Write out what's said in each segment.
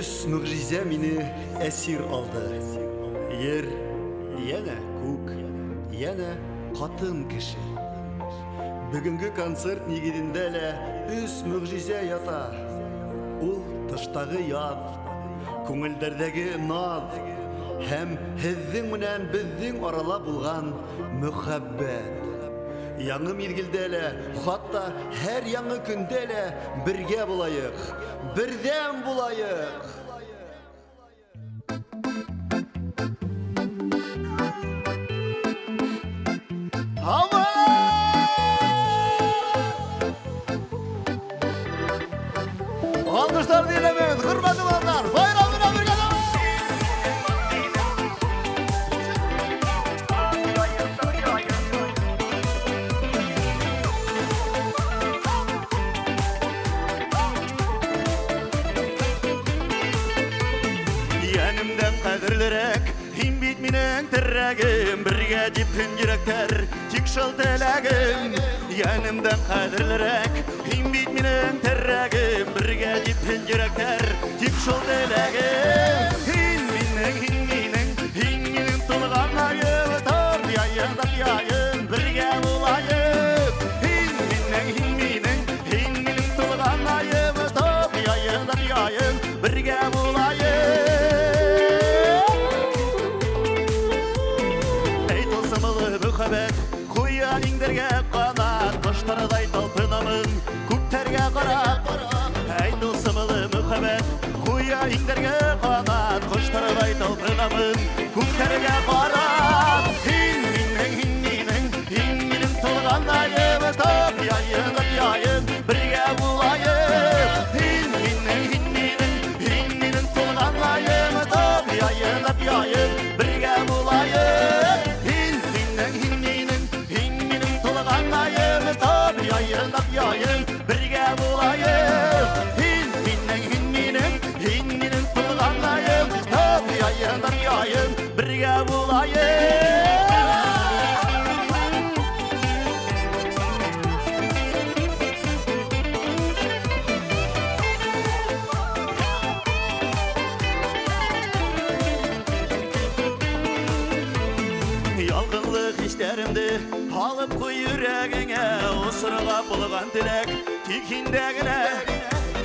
Өс мөгъҗизә мине әсир алды. Ер, янә күк, янә катын кеше. Бүгенге концерт нигезендә лә өс мөгъҗизә ята. Ул тыштагы яз, күңелдәрдәге наз һәм һеҙҙең менән беҙҙең арала булған мөхәббәт. Яңы миҙгелдә лә, хатта һәр яңы көндә лә бергә булайыҡ, берҙәм булайыҡ. Alkışlar dinlemeyin, hürmetli olanlar, bayram bile birge. Янымдан кадерлерәк, һин бит минең терәгем, бергә типһен йөрәкләр, тик шул теләгем. Янымдан кадерлерәк, һин бит минең терәгем, бергә типһен йөрәкләр, тик шул теләгем. Һин минең, һин минең, һин минең тулган аем, тап яйын, тап яйын, бергә булайык. Һин минең, һин минең, һин минең тулган аем, тап яйын, тап яйын, бергә булайык. Эй тылсымлы мөхәббәт, куя иңдәргә канат, коштардай талпынамын, күктәргә карап. Эй тылсымлы мөхәббәт, куя иңдәргә канат, коштардай талпынамын, күктәргә карап. Һин минең, һин минең, һин минең тулган аем, тап яйын, тап яйын, бергә булайык. Һин минең, һин минең, һин минең тулган аем, тап яйын, тап яйын, бергә булайык. Һин минең, һин минең, һин минең тулган аем, тап яйын, тап яйын, бергә булайык. Һин минең, һин минең, һин минең тулган аем, тап яйын, тап яйын, бергә булайык. Ялкынлы хисләремде алып куй йөрәгеңә, осырга булган теләк тик һиндә генә.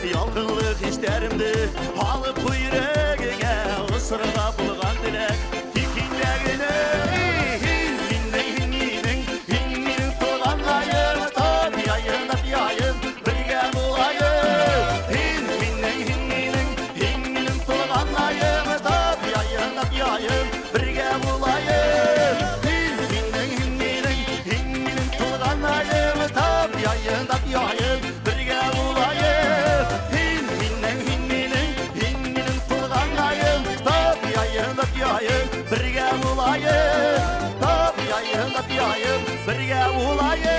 Ялкынлы хисләремде алып куй йөрәгеңә, осырга булган теләк тик һиндә генә. Һин минең, һин минең, һин минең туган аем, тап яйын, тап яйын, бергә булайык. Һин минең, һин минең, һин минең туган аем, тап яйын, тап яйын, бергә булайык. Һин минең, һин минең, һин минең туган аем, тап яйын, тап яйын, бергә булайык. Һин минең, һин минең, һин минең туган аем, тап яйын, тап яйын, бергә булайык. Тап яйын, тап яйын, бергә булайык.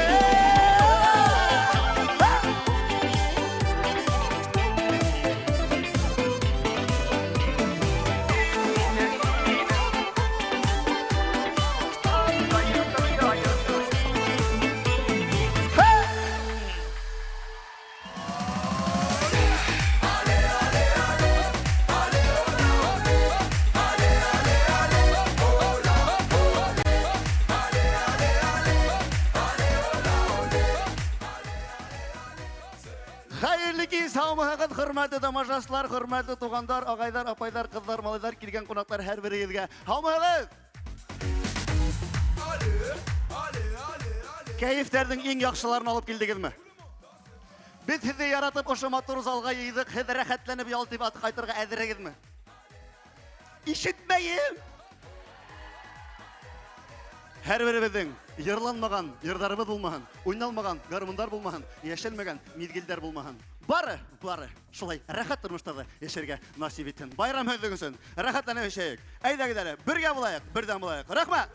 Хәйерле кис, һаумыһығыҙ, хөрмәтле тамашасылар, хөрмәтле туғандар, ағайҙар, апайҙар, ҡыҙҙар, малайҙар, килгән ҡунаҡтар һәр берегеҙгә. Һаумыһығыҙ! Кәйефтәрҙең иң яҡшыларын алып килдегеҙме? Беҙ һеҙҙе яратып ошо матур залға йыйҙыҡ, һеҙ рәхәтләнеп ял итеп ҡайтырға әҙерһегеҙме? Ишетмәйем! Һәр беребеҙҙең йырланмаған йырҙарыбыҙ булмаһын, уйналмаған гармундар булмаһын, йәшәлмәгән миҙгелдәр булмаһын. Бары, бары шулай рәхәт тормоштарҙа йәшәргә насип итһен. Байрам һеҙҙең өсөн рәхәтләнеп йәшәйек. Әйҙәгеҙ әле, бергә булайыҡ, берҙәм булайыҡ. Рәхмәт!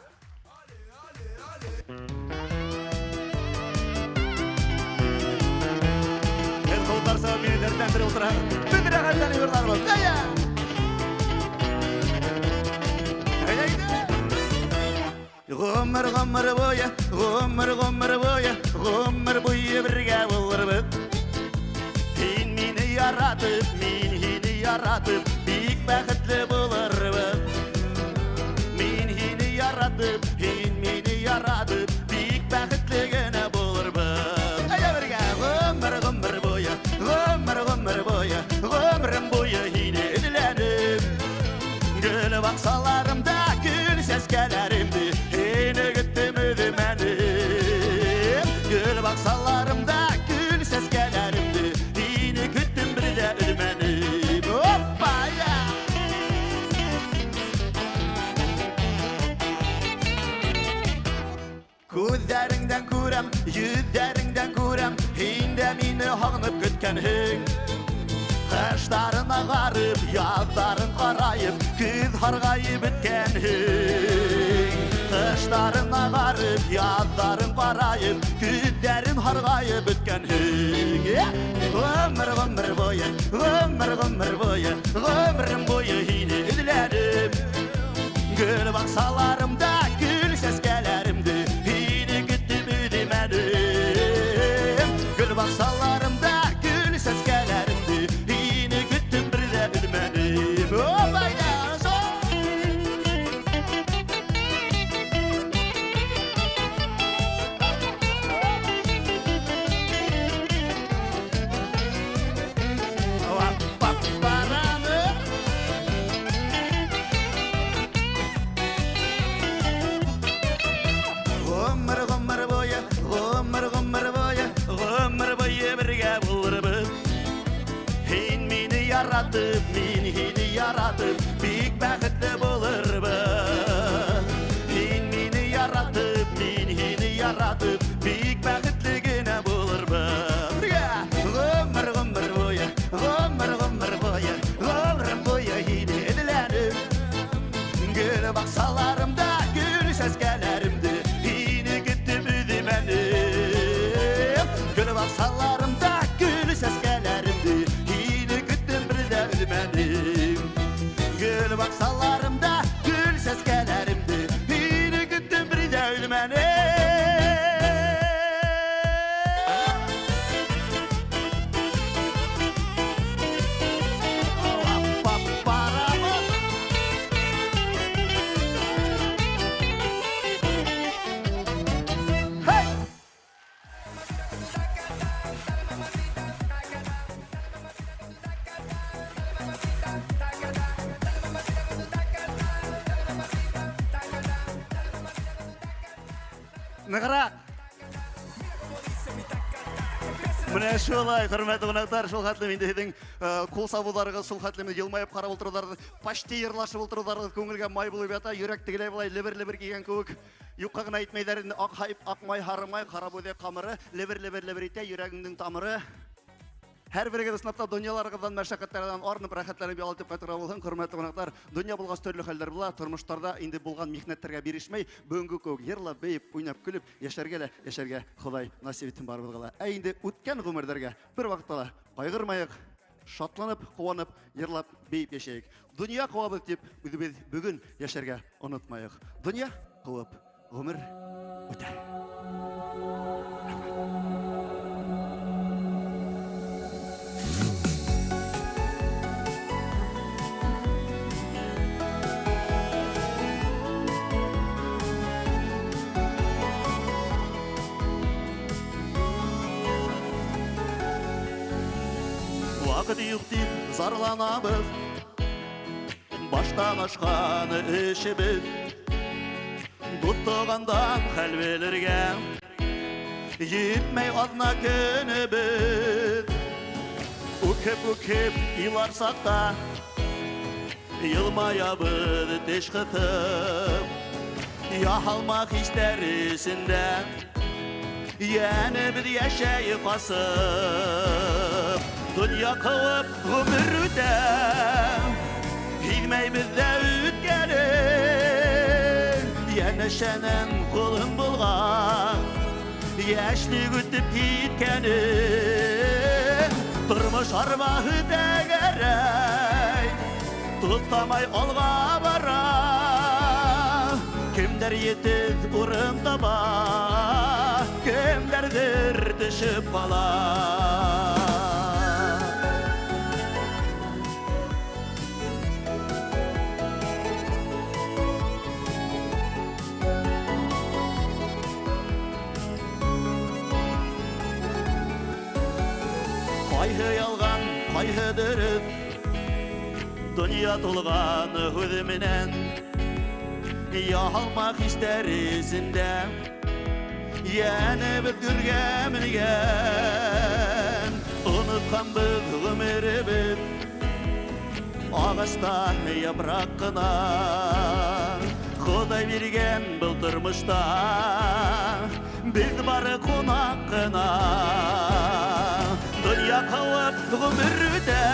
Һеҙ ҡулдар сабып мине дәртләндереп ултыраһығыҙ. Беҙ рәхәтләнеп йырларбыҙ. Әйҙә! Әйҙә, әйҙә! Ғүмер, ғүмер буйы, ғүмер, ғүмер буйы, ғүмер буйы бергә булырбыҙ. Һин мине яратып, мин һине яратып, бик бәхетле булырбыҙ. Мин һине яратып, һин мине яратып, бик бәхетле генә булырбыҙ. Әйҙә бергә, ғүмер, ғүмер буйы, ғүмер, ғүмер буйы, ғүмерем буйы һине эҙләнем. Гөл баҡсаларымда гөл сәскәләремде һине көттөм өҙмәнем. Гөл баҡсаларымда гөл сәскәләремде һине көттөм бер ҙә өҙмәнем. Опа, я! Күҙҙәреңдән күрәм, йөҙҙәреңдән күрәм, һин дә мине һағынып көткәнһең. Ҡыштарын ағарып, яҙҙарын ҡарайып, көҙ һарғайып бөткәнһең. Ҡыштарын ағарып, яҙҙарын ҡарайып, көҙҙәрен һарғайып бөткәнһең. Ғүмер, ғүмер буйы, ғүмер, ғүмер буйы, ғүмерем буйы һине эҙләнем. Гөл баҡсаларымда гөл сәскәләремде һине көттөм өҙмәнем. Гөл баҡсаларымда гөл сәскәләремде һине көттөм бер ҙә өҙмәнем. Ғүмер, ғүмер буйы, ғүмер, ғүмер буйы, ғүмер буйы бергә булырбыҙ. Һин мине яратып, мин һине яратып, бик бәхетле булырбыҙ. Һин мине яратып, мин һине яратып, бик бәхетле генә булырбыҙ. Бергә! Ғүмер, ғүмер буйы, ғүмер, ғүмер буйы, ғүмерем буйы һине эҙләнем. Гөл баҡсаларымда гөл сәскәләремде һине көттөм өҙмәнем. Гөл баҡсаларымда гөл сәскәләремде һине көттөм бер ҙә өҙмәнем. Гөл баҡсаларымда гөл сәскәләремде һине көттөм бер ҙә өҙмәнем. Нығыраҡ. Менә шулай, хөрмәтле ҡунаҡтар, шул хәтлем инде һеҙҙең ҡул сабыуҙарығыҙ, шул хәтлем йылмайып ҡарап ултырыуҙарығыҙ, почти йырлашып ултырыуҙарығыҙ күңелгә май булып ята, йөрәк тегеләй былай лебер-лебер кигән кеүек. Юҡҡа ғына әйтмәйҙәр инде, аҡ хайп, аҡ май, һары май, ҡара бойҙай ҡамыры, лебер-лебер-лебер итә йөрәгеңдең тамыры. Һәр берегеҙ ысынлап та донъяларығыҙҙан, мәшәҡәттәрҙән арынып, рәхәтләнеп ял итеп ҡайтырға булһын, хөрмәтле ҡунаҡтар. Донъя булғас төрлө хәлдәр була, тормоштарҙа инде булған михнәттәргә бирешмәй, бөгөнгө кеүек йырлап, бейеп, уйнап, көлөп, йәшәргә лә, йәшәргә Хоҙай насип итһен барыбыҙға ла. Ә инде үткән ғүмерҙәргә бер ваҡытта ла ҡайғырмайыҡ, шатланып, ҡыуанып, йырлап, бейеп йәшәйек. Донъя ҡыуабыҙ тип үҙебеҙ бөгөн йәшәргә онотмайыҡ. Донъя ҡыуып, ғүмер үтә. Ваҡыт юҡ тип зарланабыҙ, баштан ашҡан эшебеҙ. Дуҫ туғандан хәл белергә етмәй аҙна көнөбөҙ. Үкһеп-үкһеп иларсаҡ та йылмаябыҙ теш ҡыҫып. Яһалма хистәр эсендә йәнебеҙ йәшәй ҡасып. Донъя ҡыуып ғүмер үтә, һиҙмәйбеҙ ҙә үткәнен. Йәнәшәнән ҡулың булған, йәшлек үтеп киткәнен. Тормош арбаһы тәгәрәй, туҡтамай алға бара. Кемдәр етеҙ урын таба, кемдәрҙер төшөп ҡала. Ҡайһы ялған, ҡайһы дөрөҫ, донъя тулған һүҙ менән. Яһалма хистәр эсендә йәнебеҙ гүргә менгән. Онотҡанбыҙ ғүмеребеҙ ағаста япраҡ ҡына. Хоҙай биргән был тормошта беҙ бары ҡунаҡ ҡына. Донъя ҡыуып ғүмер үтә,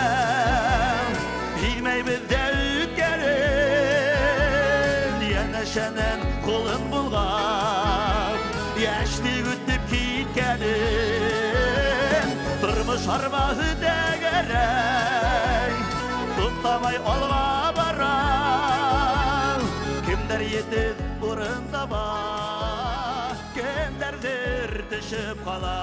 һиҙмәйбеҙ ҙә үткәнен. Йәнәшәнән ҡулын болғап, йәшлек үтеп киткәнен. Тормош арбаһы тәгәрәй, туҡтамай алға бара. Кемдәр етеҙ урын таба, кемдәрҙер төшөп ҡала.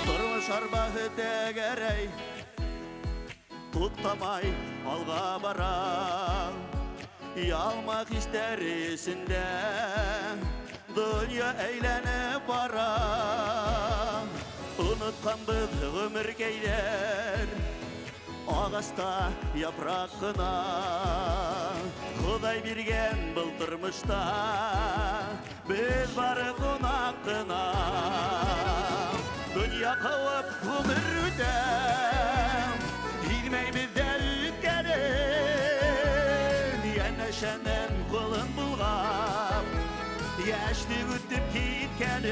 Тормош арбаһы тәгәрәй, туҡтамай алға бара. Ялма хистәр эсендә донъя әйләнеп бара. Онотҡанбыҙ ғүмеркәйҙәр ағаста япраҡ ҡына. Хоҙай биргән был тормошта беҙ бары ҡунаҡ ҡына. Донъя ҡыуып ғүмер үтә, һиҙмәйбеҙ ҙә үткәнен. Йәнәшәнән ҡулын болғап, йәшлек үтеп киткәнен.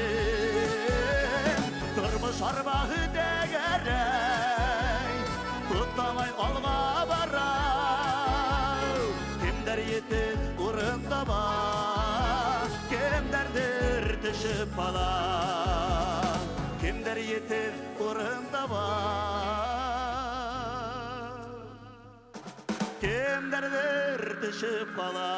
Тормош арбаһы тәгәрәй, туҡтамай алға бара. Кемдәр етеҙ урын таба, кемдәрҙер төшөп ҡала. Кемдәр етеҙ урын таба, кемдәрҙер төшөп ҡала.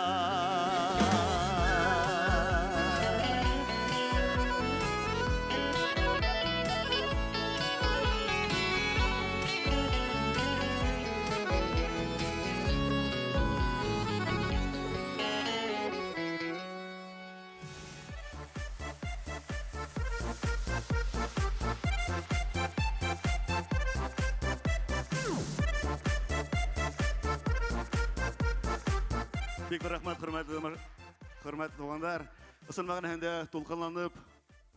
Бик рәхмәт, хөрмәтле туғандар. Ысын мәғәнәһендә тулҡынланып,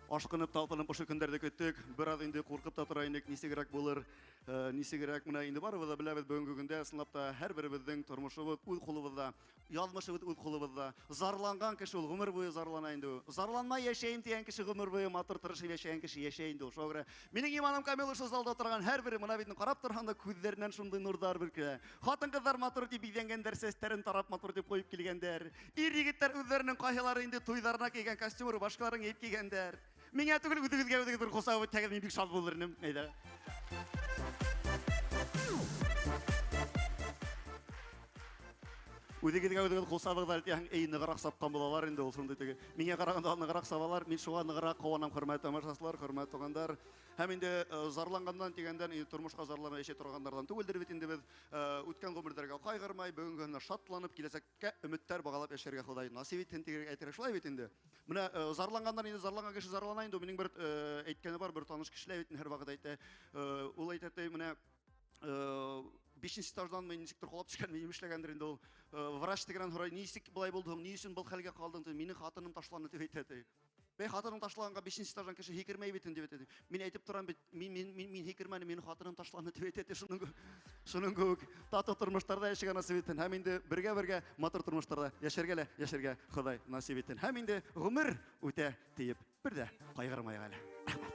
ашҡынып, талпынып ошо көндәрҙе көттөк. Бер аҙ инде ҡурҡып та тора инек, нисегерәк булыр, нисегерәк. Мына инде барыбыҙ ҙа беләбеҙ, бөгөнгө көндә ысынлап та һәр беребеҙҙең тормошобоҙ үҙ ҡулыбыҙҙа, яҙмышыбыҙ үҙ ҡулыбыҙҙа. Зарланған кеше ул ғүмер буйы зарлана инде ул. Зарланмай йәшәйем тигән кеше ғүмер буйы матур тырышып йәшәгән кеше йәшәй инде ул. Шуға күрә минең иманым камил, ошо залда торған һәр бере мына бит ҡарап торғанда күҙҙәренән шундай нурҙар бөркөлә. Ҡатын-ҡыҙҙар матур тип биҙәнгәндәр, сәстәрен тарап матур тип ҡуйып килгәндәр. Ир-егеттәр үҙҙәренең ҡайһылары инде туйҙарына кейгән костюм, рубашкаларын кейеп килгәндәр. Миңә түгел, үҙегеҙгә үҙегеҙ бер ҡосап үтһәгеҙ, мин бик шат булыр инем. Әйҙә. Үҙегеҙгә үҙегеҙ ҡул сабығыҙ әле тиһәң, эй, нығыраҡ сапҡан булалар инде ул шундай теге. Миңә ҡарағанда нығыраҡ сабалар, мин шуға нығыраҡ ҡыуанам, хөрмәтле тамашасылар, хөрмәтле туғандар. Һәм инде зарланғандан тигәндән, инде тормошҡа зарланмай йәшәй торғандарҙан түгелдер бит инде беҙ. Үткән ғүмерҙәргә ҡайғырмай, бөгөнгө көнгә шатланып, киләсәккә өмөттәр бағалап йәшәргә Хоҙай насип итһен тигән әйтергә шулай бит инде. Мына зарланғандан инде зарланған кеше зарлана инде. Минең бер әйткәне бар, бер таныш кешеләр бит һәр ваҡыт әйтә. Ул әйтә, мына бишенсе этаждан мин нисектер ҡолап төшкән, мин эшләгәндер инде ул. Врач тигәннән һорай, нисек былай булды һуң, ни өсөн был хәлгә ҡалдың ти, минең хатыным ташланы тип әйтә ти. Бей хатының ташлағанға бишенсе этаждан кеше һикермәй бит инде тип әйтә. Мин әйтеп торам бит, мин һикермәнем, минең хатыным ташланы тип әйтә ти. Шуның кеүек татыу тормоштарҙа йәшәргә насип итһен. Һәм инде бергә-бергә матур тормоштарҙа йәшәргә лә йәшәргә Хоҙай насип итһен. Һәм инде ғүмер үтә тиеп бер ҙә ҡайғырмайыҡ әле. Рәхмәт.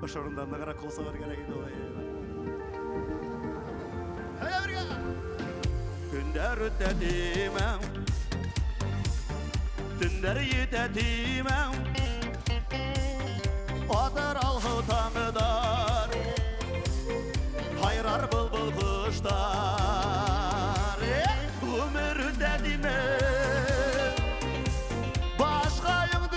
Ошо урында нығыраҡ ҡул сабыр кәрәк ине улай. Әйҙә бергә! Көндәр үтә тимәм, төндәр етә тимәм, атар алһыу таңдар, һайрар был-был ҡоштар. Ғүмер үтә тимәм, башҡайыңды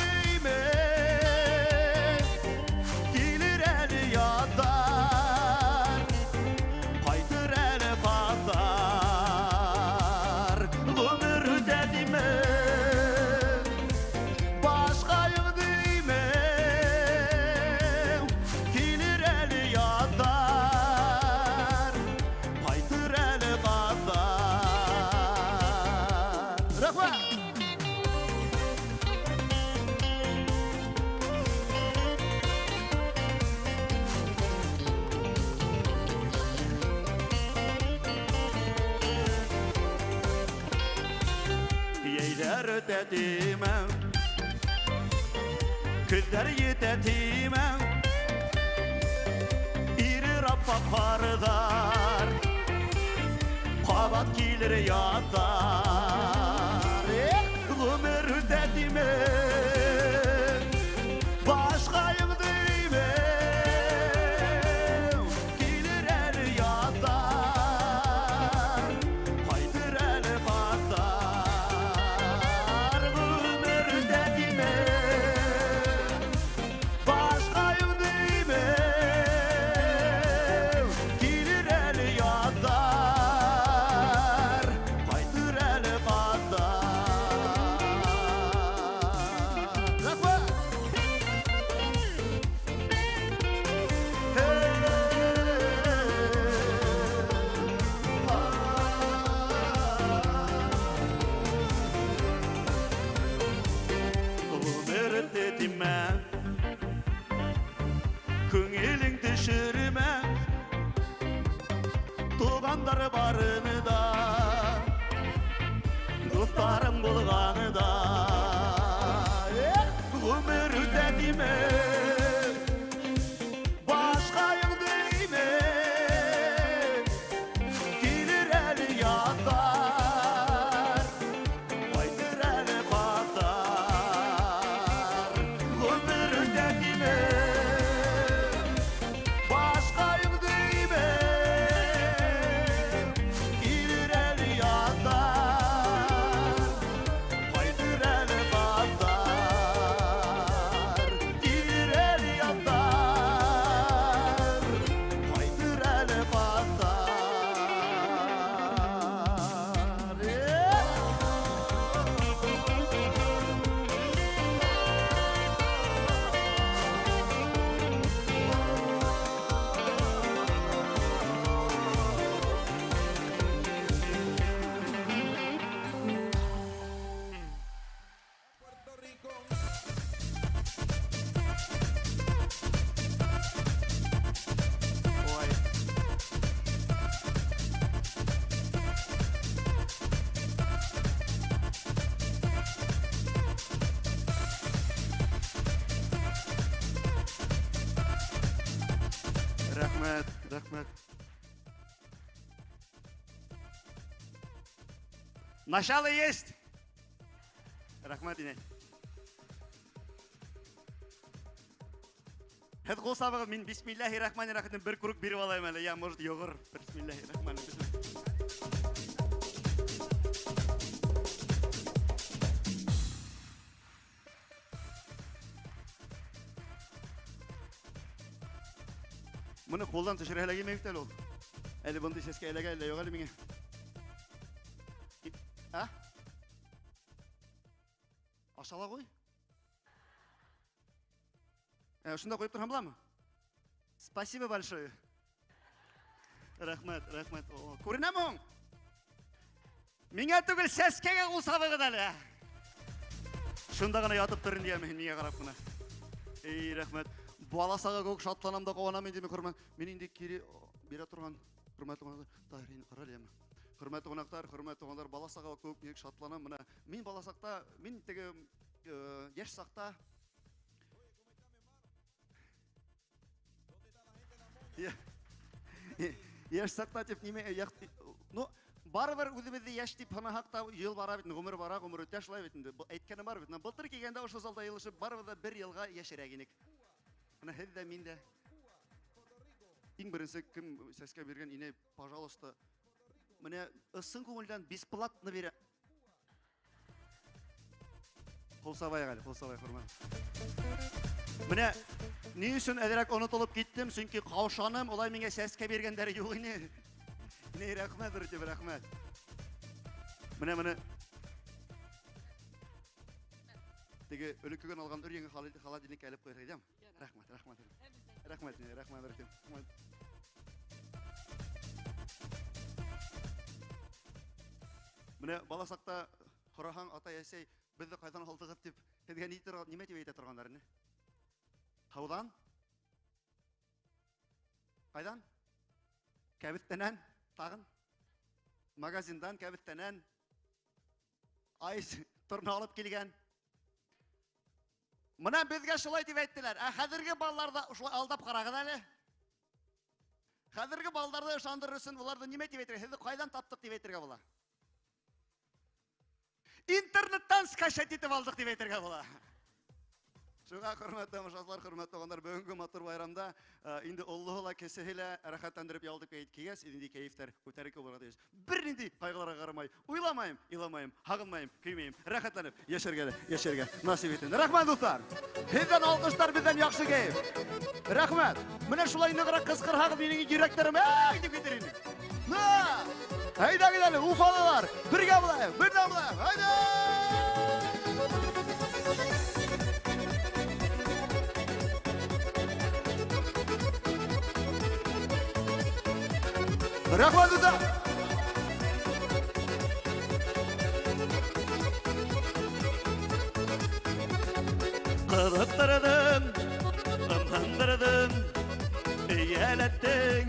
үтә тимә, көҙҙәр етә тимә, ирер аппаҡ ҡарҙар, ҡабат килер яҙҙар. Ғүмер үтә тимә, башҡайым тимә, килер әле яҙҙар, ҡайтыр әле ҡаҙҙар. Ғүмер үтә тимә, башҡайым тимә, килер әле яҙҙар, ҡайтыр әле ҡаҙҙар. Рәхмәт! Ғүмер үтә тимә, күңелең төшөрмә, туғандар барыны да, дуҫтарың булғаны да. Ғүмер үтә тимә, башҡайың тимә, килер әле яҙҙар, ҡайтыр әле ҡаҙҙар. Ғүмер үтә тимә, башҡайың тимә, килер әле яҙҙар, ҡайтыр әле ҡаҙҙар. Килер әле яҙҙар, ҡайтыр әле ҡаҙҙар. Ой. Рәхмәт, рәхмәт. Начало есть. Рәхмәт, инәй. Һеҙ ҡул сабығыҙ, мин бисмилләһи рахмани рахим бер круг биреп алайым әле. Я, может, йоғор. Бисмилләһи рахмани, бисмилләһи. Быны ҡулдан төшөрә лә килмәй бит әле ул. Әле бындай сәскә эләгә, әллә юҡ әле миңә. А? Ашала ҡуй. Шунда ҡуйып торһам буламы? Спасибо большое. Рәхмәт, рәхмәт. О, күренәме һуң? Миңә түгел, сәскәгә ҡул сабығыҙ әле. Шунда ғына ятып тор инде, мин миңә ҡарап ҡына. Эй, рәхмәт. Бала саға кеүек шатланам да ҡыуанам инде мин, хөрмәт. Мин инде кире бирә торған хөрмәтле ҡунаҡтар, Таһир, һин ҡара әле, яме. Хөрмәтле ҡунаҡтар, хөрмәтле туғандар, бала саға кеүек ничек шатланам. Мына мин бала саҡта, мин теге йәш саҡта Йәш саҡта тип нимә, ну, барыбер үҙебеҙҙе йәш тип һанаһаҡ та, йыл бара бит, ғүмер бара, ғүмер үтә шулай бит инде. Әйткәнем бар бит. Мына былтыр килгәндә ошо залда йыйылышып, барыбыҙ ҙа бер йылға йәшерәк инек. Мына һеҙ ҙә, мин дә. Иң беренсе кем сәскә биргән, инәй, пожалуйста, мына ысын күңелдән бесплатно бирә. Ҡул сабайыҡ әле, ҡул сабайыҡ, хөрмәт. Мына ни өсөн әҙерәк онотолоп киттем, сөнки ҡаушаным, улай миңә сәскә биргәндәре юҡ ине. Инәй, рәхмәт, Рүтеп, рәхмәт. Мына, мына. Теге өлкөгөн алған өр яңы холодильникка элеп ҡуйырға идем. Рәхмәт, рәхмәт. Рәхмәт, инәй, рәхмәт, Рүтеп, рәхмәт. Мына бала саҡта һораһаң, атай, әсәй, беҙҙе ҡайҙан алдығыҙ тип, һеҙгә нимә тип әйтә торғандар ине? Һыуҙан? Ҡайҙан? Кәбеҫтәнән, тағын? Магазиндан, кәбеҫтәнән. Айс, Торна алып килгән. Мына беҙгә шулай тип әйттеләр. Ә хәҙерге балаларҙа шулай алдап ҡарағыҙ әле. Хәҙерге балаларҙы ышандырыр өсөн уларҙы нимә тип әйтергә? Һеҙҙе ҡайҙан таптыҡ тип әйтергә була? Интернеттан скачать итеп алдыҡ тип әйтергә була. Шуға хөрмәтле тамашасылар, хөрмәтле туғандар, бөгөнгө матур байрамда инде олоһо ла, кесеһе лә рәхәтләндереп ял итеп килгәс, инде кәйефтәр күтәренке булырға тейеш. Бер ниндәй ҡайғыларға ҡарамай, уйламайым, иламайым, һағынмайым, көймәйем, рәхәтләнеп йәшәргә лә, йәшәргә насип итһен. Рәхмәт, дуҫтар. Һеҙҙән алҡыштар, беҙҙән яҡшы кәйеф. Рәхмәт. Менә шулай нығыраҡ ҡысҡырһағыҙ, минең йөрәктәрем әй тип китер ине. На! Әйҙәгеҙ әле, уфалылар, бергә булайыҡ, берҙәм булайыҡ. Әйҙә! Рәхмәт, дуҫтар! Ҡыҙыҡтырҙың, ымһындырҙың, эйәләттең,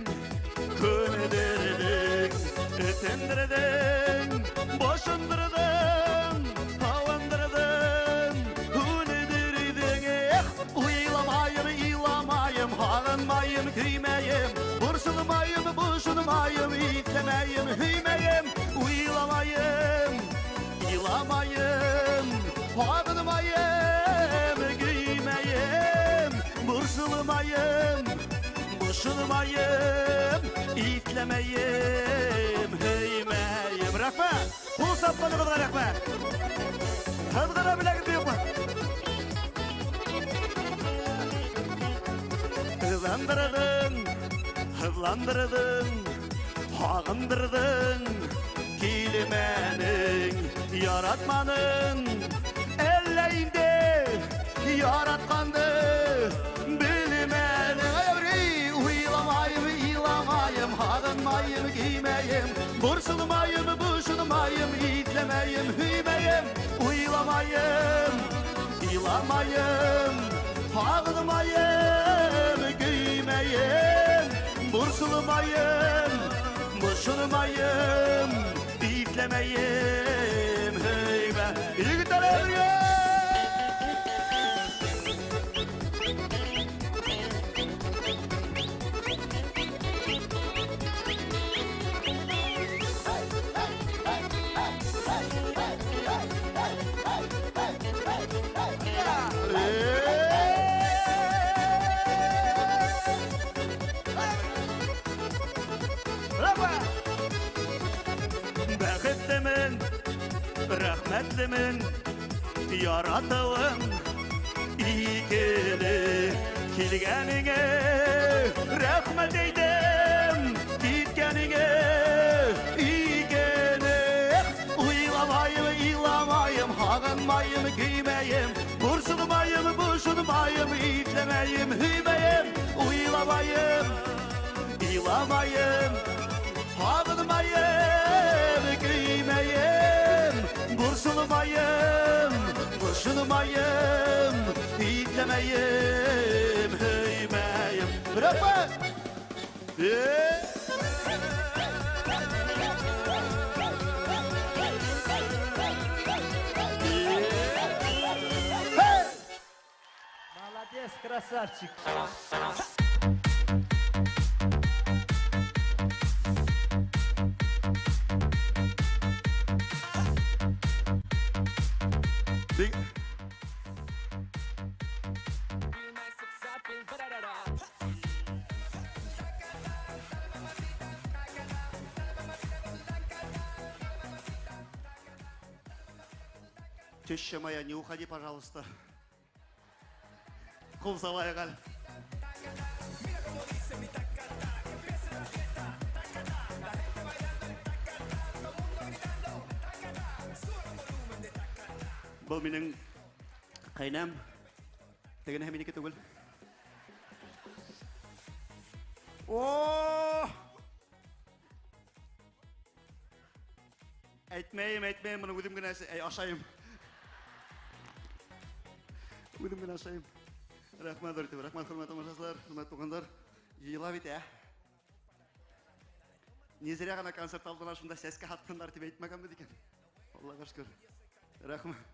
күндерҙең, этендерҙең, бошондорҙоң, һауындырҙың, һүндерҙең. Эх, уйламайым, иламайым, һағынмайым, көймәйем, борсолмайым, бошонмайым, итләмәйем, һөймәйем, уйламайым, иламайым, һағынмайым, көймәйем, борсолмайым, бошонмайым, итләмәйем, һөймәйем. Рәхмәт! Ҡул сапҡанығыҙға рәхмәт! Һыҙғыра беләгеҙ юҡмы? Һыҙландырҙың, һыҙландырҙың, һағындырҙың, килмәнең, яратманың, әллә инде яратҡанды белмәнең. Уйламайым, иламайым, һағынмайым, көймәйем, борсолмайым, бошонмайым, итләмәйем, һөймәйем, уйламайым, иламайым, һағынмайым, көймәйем, борсолмайым, бошонмайым, итләмәйем, һөймә. Егеттәр, бергә! Бәхетлемен, рәхмәтлемен, яратыуым икене. Килгәнеңә рәхмәт әйтәм, киткәнеңә икене. Уйламайым, иламайым, һағынмайым, көймәйем, борсолмайым, бошонмайым, итләмәйем, һөймәйем, уйламайым, иламайым, һағынмайым, көймәйем, борсолмайым, бошонмайым, итләмәйем, һөймәйем. Рәхмәт! Молодец, красавчик! Теща моя, не уходи, пожалуйста. Ҡул сабайыҡ әле. Был минең ҡәйнәм. Тегенеһе минеке түгел. О! Әйтмәйем, әйтмәйем, быны үҙем генә ашайым. Үҙем генә ашайым. Рәхмәт, ҙур, рәхмәт, хөрмәтле тамашасылар, хөрмәтле туғандар. Йыйыла бит, ә? Не зря ғына концерт алдына шунда сәскә һатҡандар тип әйтмәгәнбеҙ икән. Аллаға шөкөр. Рәхмәт.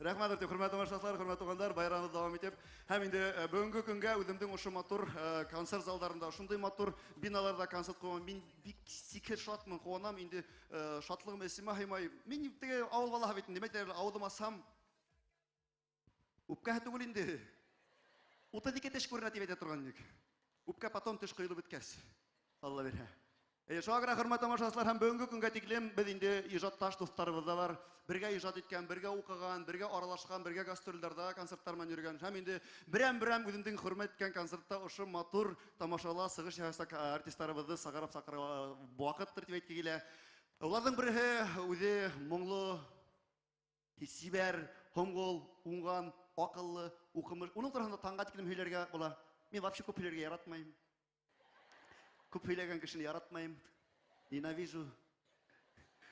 Рәхмәт, Артем, хөрмәтле тамашачылар, хөрмәтле туганнар, байрамыбыз дәвам итеп. Һәм инде бүгенге көнгә үземнең ошо матур концерт залларында, шундый матур биналарда концерт куйган мин бик сикер шатмын, куанам инде, шатлыгым эчемә һыймай. Мин теге авыл балаһы бит, нимә әйтәләр, авызыма сам үпкә түгел инде. 32 теш күренә дип әйтә торган идек. Үпкә потом теш коелып беткәч. Алла бирә. Шуңа күрә, хөрмәтле тамашачылар, һәм бүгенге көнгә тиклем без инде ижатташ дусларыбыз да бар. Бергә ижат иткән, бергә укыган, бергә аралашкан, бергә гастрольләрдә концертлар белән йөргән. Һәм инде берәм-берәм үземнең хөрмәт иткән концертта ошо матур тамашала сыгыш ясак артистларыбызны сагарып сакырга вакыттыр дип әйтке килә. Уларның бере үзе моңлы, сибәр, һоңгол, уңган, акыллы, укымыш. Уның турында таңга тиклем һөйләргә була. Мин вообще күп һөйләргә яратмыйм. Күп һөйләгән кешене яратмыйм. Ненавижу.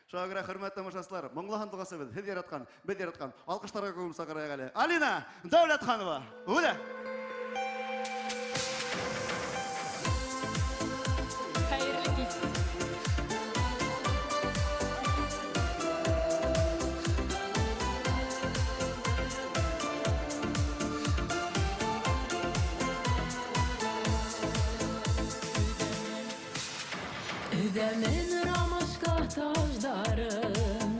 Шуңа күрә, хөрмәтле тамашачылар, моңлы һандугасыбыз, һеҙ яраткан, беҙ яраткан. Алҡыштарға күңел саҡырайыҡ әле. Алина Дәүләтханова. Үҙе. Хәйерле кис. Өҙәмен ромашка таждарын,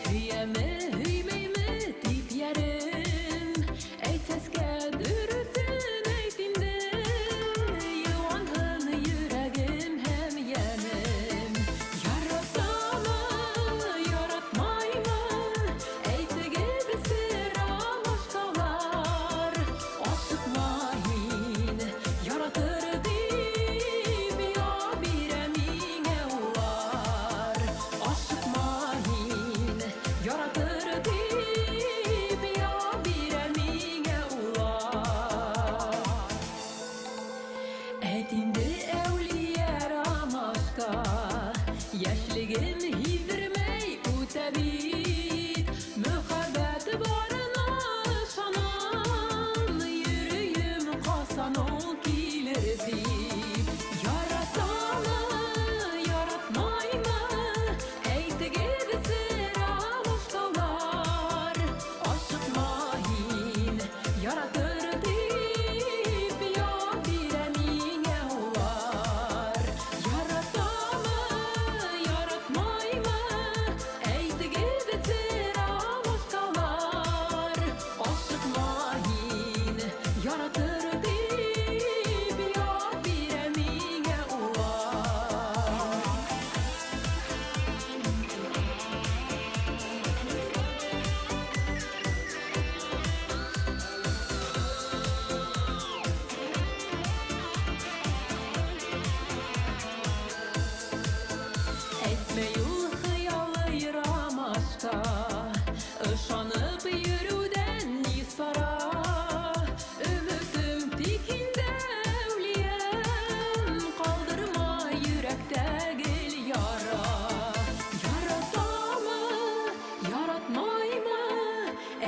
һөйәме, һөймәйме тип йәрем. Әйтсәскә дөрөҫөн әйт инде, йыуанһын йөрәгем һәм йәнем. Яратамы, яратмаймы, әйтегеҙ сер ромашкалар. Ашыҡма һин, яратыр тип яуап бирә миңә улар. Ашыҡма һин, яратыр тип яуап бирә миңә улар. Әйт инде, әүлиә ромашка, йәшлеген һиҙҙермәй үтә бит. Мөхәббәт барына ышанам, йөрөйөм ҡасан ул килер тип. Яратамы, яратмаймы, әйтегеҙ сер ромашкалар. Ашыҡма һин, яратыр тип яуап бирә миңә улар. Яратамы, яратмаймы, әйтегеҙ сер ромашкалар. Ашыҡма һин, яратыр тип яуап бирә миңә улар. Әйтмәй ул хыялый ромашка, ышанып йөрөүҙән ни сара? Өмөтөм тик һиндә, әүлиәм, ҡалдырма йөрәктә гел яра. Яратамы, яратмаймы,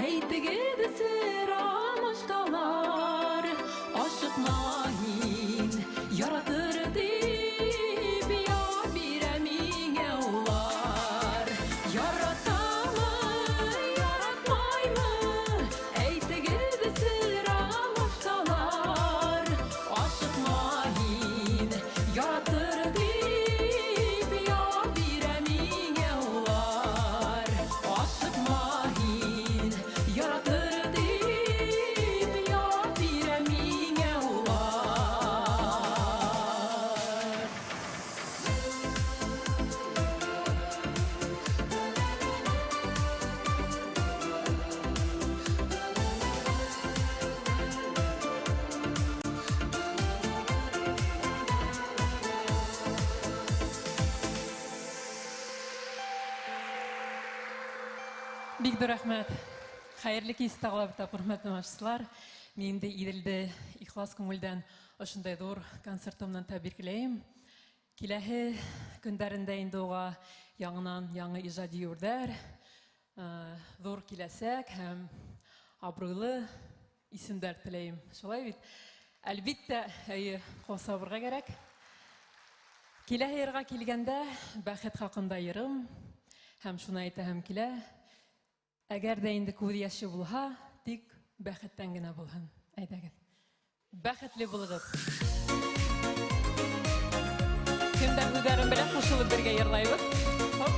әйтегеҙ сер ромашкалар. Ашыҡма һин, яратыр тип яуап бирә миңә улар. Яратамы, яратмаймы, әйтегеҙ сер ромашкалар. Ашыҡма һин, яратыр тип яуап бирә миңә улар. Ашыҡма һин, яратыр тип яуап бирә миңә улар. Бик ҙур рәхмәт. Хәйерле кис тағы ла бөтә хөрмәтле тамашасылар. Мин инде Иҙелде ихлас күңелдән ошондай ҙур концерты менән тәбрикләйем. Киләһе көндәрендә инде уға яңынан яңы ижади үрҙәр, ҙур киләсәк һәм абруйлы исемдәр теләйем. Шулай бит? Әлбиттә, әйе, ҡул сабырға кәрәк. Киләһе йырға килгәндә бәхет хаҡында йырым һәм шуны әйтәһем килә. Әгәр дә инде күҙ йәше булһа, тик бәхеттән генә булһын. Әйҙәгеҙ. Бәхетле булығыҙ. Кемдәр үҙҙәрен белә, ҡушылып бергә йырлайбыҙ. Хоп.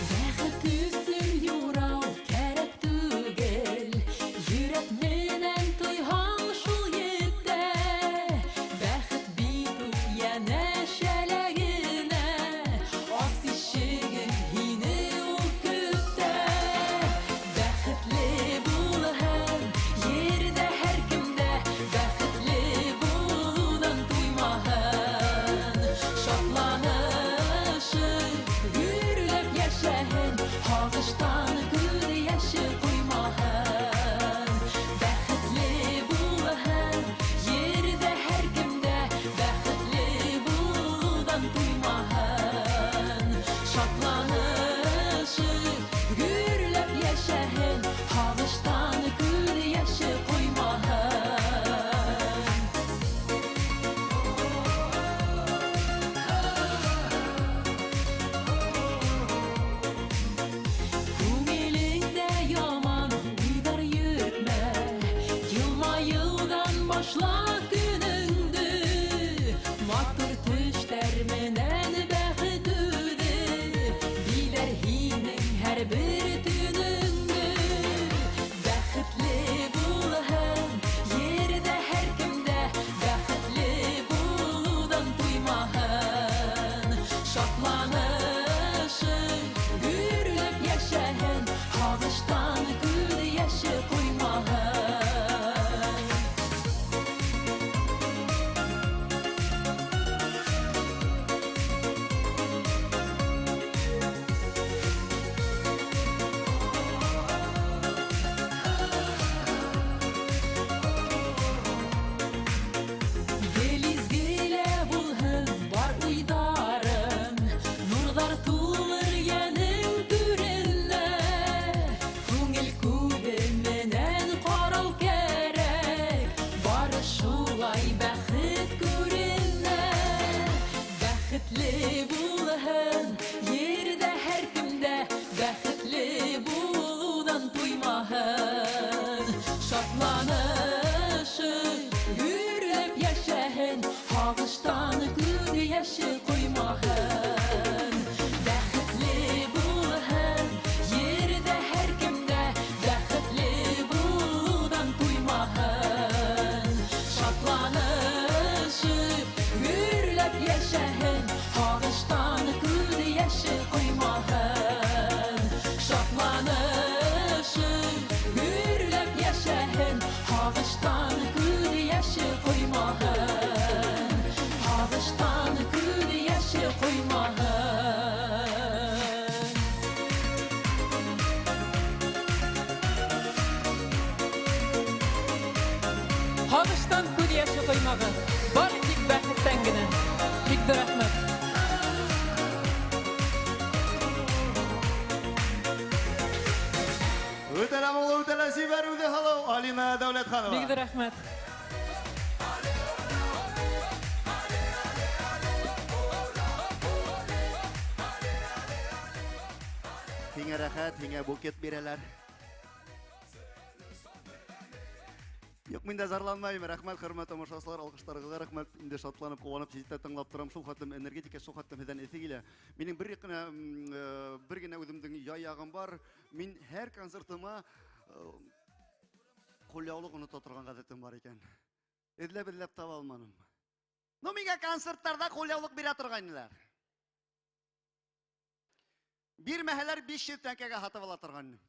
Бәхет өсөн юрау кәрәк түгел, йөрәк менән тойһаң шул етә. Бәхет бит ул йәнәшәлә генә, ас ишеген һине ул көтә. Бәхетле булһын ерҙә һәр кемдә, бәхетле булыуҙан туймаһын. Шатланышып, гөрләп йәшәһен, һағыштан күҙ йәше ҡоймаһын. Бәхетле булһын ерҙә һәр кемдә, бәхетле булыуҙан туймаһын. Шатланышып, гөрләп йәшәһен, һағыштан күҙ йәше ҡоймаһын. Күңелеңдә яман уйҙар йөрөтмә, йылмайыуҙан башла көнөңдө. Матур төштәр менән бәхет үҙе биләр һинең һәр бер төнөңдө. Бәхетле булһын ерҙә һәр кемдә, бәхетле булыуҙан туймаһын. Шатланышып, гөрләп йәшәһен, һағыштан күҙ йәше ҡоймаһын. Гел изгелә булһын бар уйҙарың, нурҙар тулыр йәнең түренә. Күңел күҙе менән ҡарау кәрәк, бары шулай бәхет күренә. Бәхетле булһын ерҙә һәр кемдә, бәхетле булыуҙан туймаһын. Шатланышып, гөрләп йәшәһен, һағыштан күҙ йәше ҡоймаһын. Бәхетле булһын ерҙә һәр кемдә, бәхетле булыуҙан туймаһын. Шатланышып, гөрләп йәшәһен, һағыштан күҙ йәше ҡоймаһын. Шатланышып, гөрләп йәшәһен, һағыштан күҙ йәше ҡоймаһын. Һағыштан күҙ йәше ҡоймаһын. Һағыштан күҙ йәше ҡоймағыҙ, бары тик бәхеттән генә. Бик ҙур рәхмәт. Үтәлә моңло, үтәлә сибәр, үҙе һылыу Алина Дәүләтханова. Бик ҙур рәхмәт. Һиңә рәхәт, һиңә букет бирәләр. Юҡ, мин дә зарланмайым. Рәхмәт, хөрмәтле тамашасылар, алҡыштарығыҙға рәхмәт. Инде шатланып, ҡыуанып һеҙҙе тыңлап торам. Шул хәтлем энергетика, шул хәтлем һеҙҙән эҫе килә. Минең бер генә үҙемдең яй яғым бар. Мин һәр концертыма ҡулъяулыҡ онота торған ғәҙәтем бар икән. Эҙләп-эҙләп таба алманым. Ну, миңә концерттарҙа ҡулъяулыҡ бирә торғайнылар. Бирмәһәләр 500 тәңкәгә һатып ала торғайным.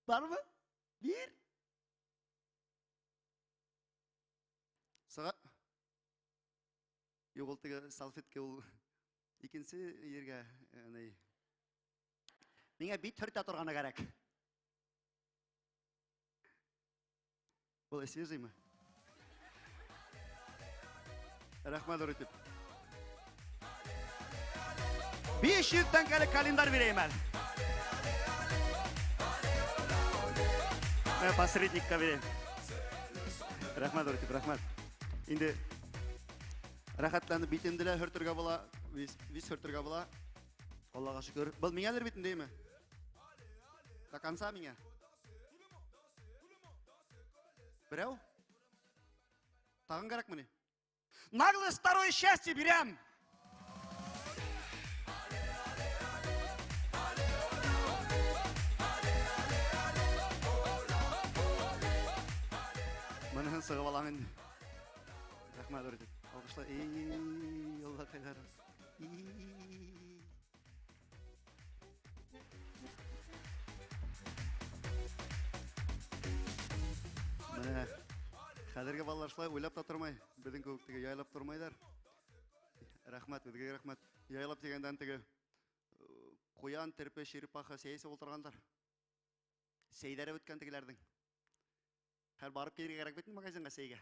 Бармы? Бир. Сыға. Юҡ, ул теге салфетка ул икенсе ергә, ни. Миңә бит һөртә торғаны кәрәк. Был свежиймы? Рәхмәт ҙур итеп. 500 тәңкәлек календарь бирәйем әле. Посредникка бирәм. Рәхмәт, Өртүк, рәхмәт. Инде рәхәтләнеп битемде лә һөртөргә була, вис һөртөргә була. Аллаға шөкөр. Был миңәлер бит инде, До конца миңә. Берәү? Тағын кәрәкме ни? Наглый старое счастье бирәм! Мыныһын сығып алам инде. Рәхмәт, Өртүк. Алҡышлай. Эй, Аллаҡайларым. Менә хәҙерге балалар шулай уйлап та тормай, беҙҙең кеүек теге яйлап тормайҙар. Рәхмәт, беҙгә рәхмәт. Яйлап тигәндән теге ҡуян, терпе, черепаха сәйсе ултырғандар. Сәйҙәре бөткән тегеләрҙең. Хәл барып килергә кәрәк бит магазинға сәйгә.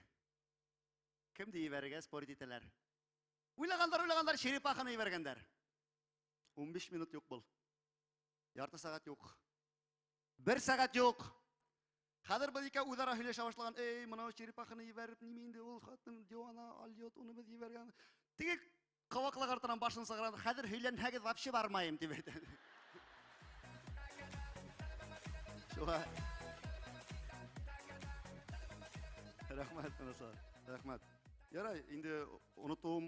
Кемде ебәрергә спорить итәләр. Уйлағандар, уйлағандар, черепаханы ебәргәндәр. 15 минут юҡ был. Ярты сәғәт юҡ. Бер сәғәт юҡ. Хәҙер был икәү үҙ-ара һөйләшә башлаған. Эй, мынау черепаханы ебәреп, нимә инде ул хатын дивана альет, уны беҙ ебәргән. Теге ҡабаҡлыҡ артынан башын сығарған. Хәҙер һөйләнһәгеҙ вообще бармайым тип әйтә. Шуға рәхмәт, Мөнәсә, рәхмәт. Ярай, инде онотоуым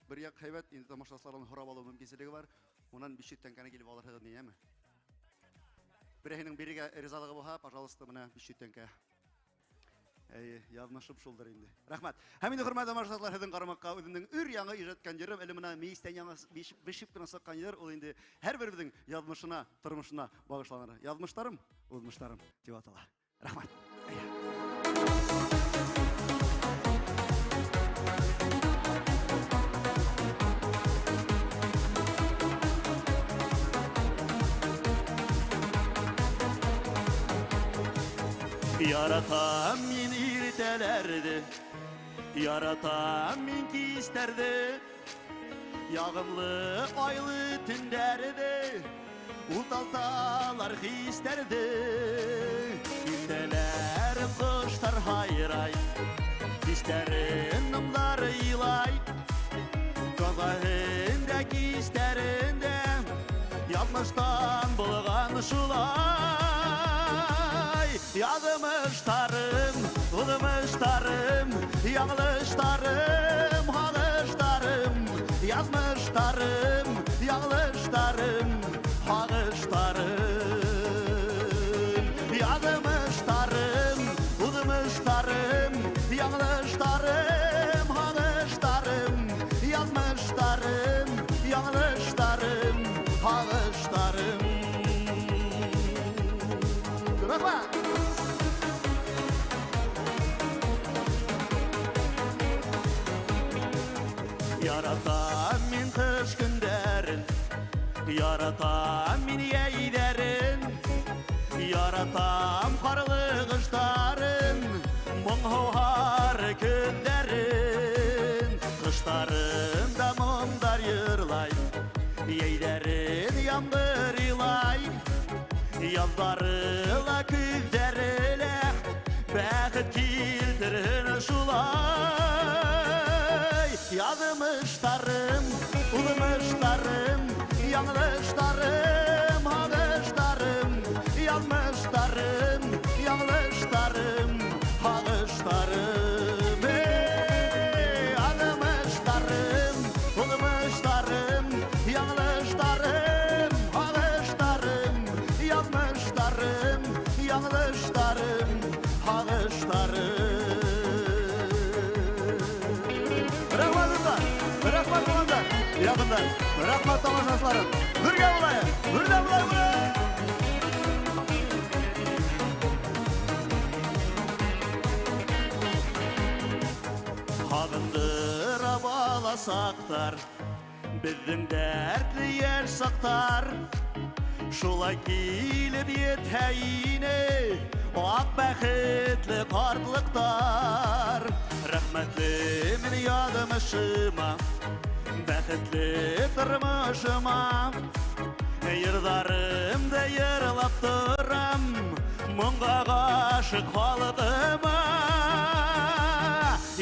бер яҡ һәйбәт, инде тамашасыларҙан һорап алыу мөмкинселеге бар. Унан 500 тәңкәне килеп алырһығыҙ, ни, әме? Береһенең бирергә ризалығы булһа, пожалуйста, бына 500 тәңкә. Әйе, яҙмышым шулдыр инде. Рәхмәт. Һәм инде, хөрмәтле тамашасылар, һеҙҙең ҡарамаҡҡа үҙемдең өр яңы ижад иткән йырым, әле бына мейестән яңы бешеп кенә сыҡҡан йыр, ул инде һәр беребеҙҙең яҙмышына, тормошона бағышланыр. Яҙмыштарым, уҙмыштарым тип атала. Рәхмәт. Яратам мин иртәләрҙе, яратам мин кистәрҙе, яғымлы айлы төндәрҙе, уталталар хистәрҙе. Иртәләр ҡоштар һайрай, кистәрен моңдар илай, Ҡазаһында кистәрендә яҙмыштан булған шулай. Яҙмыштарым, уҙмыштарым, яңылыштарым, һағыштарым, яҙмыштарым, яңылыштарым, һағыштарым. Яҙмыштарым, уҙмыштарым, яңылыштарым, һағыштарым, яҙмыштарым, яңылыштарым, һағыштарым. Рәхмәт! Яратам мин ҡыш көндәрен, яратам мин йәйҙәрен, яратам ҡарлығыштарын, моңһоу көндәрен. Ҡыштарында моңдар йырлай, йәйҙәрен ямғыр илай, яҙҙары ла көҙҙәре лә бәхет килтерһен шулай. Яҙмыштарым, уҙмыштарым, яңылыштарым, һағыштарым, яҙмыштарым, яңылыштарым, һағыштарым. Эй, яҙмыштарым, уҙмыштарым, яңылыштарым, һағыштарым, яҙмыштарым, яңылыштарым, һағыштарым. Рәхмәт, туғандар, яҡындар, рәхмәт тамашасыларым. Бергә булайыҡ, бергә булайыҡ, ура! Һағындыра бала саҡтар, беҙҙең дәртле йәш саҡтар. Шулай килеп етһә ине аҡ бәхетле ҡартлыҡтар. Рәхмәтлемен яҙмышыма, бәхетле тормошома. Йырҙарымды йырлап торам, моң Моңға ғашыҡ халҡыма.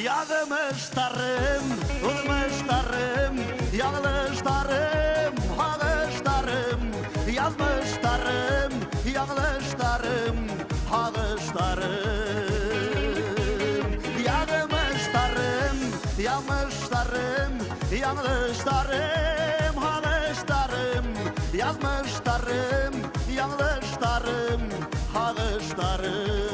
Яҙмыштарым, уҙмыштарым, яңылыштарым, һағыштарым, язмыштарым, яңылыштарым, һағыштарым. Яҙмыштарым, яңылыштарым, яңылыштарым, һағыштарым, язмыштарым, яңылыштарым, һағыштарым.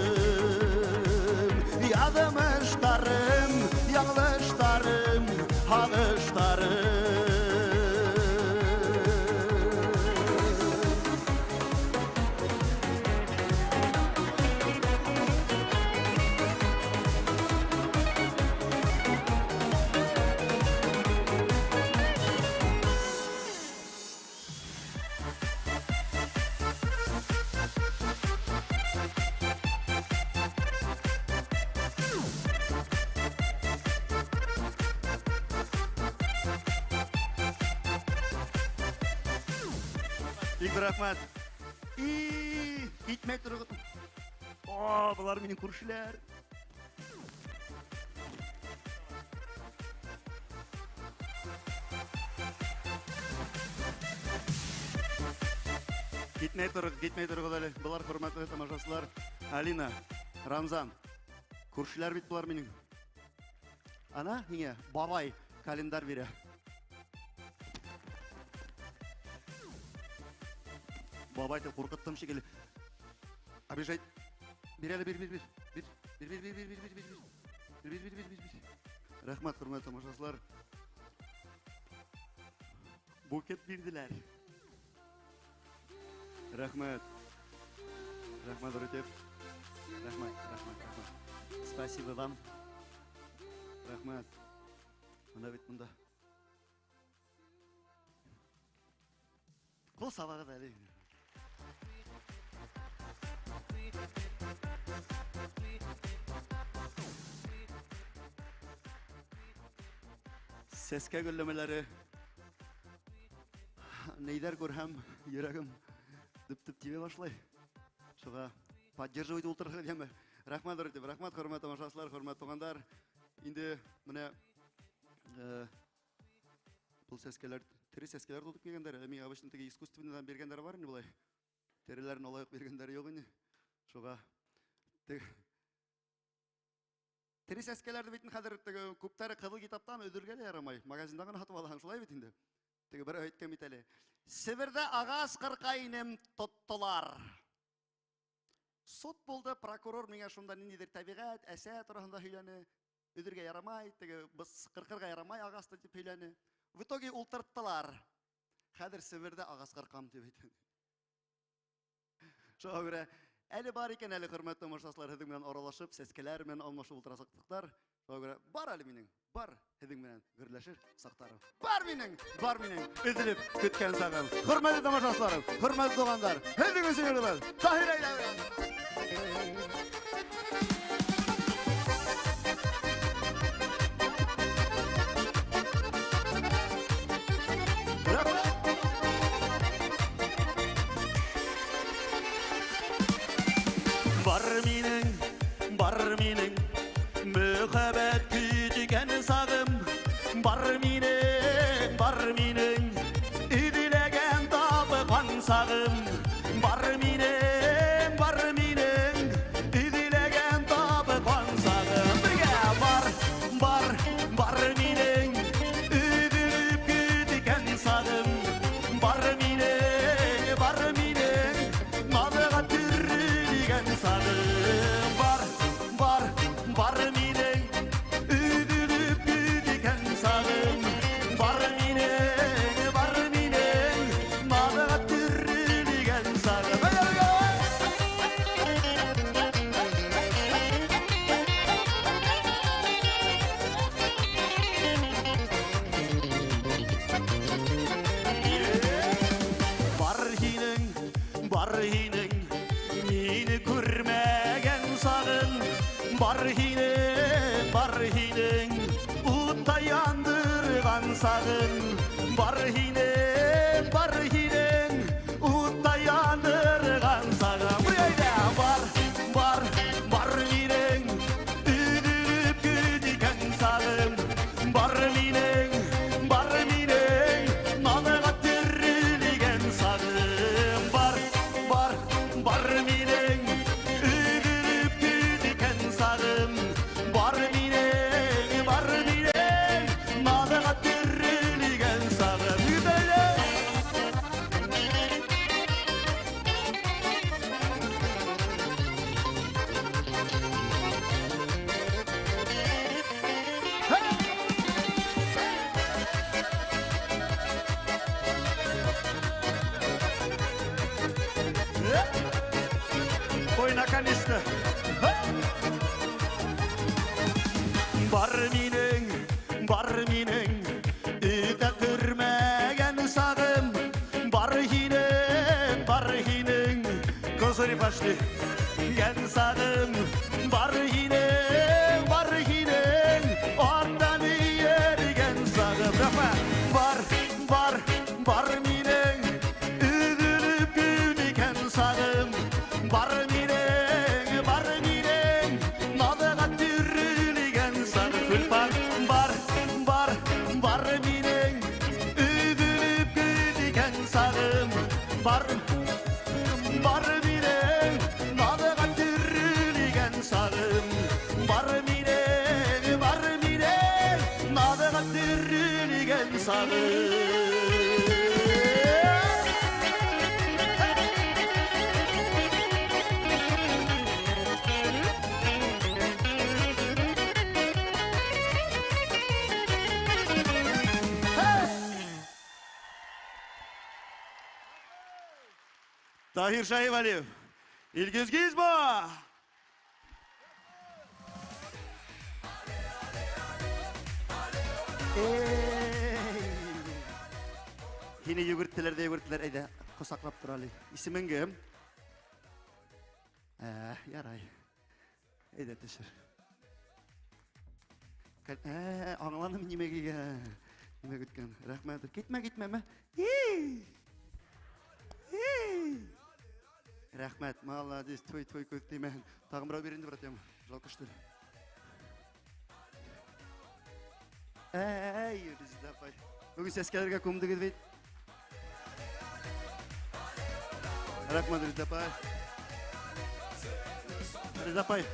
Яҙмыштарым, яңылыштарым, һағыштарым. Бик рәхмәт. И, китмәй тороғоҙ. О, былар минең күршеләр. Китмәй тороғоҙ, китмәй тороғоҙ әле. Былар хөрмәтле тамашасылар. Алина, Рамзан, күршеләр бит былар минең. Ана, һиңә бабай календарь бирә. Бабай тип ҡурҡыттым шикелле. Обижать. Бир әле, бир, бир, бир. Бир, бир, бир, бир, бир, бир, бир, бир. Бир, бир, бир, бир, бир, бир. Рәхмәт, хөрмәтле тамашасылар. Букет бирҙеләр. Рәхмәт. Рәхмәт, Рүтеп. Рәхмәт, рәхмәт, рәхмәт. Спасибо вам. Рәхмәт. Мында бит мында. Ҡул сабағыҙ әле. Сәскә гөлләмәләре. Нейҙәр күрһәм, йөрәгем дөп-дөп тибә башлай. Шуға поддерживать ултырырға тиәме. Рәхмәт, Рүтеп, рәхмәт, хөрмәтле тамашасылар, хөрмәтле туғандар. Инде менә был сәскәләр, тере сәскәләр тотоп килгәндәр. Ә миңа обычно теге искусственныйдан биргәндәр бар инде былай. Тереләрен алай уҡ биргәндәр юҡ инде. Шуға тере сәскәләрҙе бит хәҙер теге күптәре ҡыҙыл китаптан өҙөргә лә ярамай. Магазинда ғына һатып алаһың, шулай бит инде. Теге берәү әйткән бит әле. Себерҙә ағас ҡырҡа инем тоттолар. Суд булды, прокурор миңә шунда ниндәйҙер тәбиғәт, әсә тураһында һөйләне. Өҙөргә ярамай, теге быз ҡырҡырға ярамай ағасты тип һөйләне. В итоге ултырттылар. Хәҙер Себерҙә ағас ҡырҡам тип әйтә. Шуға күрә әле бар икән, әле хөрмәтле тамашасылар, һеҙҙең менән аралашып, сәскәләр менән алмашып ултырасаҡтар. Шуға күрә бар әле минең, бар һеҙҙең менән гөрләшер саҡтарым. Бар минең, бар минең өҙөлөп көткән сағым. Хөрмәтле тамашасыларым, хөрмәтле туғандар, һеҙҙең өсөн йөрөбөҙ. Таһир әйҙә. Бар минең, бар минең мөхәббәт көткән сағым. Бар минең, бар минең эҙләгән тапҡан сағым. Бар минең, бар минең эҙләгән тапҡан сағым. Бергә бар, бар, бар минең өҙөлөп көткән сағым. Бар минең, бар минең наҙға төрөлгән сағым. Бар, бар, бар минең өҙөлөп көткән сағым. Бар минең, бар минең наҙға төрөлгән сағым. Бар һинең, бар һинең мине күрмәгән сағың. Бар һинең, бар һинең утта яндырған сағың. Бар һинең, бар һинең утта яндырған сағың. Бер әйҙә, бар, Ой, наконец-то. Бар минең, бар минең, өйҙә күрмәгән сағым. Бар һинең, бар һинең, козыри пошли. Гән сағым, бар һинең, бар һинең, арттан эйәргән сағым. Рәхмәт. Бар, бар, бар минең, өҙөлөп көнөкән сағым. Бар минең, бар минең, наҙға төрөлгән сағым. Тюльпан, бар, бар, бар минең, өҙөлөп көнөкән сағым. Бар, бар минең, наҙға төрөлгән сағым. Бар минең, бар минең, наҙға төрөлгән сағым. Tahir Şahivaliev, İlgiz Gizmo. Һине йүгерттеләр ҙә йүгерттеләр, әйҙә, ҡосаҡлап тор әле. Исемең кем? Ярай. Әйҙә, төшөр. Аңланым нимә килгән, нимә көткән. Рәхмәт. Китмә, китмәме? Ей! Ей! Рәхмәт, молодец, твой, твой күҙ теймәһен. Тағын берәү бир инде, братьям. Жалко, что ли? Эй, Резеда апай. Бөгөн сәскәләргә күмдегеҙ бит. Рәхмәт, Резеда апай. Резеда апай,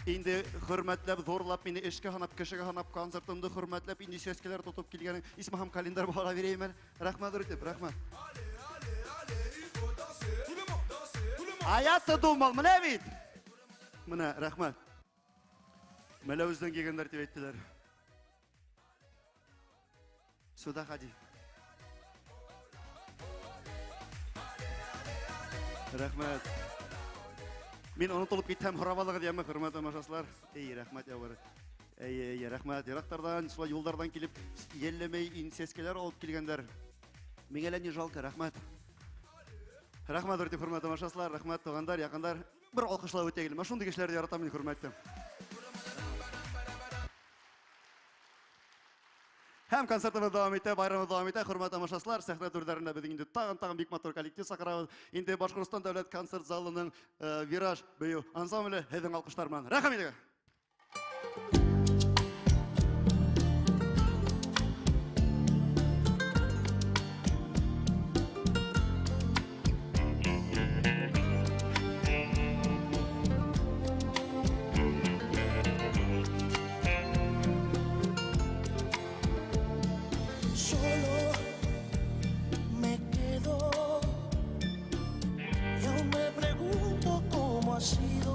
инде хөрмәтләп, ҙурлап, мине эшкә һанап, кешегә һанап, концертымды хөрмәтләп, инде сәскәләр тотоп килгәнең. Исмаһам календарь бара бирәйем әле. Рәхмәт, итеп, рәхмәт. А я-то думал, менә бит. Менә, рәхмәт. Мәләүездән килгәндәр дип әйттеләр. Сюда ходи. Рәхмәт. Мин онотолоп китһәм, һорап алығыҙ, йәме, хөрмәтле тамашасылар. Эй, рәхмәт, яуыр. Эй, эй, рәхмәт. Йыраҡтарҙан, шулай юлдарҙан килеп, йәлләмәй сәскәләр алып килгәндәр. Миңә лә не жалко, рәхмәт. Рәхмәт, ҙур итеп, хөрмәтле тамашасылар, рәхмәт, туғандар, яҡындар. Бер алҡышлап үтәйек. Мин шундай кешеләрҙе яратам мин, хөрмәтле. Һәм концертыбыҙ дауам итә, байрамыбыҙ дауам итә. Хөрмәтле тамашасылар, сәхнә түрҙәрендә беҙ инде тағын-тағын бик матур коллектив саҡырабыҙ. Инде Башҡортостан дәүләт концерт залының Вираж бейеү ансамбле һеҙҙең алҡыштар менән. Рәхмәт итегеҙ. Solo me quedo y aún me pregunto cómo ha sido,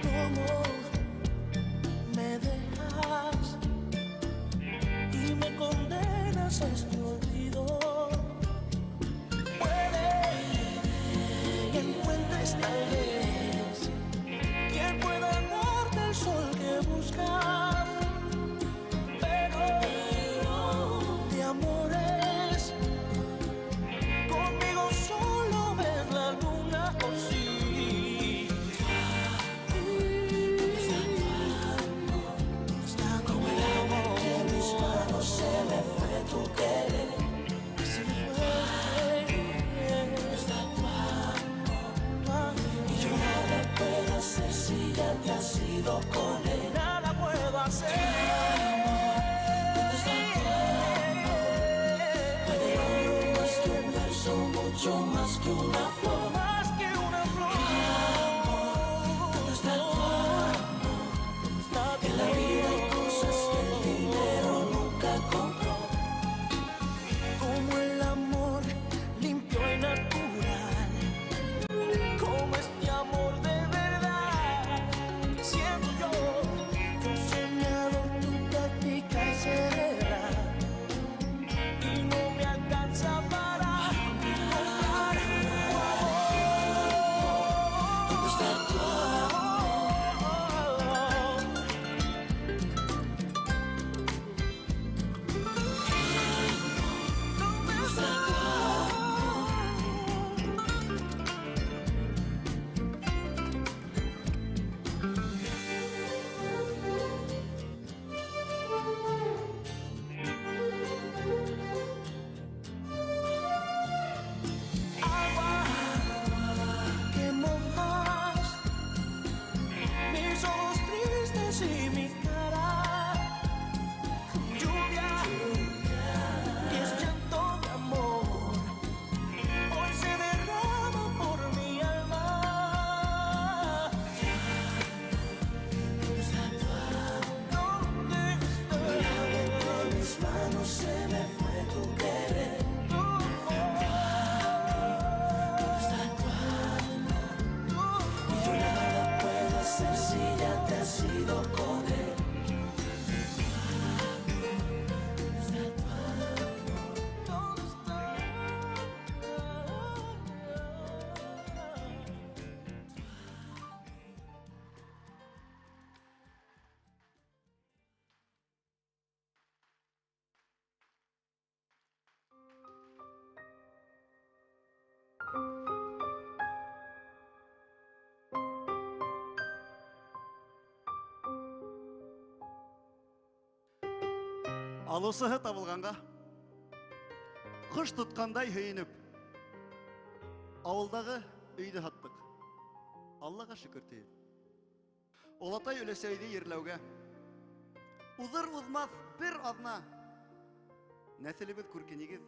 cómo me dejas y me condenas a este olvido. Puede que encuentres tal vez quien pueda darte el sol que buscas. Con él nada puedo hacer. Más que un verso, mucho más que una flor. Más que una flor. ¿Dónde está tu amor? En la vida hay cosas que el dinero nunca compró. Como el amor limpio y natural. Como este amor de verdad. Siento yo que un soñador tu práctica cerebral. Y no me alcanza para comprar tu amor. Алысыһы табылғанға ҡош тотҡандай һөйөнөп ауылдағы өйҙө һаттыҡ. Аллаға шөкөр тиеп. Олатай өләсәйҙе ерләүгә уҙыр уҙмаҫ бер аҙна нәҫелебеҙ күрке нигеҙ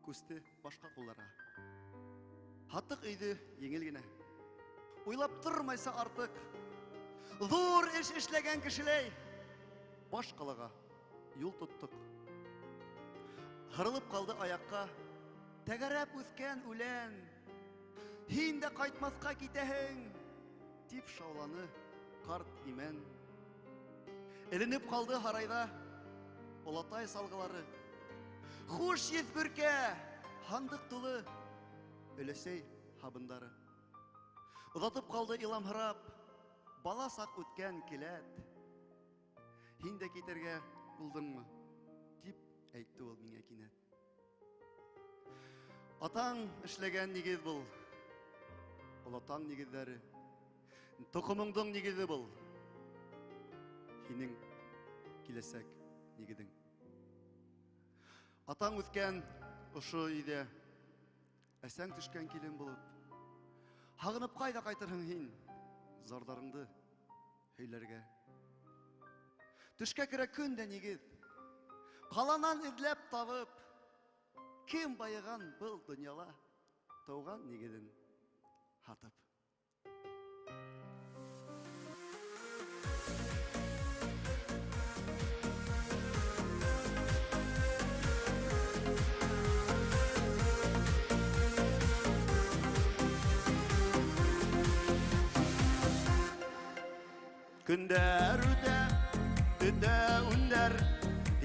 күсте башҡа ҡулдарға. Һаттыҡ өйҙө еңел генә. Уйлап тормайса артыҡ. Ҙур эш эшләгән кешеләй баш ҡалаға юл тоттоҡ. Һырылып ҡалды аяҡҡа тәгәрәп үҫкән үлән. Һин дә ҡайтмаҫҡа китәһең, тип шауланы ҡарт имән. Эленеп ҡалды һарайҙа олатай салғылары. Хуш еҫ бөркә һандыҡ тулы өләсәй һабындары. Оҙатып ҡалды иламһырап бала саҡ үткән келәт. Һин дә китергә булдыңмы? Тип әйтте ул миңә кинәт. Атаң эшләгән нигеҙ был. Олатаң нигеҙҙәре. Тоҡомоңдоң нигеҙе был. Һинең киләсәк нигеҙең. Атаң үҫкән ошо өйҙә әсәң төшкән килен булып. Һағынып ҡайҙа ҡайтырһың һин зарҙарыңды һөйләргә. Төшкә керә көн дә нигеҙ. Ҡаланан эҙләп табып, кем байыған был донъяла тыуған нигеҙен һатып. Көндәр үтә, төтә үндәр,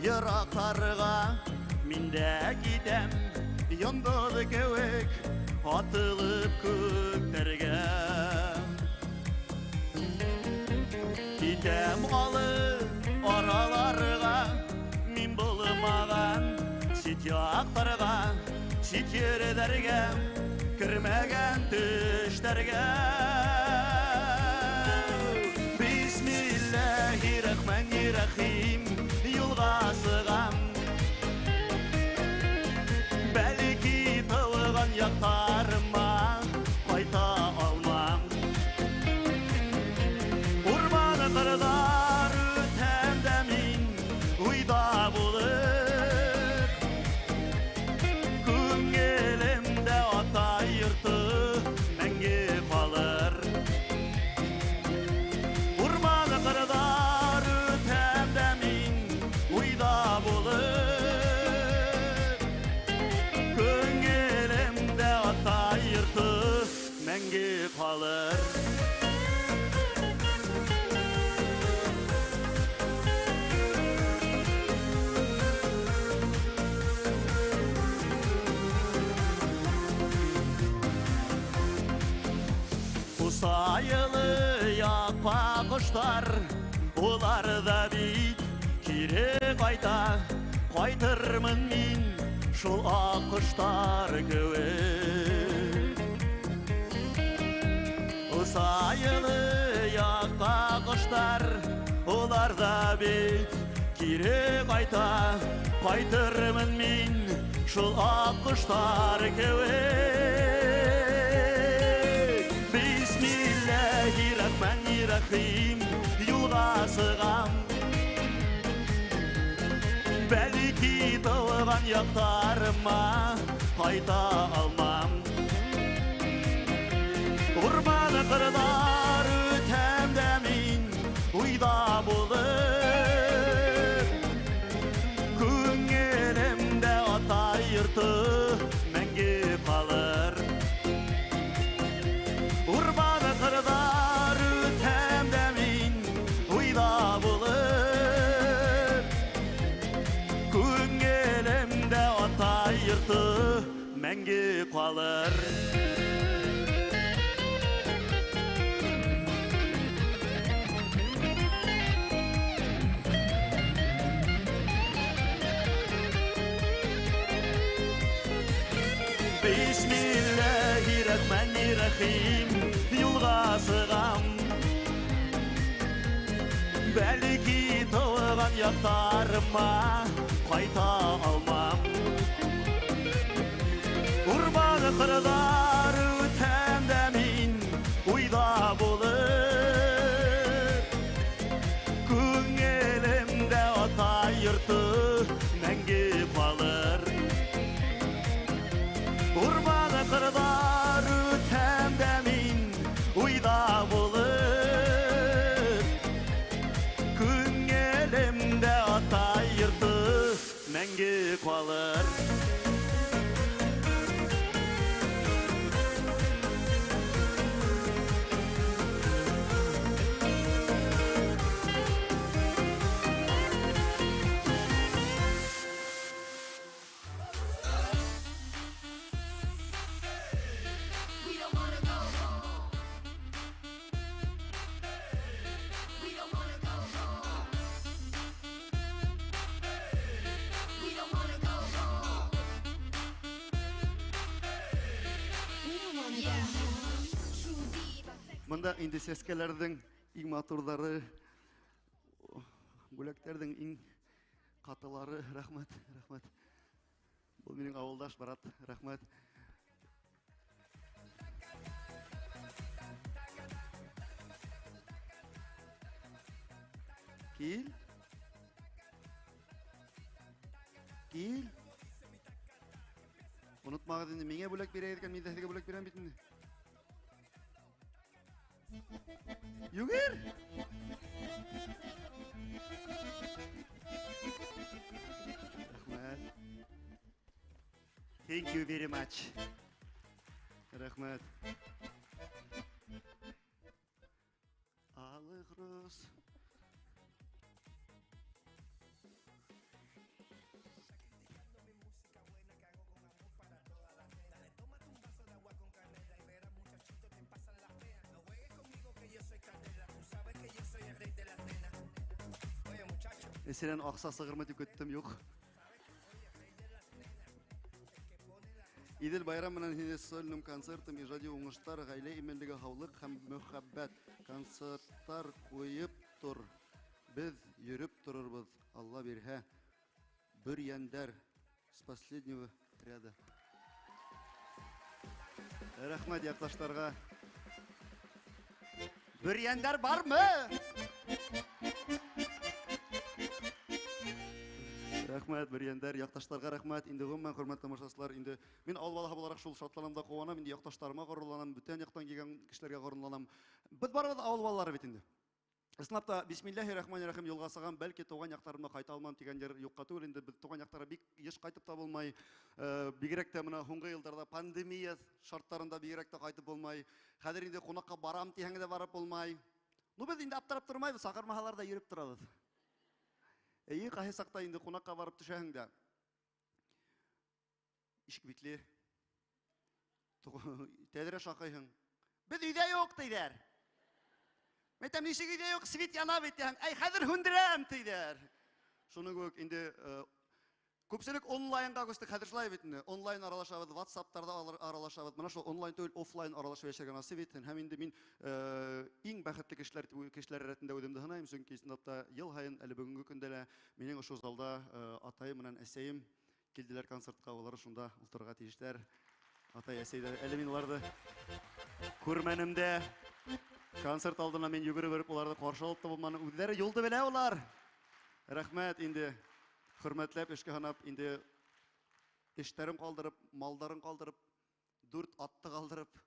йыраҡтарға мин дә китәм, йондоҙ кеүек атылып күктәргә. Китәм алыҫ араларға, мин булмаған сит яҡтарға, сит ерҙәргә, кермәгән төштәргә. Бисмилләһир-рахмәнир-рахим, юлға сығам. Бәлки тыуған яҡтарыма ҡайта алмам. Урман ҡырҙар үтәм дә мин уйҙа булып. Күңелемдә атай йорто мәңге ҡалыр. Урман ҡырҙар үтәм дә мин уйҙа булып. Күңелемдә атай йорто мәңге ҡалыр. Усайылы яҡҡа ҡоштар, улар ҙа бит кире ҡайта. Ҡайтырмын мин шул аҡ ҡоштар кеүек. Усайылы яҡҡа ҡоштар, улар ҙа бит кире ҡайта. Ҡайтырмын мин шул аҡ ҡоштар кеүек. Бисмилләһир-рахмәнир-рахим, юлға сығам. Бәлки тыуған яҡтарыма ҡайта алмам. Урман ҡырҙар үтәм дә мин уйҙа булып. Күңелемдә атай йорто мәңге ҡалыр. Урман ҡырҙар үтәм дә мин уйҙа булып. Күңелемдә атай йорто мәңге ҡалыр. Бисмилләһир-рахмәнир-рахим, юлға сығам. Бәлки тыуған Туған яҡтарыма ҡайта алмам. Урман ҡырҙар үтәм дә мин уйҙа булыр. Күңелемдә атай йорто мәңге ҡалыр. Урман ҡырҙар үтәм дә мин уйҙа булыр. Күңелемдә атай йорто мәңге ҡалыр. Мында инде сәскәләрҙең иң матурҙары, бүләктәрҙең иң ҡатылары. Рәхмәт, рәхмәт. Был минең ауылдаш, брат, рәхмәт. Кил. Кил. Онотмағыҙ инде, миңә бүләк бирә икән, мин дә һеҙгә бүләк бирәм бит инде. Йүгер! Рәхмәт. Thank you very much. Рәхмәт. Алығырыз. Сенен аҡса сығырмы тип көттөм, юҡ. Иҙел байрам менән һине сольным концертым, ижади уңыштар, ғаилә именлеге, һаулыҡ һәм мөхәббәт. Концерттар ҡуйып тор. Беҙ йөрөп торорбоҙ, Алла бирһә. Бөрйәндәр с последнего ряда. Рәхмәт яҡташтарға. Бөрйәндәр бармы? Рәхмәт, бөрйәндәр, яҡташтарға рәхмәт. Инде ғөмүмән, хөрмәтле тамашасылар, инде мин ауыл балаһы булараҡ шул шатланам да ҡыуанам, инде яҡташтарыма ғорурланам, бүтән яҡтан килгән кешеләргә ғорурланам. Беҙ барыбыҙ ауыл балалары бит инде. Ысынлап та, бисмиллаһир-рахманир-рахим юлға сығам, бәлки тыуған яҡтарыма ҡайта алмам тигән ер юҡҡа түгел инде. Беҙ тыуған яҡтарға бик йыш ҡайтып та булмай. Бигерәк тә мына һуңғы йылдарҙа пандемия шарттарында бигерәк тә ҡайтып булмай. Хәҙер инде ҡунаҡҡа барам тиһәң дә барып булмай. Ну, беҙ инде аптырап тормайбыҙ, саҡырмаһалар ҙа йөрөп торабыҙ. Эйе, ҡайһы саҡта инде ҡунаҡҡа барып төшәһең дә. Ишек бикле. Тәҙрә шаҡыйһың. Беҙ өйҙә юҡ, тиҙәр. Мин әйтәм, нисек өйҙә юҡ, свет яна бит, тиһәң. Әй, хәҙер һүндерәм, тиҙәр. Шуның кеүек инде, күпселек онлайнға күстек, хәҙер шулай бит инде. Онлайн аралашабыҙ, WhatsApp-тарҙа аралашабыҙ. Мына шул онлайн түгел, офлайн аралашып йәшәргә насип итһен. Һәм инде мин, иң бәхетле кешеләр рәтендә үҙемде һанайым, сөнки ысынлап та йыл һайын әле бөгөнгө көндә лә минең ошо залда, атайым менән әсәйем килделәр концертҡа, улар шунда ултырырға тейештәр. Атай, әсәйҙәр, әле мин уларҙы күрмәнем дә. Концерт алдына мин йүгереп йөрөп уларҙы ҡаршы алып та булманы. Үҙҙәре юлды белә улар. Рәхмәт инде. Хөрмәтләп, эшкә һанап, инде эштәрен ҡалдырып, малдарын ҡалдырып, 4 атты ҡалдырып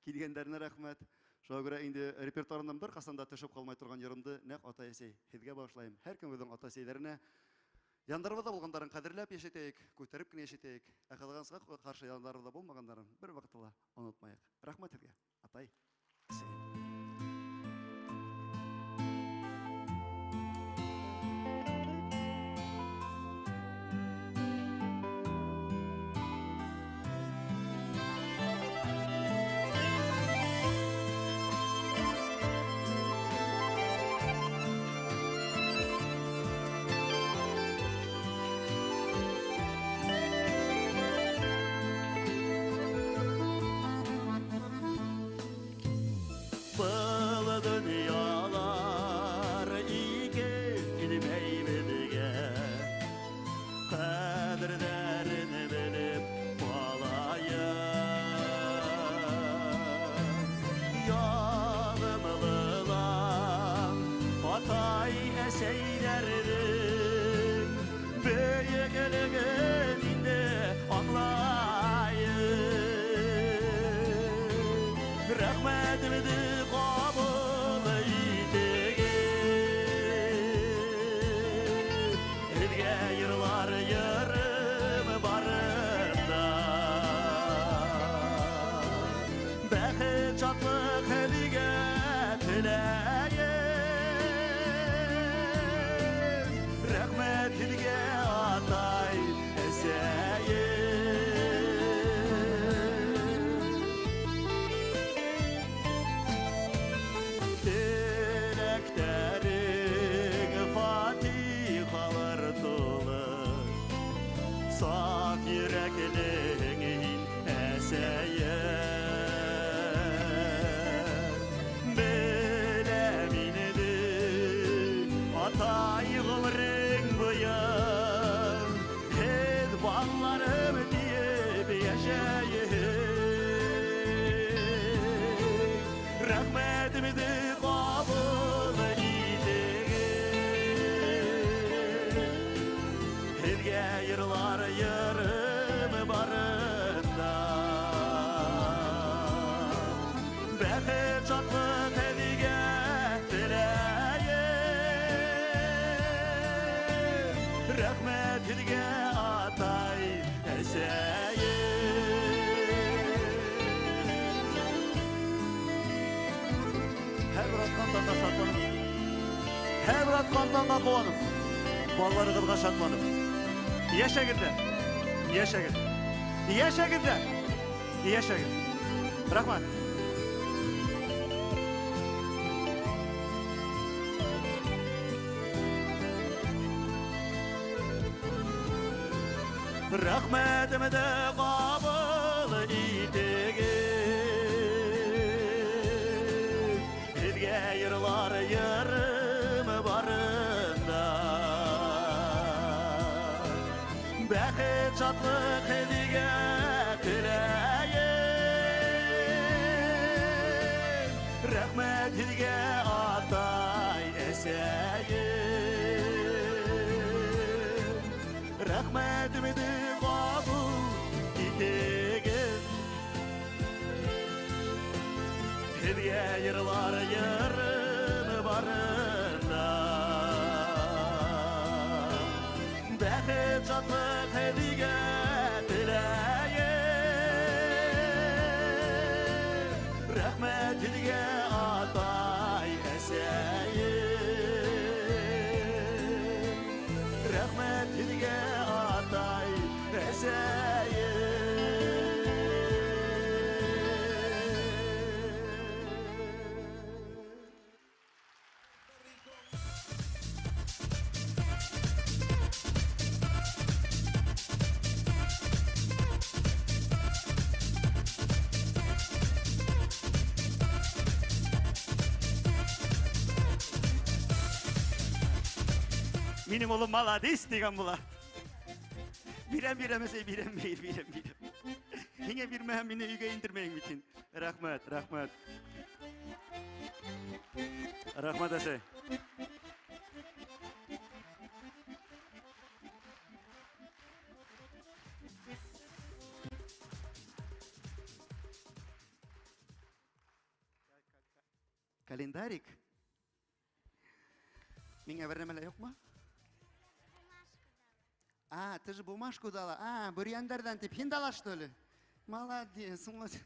килгәндәренә рәхмәт. Шуға күрә инде репертуарымдан бер ҡасан да төшөп ҡалмай торған йырымды нәҡ атай-әсәй һеҙгә бағышлайым. Һәр кемебеҙҙең атай-әсәйҙәренә яндарыбыҙҙа булғандарын ҡәҙерләп йәшәтәйек, күтәреп кенә йәшәтәйек. Ә ҡыҙғанысҡа ҡаршы яндарыбыҙҙа булмағандарын бер ваҡытта ла онотмайыҡ. Рәхмәт һеҙгә, атай. Рәхмәтемде ҡабул итегеҙ. Һеҙгә йырлар йырым барында. Бәхет, шатлыҡ һеҙгә теләйем. Рәхмәт һеҙгә, атай, әсәйем. Теләктәрең фатихалар тулы, саф йөрәклең һин, әсәйем. Беләм инде, атай ғүмерең буйы һеҙ балаларым тиеп йәшәйһең. Рәхмәтемде ҡабул итегеҙ. Һеҙгә йырлар йырым барында. Бәхет, шатлыҡ һеҙгә теләйем. Рәхмәт һеҙгә, атай, әсәйем. Һәр бер атҡан таңға шатланып, һәр бер атҡан таңға ҡыуанып, балаларығыҙға шатланып. Йәшәгеҙ ҙә, йәшәгеҙ, йәшәгеҙ ҙә, йәшәгеҙ. Рәхмәт. Рәхмәтемде ҡабул итегеҙ. Һеҙгә йырлар йырым барында. Бәхет, шатлыҡ һеҙгә теләйем. Рәхмәт һеҙгә, атай, әсәйем. Рәхмәтемде ҡабул итегеҙ. Һеҙгә йырлар йырым барында. Бәхет, шатлыҡ һеҙгә теләйем. Рәхмәт һеҙгә, атай, әсәйем. Рәхмәт һеҙгә, атай, әсәйем. Минең улым молодец тигән була. Бирәм, бирәм, әсәй, бирәм, бирәм, бирәм. Һиңә бирмәһәм, мине өйгә индермәйең бит һин. Рәхмәт, рәхмәт. Рәхмәт, әсәй. Календарик? Миңә бер нәмә лә юҡмы? А, ты же бумажку дала. А, бөрйәндәрҙән тип һин дала, что ли? Молодец, молодец.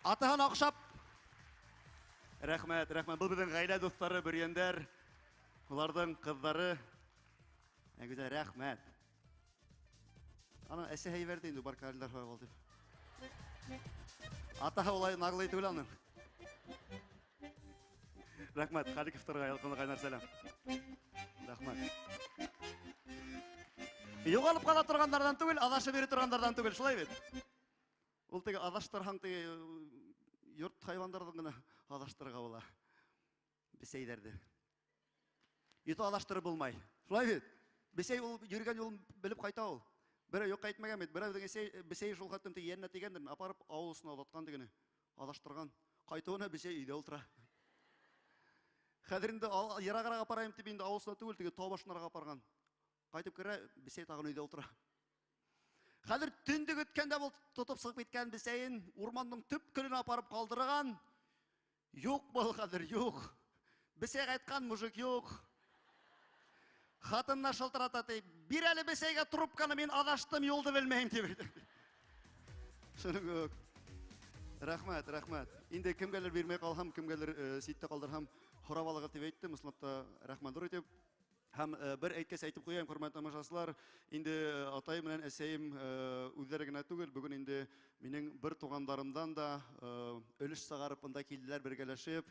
Атаһына оҡшап. Рәхмәт, рәхмәт. Был беҙҙең ғаилә дуҫтары, бөрйәндәр. Уларҙың ҡыҙҙары. Ә, гүзәл, рәхмәт. Ана әсәһе ебәрҙе инде, бар календарь һорап ал тип. Атаһы улай наглый түгел аның. Рәхмәт, Халиковтарға ялҡынлы ҡайнар сәләм. Рәхмәт. Юғалып ҡала торғандарҙан түгел, аҙашып йөрөй торғандарҙан түгел, шулай бит? Ул теге аҙаштырһаң, теге йорт хайуандарҙы ғына аҙаштырырға була. Бесәйҙәрҙе. Ите аҙаштырып булмай. Шулай бит? Бесәй ул йөрөгән юлын белеп ҡайта ул. Берәү юҡ әйтмәгән бит, берәүҙең бесәй шул хәтлем теге йәненә тейгәндер, апарып ауыл осона оҙатҡан тегене. Аҙаштырған. Ҡайтыуына бесәй өйҙә ултыра. Хәҙер инде йырағыраҡ апарайым тип инде ауыл осона түгел, теге тау башынараҡ апарған. Ҡайтып керә, бесәй тағын өйҙә ултыра. Хәҙер төндө көткәндә был тотоп сығып киткән бесәйен урмандың төпкөлөнә апарып ҡалдырған. Юҡ был хәҙер, юҡ. Бесәй ҡайтҡан, мужик юҡ. Хатынына шылтырата ти, бир әле бесәйгә трубканы, мин аҙаштым, юлды белмәйем тип әйтә. Шуның кеүек. Рәхмәт, рәхмәт. Инде кемгәлер бирмәй ҡалһам, кемгәлер ситтә ҡалдырһам, һорап алығыҙ тип әйттем, ысынлап та рәхмәт ҙур итеп. Һәм бер әйткәс әйтеп ҡуяйым, хөрмәтле тамашасылар, инде атайым менән әсәйем үҙҙәре генә түгел, бөгөн инде минең бер туғандарымдан да өлөш сығарып бында килделәр бергәләшеп.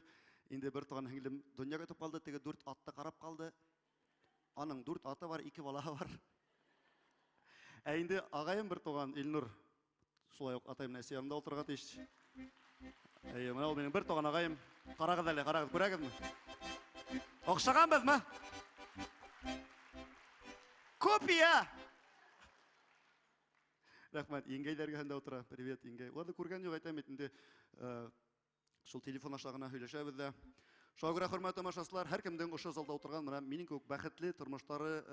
Инде бер туған һеңлем донъя көтөп ҡалды, теге 4 атты ҡарап ҡалды. Аның 4 аты бар, 2 балаһы бар. Ә инде ағайым бер туған Илнур, шулай уҡ атайым менән әсәй янында ултырырға тейеш. Әйе, мына ул минең бер туған ағайым. Ҡарағыҙ әле, ҡарағыҙ, күрәгеҙме? Оҡшағанбыҙмы? Копия! Рәхмәт, еңгәйләр эргәһендә ултыра. Привет, еңгәй. Уларҙы күргән юҡ, әйтәм бит инде, шул телефон аша ғына һөйләшәбеҙ ҙә. Шуға күрә, хөрмәтле тамашасылар, һәр кемдең ошо залда ултырған мына минең кеүек бәхетле тормоштары,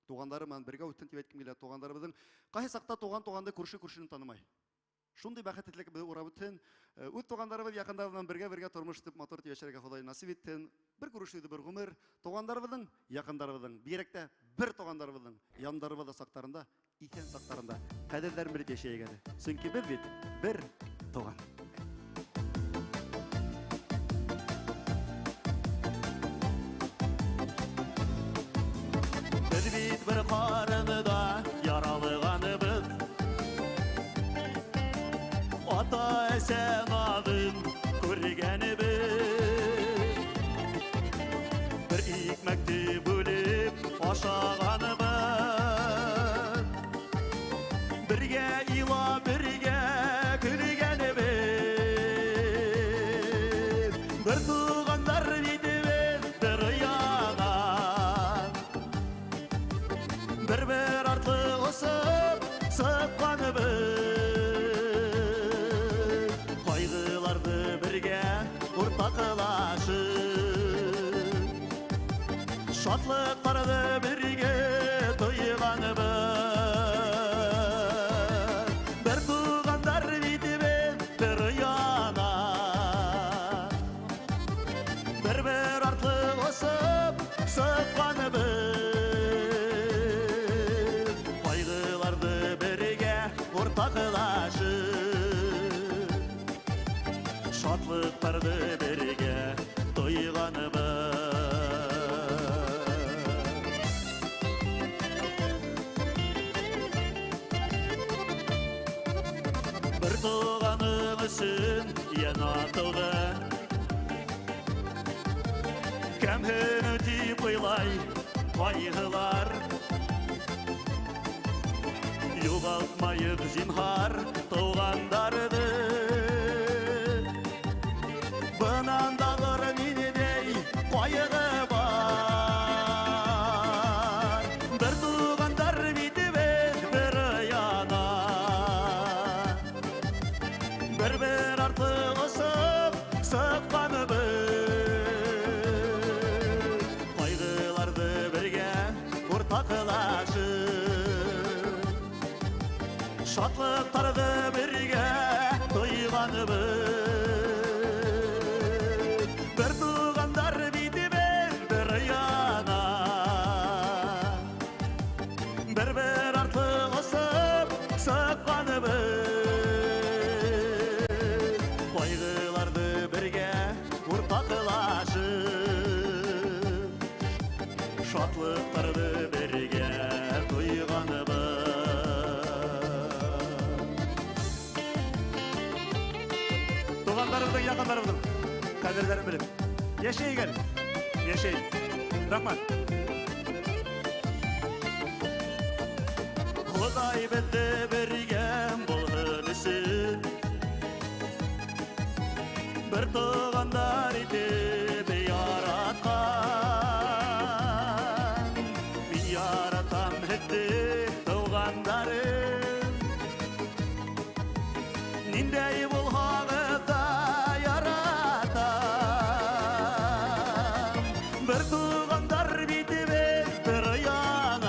туғандары менән бергә үтһен тип әйткем килә. Туғандарыбыҙҙың ҡайһы саҡта туған туғанды күрше күршене танымай. Шундай бәхетлелек беҙҙе урап үтһен. Үҙ туғандарыбыҙ, яҡындарыбыҙ менән бергә-бергә тормош итеп, матур итеп йәшәргә Хоҙай насип итһен. Бер күрешеүҙе бер ғүмер, туғандарыбыҙҙың, яҡындарыбыҙҙың, бигерәк тә бер туғандарыбыҙҙың яндарыбыҙҙа саҡтарында, иҫән саҡтарында ҡәҙерҙәрен белеп йәшәйек әле. Сөнки беҙ бит бер туған. Беҙ бит бер ҡарында яралғанбыҙ. Ата-әсә наҙын күргәнебеҙ. Бер икмәкте бүлеп ашағаныбыҙ. Бергә илап, бергә көлгәнебеҙ. Бер туғандар бит беҙ бер оянан. Бер-бер артлы осоп сыҡҡаныбыҙ. Ҡайғыларҙы бергә уртаҡлашып, шатлыҡтарҙы бергә тойғаныбыҙ. Бер туғандар бит беҙ бер оянан. Бер-бер артлы осоп сыҡҡаныбыҙ. Ҡайғыларҙы бергә уртаҡлашып, шатлыҡтарҙы бергә тойғаныбыҙ. Бер туғаның өсөн йән атыуҙы кәмһенеү тип уйлай ҡайһылар. Юғалтмайыҡ зинһар туғандарҙы. Бынан да ҙур ниндәй ҡайғы бар. Бер туғандар бит беҙ бер оянан. Бер-бер артлы осоп сыҡҡанбыҙ. Ҡайғыларҙы бергә уртаҡлашып, шатлыҡтарҙы бергә тойғанбыҙ. Бер туғандар бит беҙ бер оянан. Бер-бер артлы осоп сыҡҡанбыҙ. Ҡайғыларҙы бергә уртаҡлашып, шатлыҡтарҙы бергә тойғанбыҙ. Туғандарыбыҙҙың, яҡындарыбыҙҙың ҡәҙерҙәрен белеп йәшәйек әле, йәшәйек. Рәхмәт. Хоҙай беҙҙе бергә булһын өсөн, бер туғандар итеп яратҡан. Мин яратам һеҙҙе, туғандарым. Ниндәй булһағыҙ ҙа яратам. Бер туғандар бит беҙ бер оянан.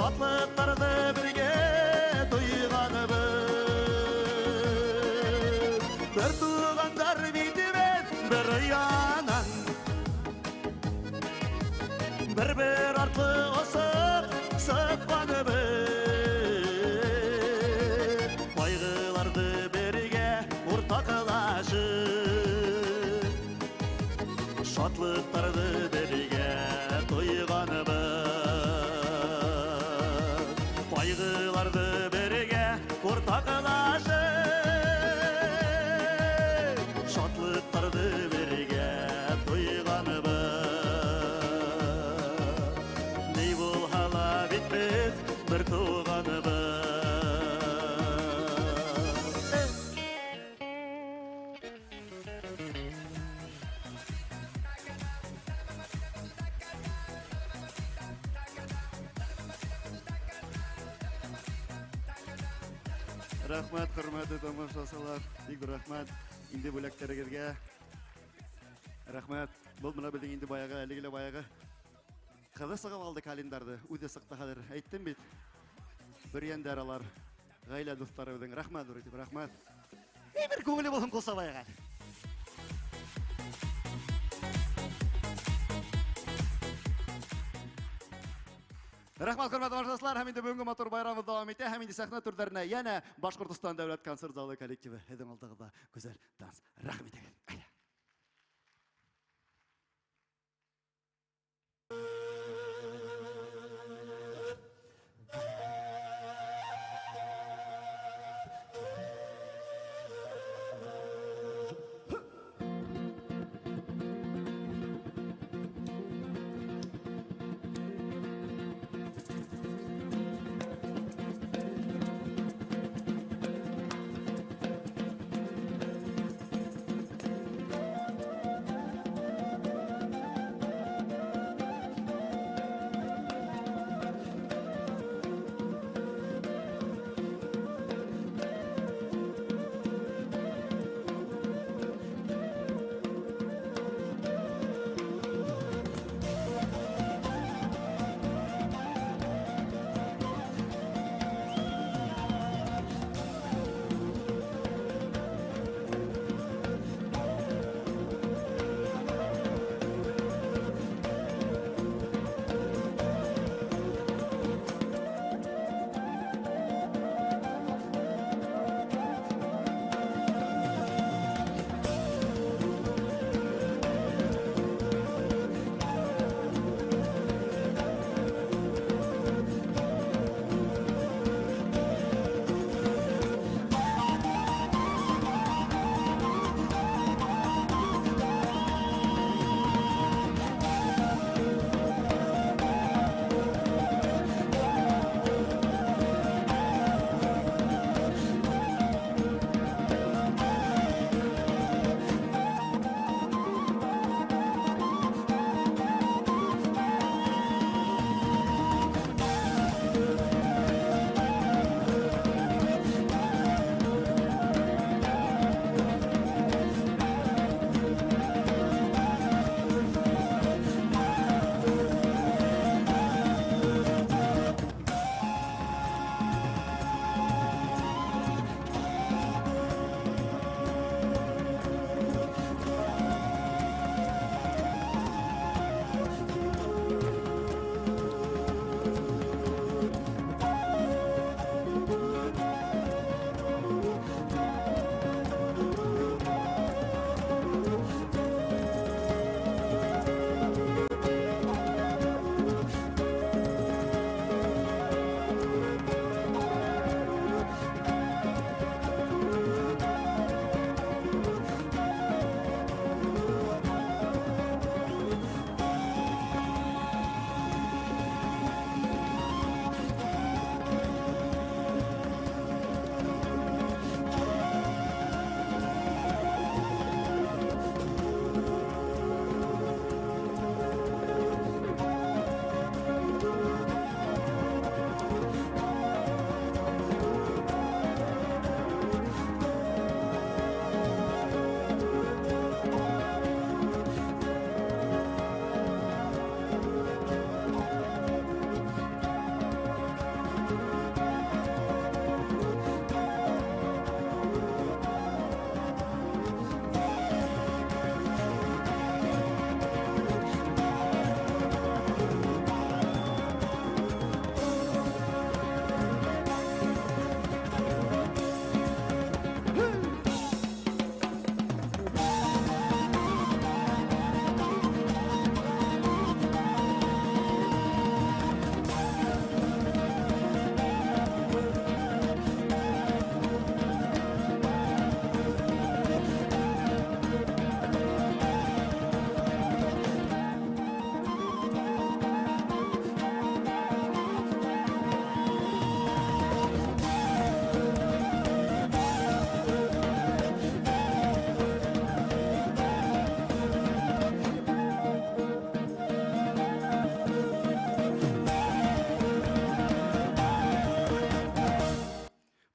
Шатлыҡларҙы бергә тойғаныбыҙ. Бер туғандар бит беҙ бер оянан, бер-бер артлы осоп сыҡҡаныбыҙ. Ҡайғыларҙы бергә уртаҡлашып, шатлыҡтарҙы бергә тойғаныбыҙ. Ҡайғыларҙы бергә уртаҡлашып, шатлыҡтарҙы бергә тойғаныбыҙ. Ни булһа ла бит беҙ бер туғаныбыҙ. Рәхмәт, хөрмәтле тамашасылар. Бик рәхмәт инде бүләктәрегеҙгә. Рәхмәт. Был менә беҙҙең инде баяғы, әлеге лә баяғы. Ҡыҙы сығып алды календарҙы. Үҙе сыҡты хәҙер. Әйттем бит. Бөрйәндәр алар. Ғаилә дуҫтары беҙҙең. Рәхмәт ҙур итеп, рәхмәт. Эй, бер күңеле булһын ҡул сабайыҡ әле. Рәхмәт, хөрмәтле тамашасылар. Һәм инде бөгөнгө матур байрамыбыҙ дауам итә. Һәм инде сәхнә түрҙәренә йәнә Башҡортостан дәүләт концерт залы коллективы һеҙҙең алдығыҙҙа гүзәл данс. Рәхим итегеҙ. Әйҙә.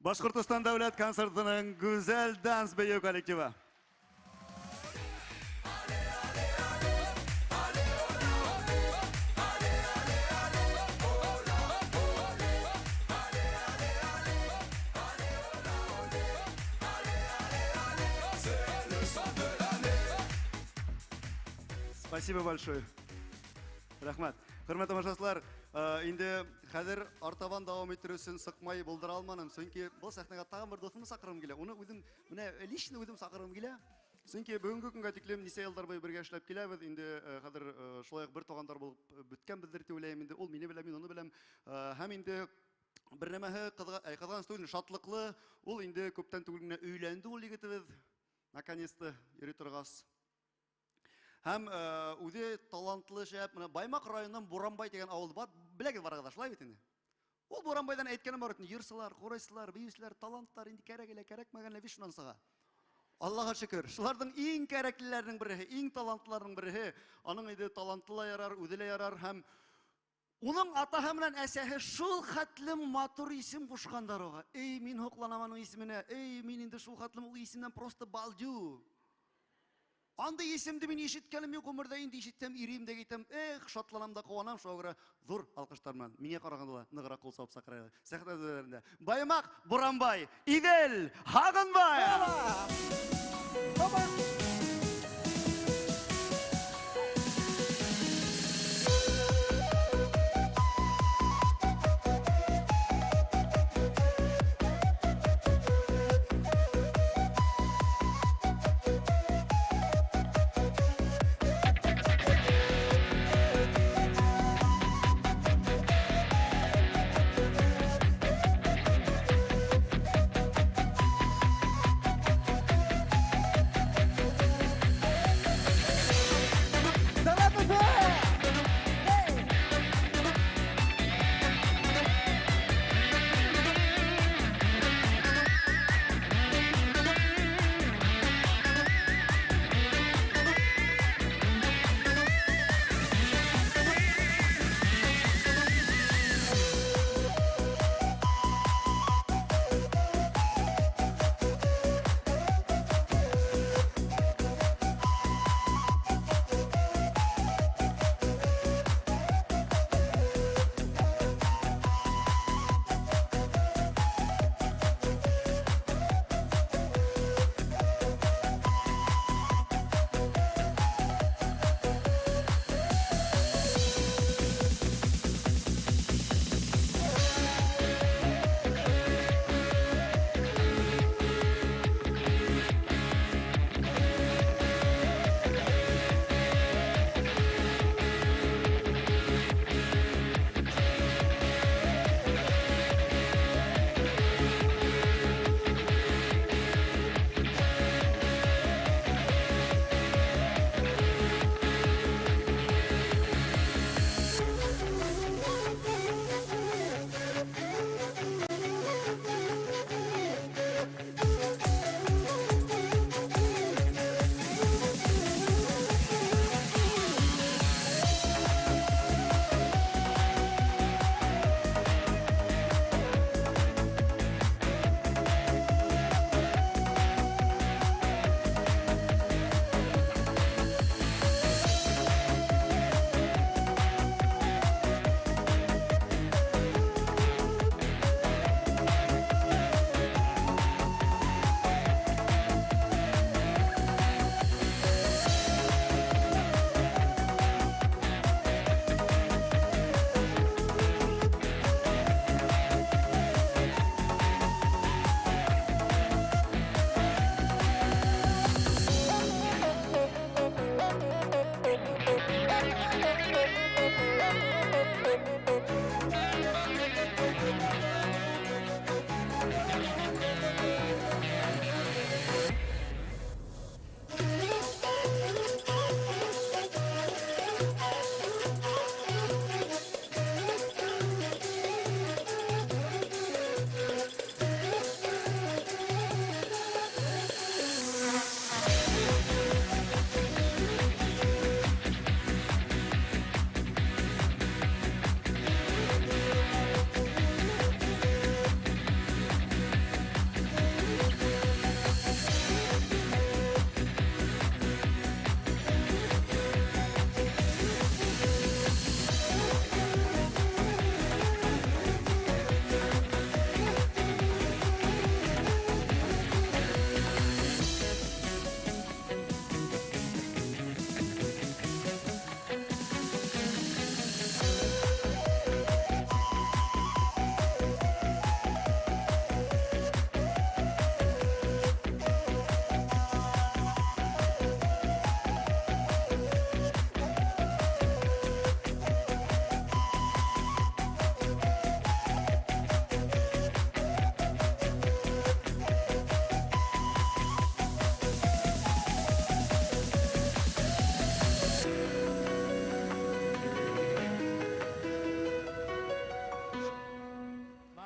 Башҡортостан дәүләт концертының Гүзәл данс бейеү коллективы. Спасибо большое. Рәхмәт. Хөрмәтле тамашасылар, инде хәҙер артабан дауам иттереү өсөн сыҡмай булдыра алманым. Сөнки был сәхнәгә тағын бер дуҫымды саҡырғым килә. Уны үҙем, менә лично үҙем саҡырғым килә. Сөнки бөгөнгө көнгә тиклем нисә йылдар буйы бергә эшләп киләбеҙ. Инде хәҙер шулай уҡ бер туғандар булып бөткәнбеҙҙер тип уйлайым. Инде ул мине белә, мин уны беләм. Һәм инде бер нәмәһе ҡыҙғаныс түгел, шатлыҡлы. Ул инде күптән түгел генә өйләнде ул егетебеҙ. Наконец-то йөрөй торғас. Һәм үҙе талантлы шәп, менә Баймаҡ районының Буранбай тигән ауыл бар, беләгеҙ барығыҙ, шулай бит инде. Ул Буранбайҙан әйткәнем бар бит, йырсылар, ҡурайсылар, бейеүселәр, таланттар инде кәрәк әле, кәрәкмәгән әле, шунан сыға. Аллаға шөкөр, шуларҙың иң кәрәклеләренең береһе, иң талантлыларының береһе. Аның инде талантлы ла ярар, үҙе лә ярар һәм уның атаһы менән әсәһе шул хәтлем матур исем ҡушҡандар уға. Эй, мин һоҡланам аның исеменә. Эй, мин инде шул хәтлем ул исемдән просто балдю. Андай исемде мин ишеткәнем юк гомердә, инде ишетсәм ирем дә китәм. Эх, шатланам да куанам, шуңа күрә зур алкышлар менән миңа караганда ла ныграк кул сабып сакрайлы. Сәхнә түрендә Баймаҡ Буранбай, Идел Һағынбай.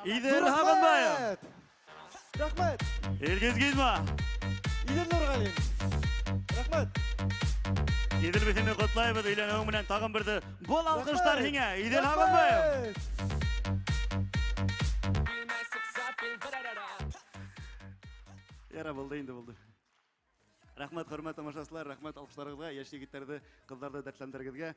Идел Һағынбаев. Рәхмәт. Илгиз Гизма. Идел Нурғалин. Рәхмәт. Идел, беҙ һине ҡотлайбыҙ, өйләнеүең менән тағын берҙе. Был алҡыштар һиңә, Идел Һағынбаев. Яра, булды инде, булды. Рәхмәт, хөрмәт тамашасылар, рәхмәт алҡыштарығыҙға, йәш егеттәрҙе, ҡыҙҙарҙы дәртләндергеҙгә.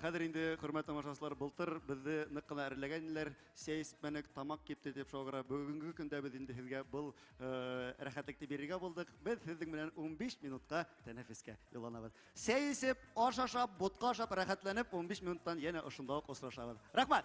Хәҙер инде, хөрмәт тамашасылар, былтыр беҙҙе ныҡ ҡына әрләгәнеләр, сәй эсмәнек, тамаҡ кипте тип шуға күрә бөгөнгө көндә беҙ инде һеҙгә был рәхәтлекте бирергә булдыҡ. Беҙ һеҙҙең менән 15 минутҡа тәнәфескә юлланабыҙ. Сәй эсеп, аш ашап, ботҡа ашап, рәхәтләнеп, 15 минуттан йәнә ошонда уҡ осрашабыҙ. Рәхмәт!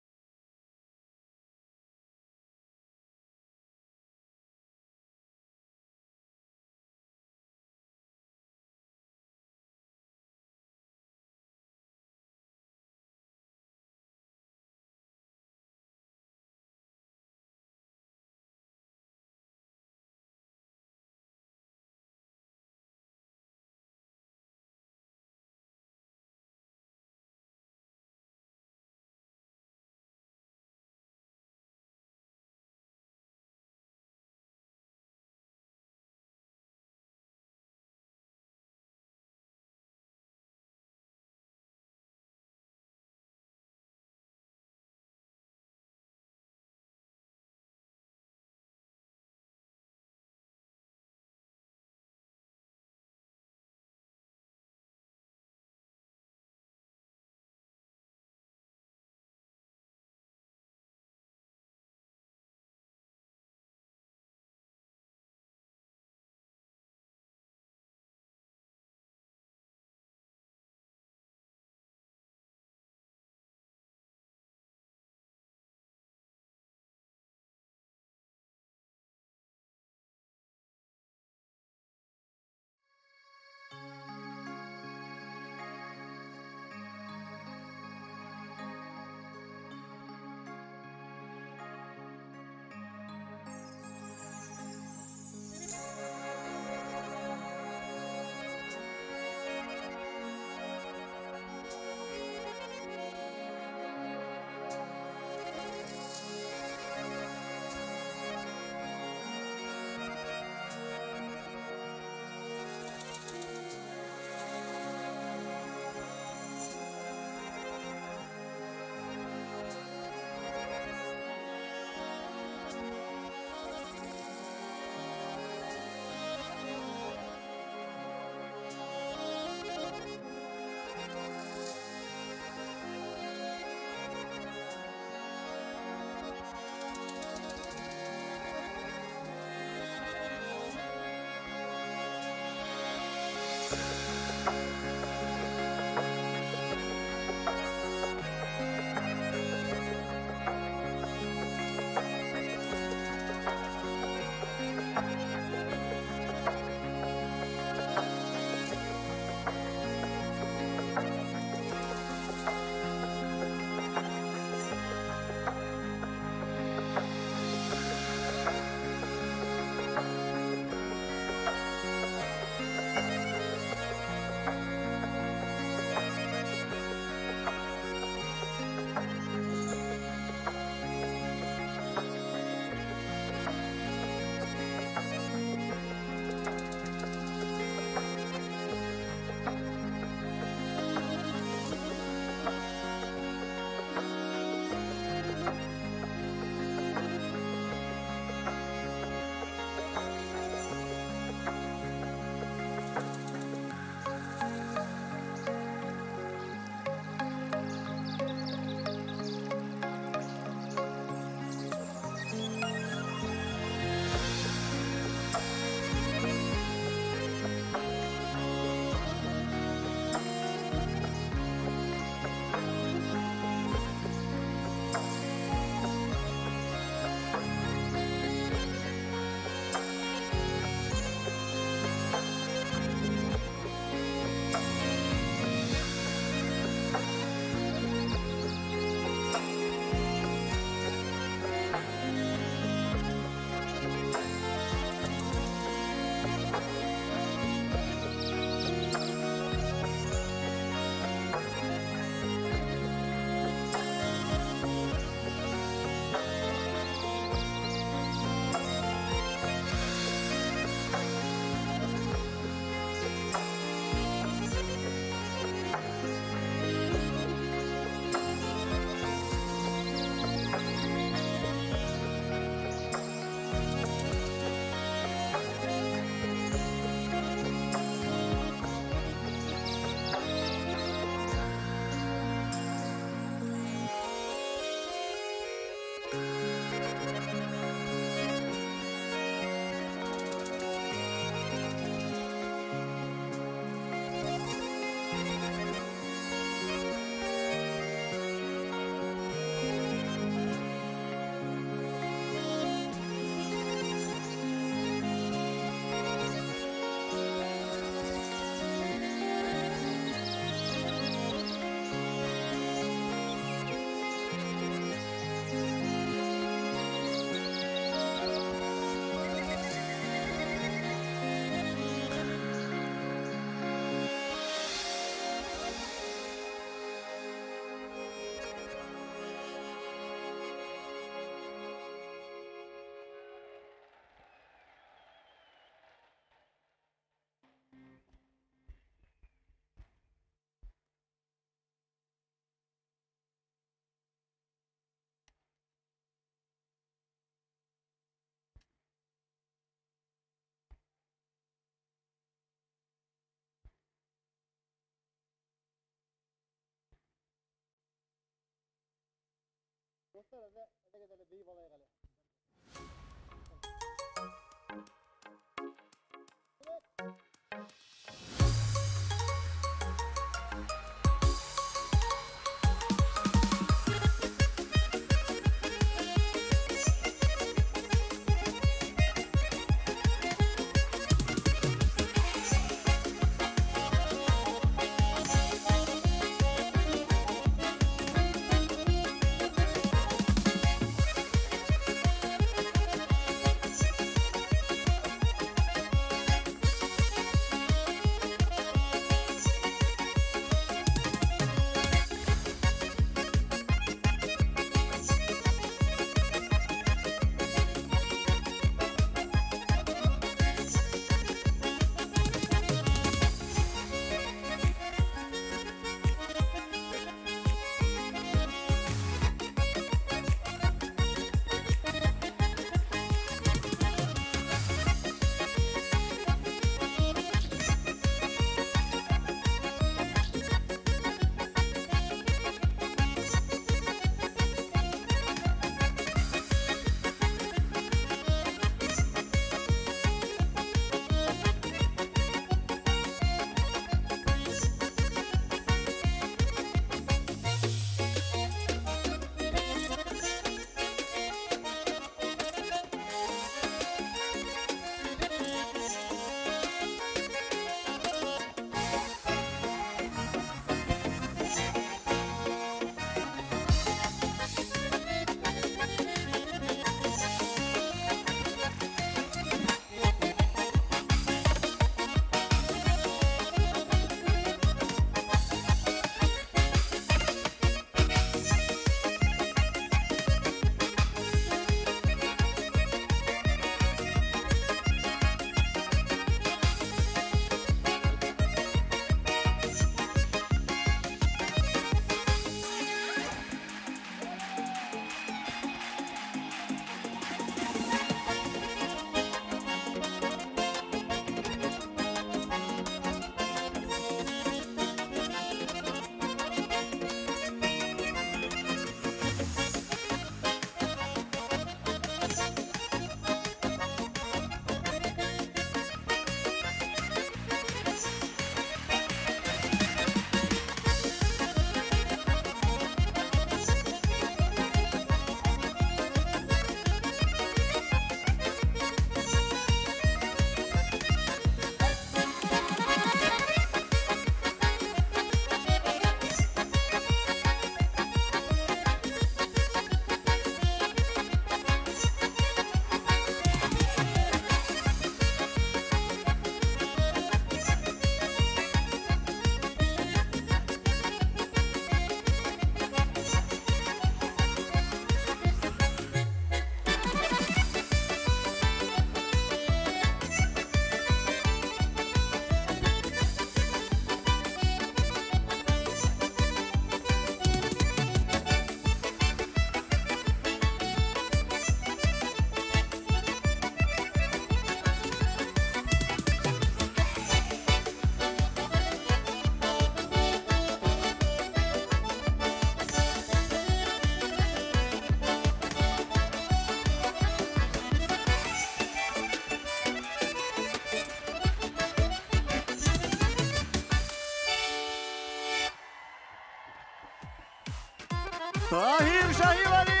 Таһир Шаһивәлиев!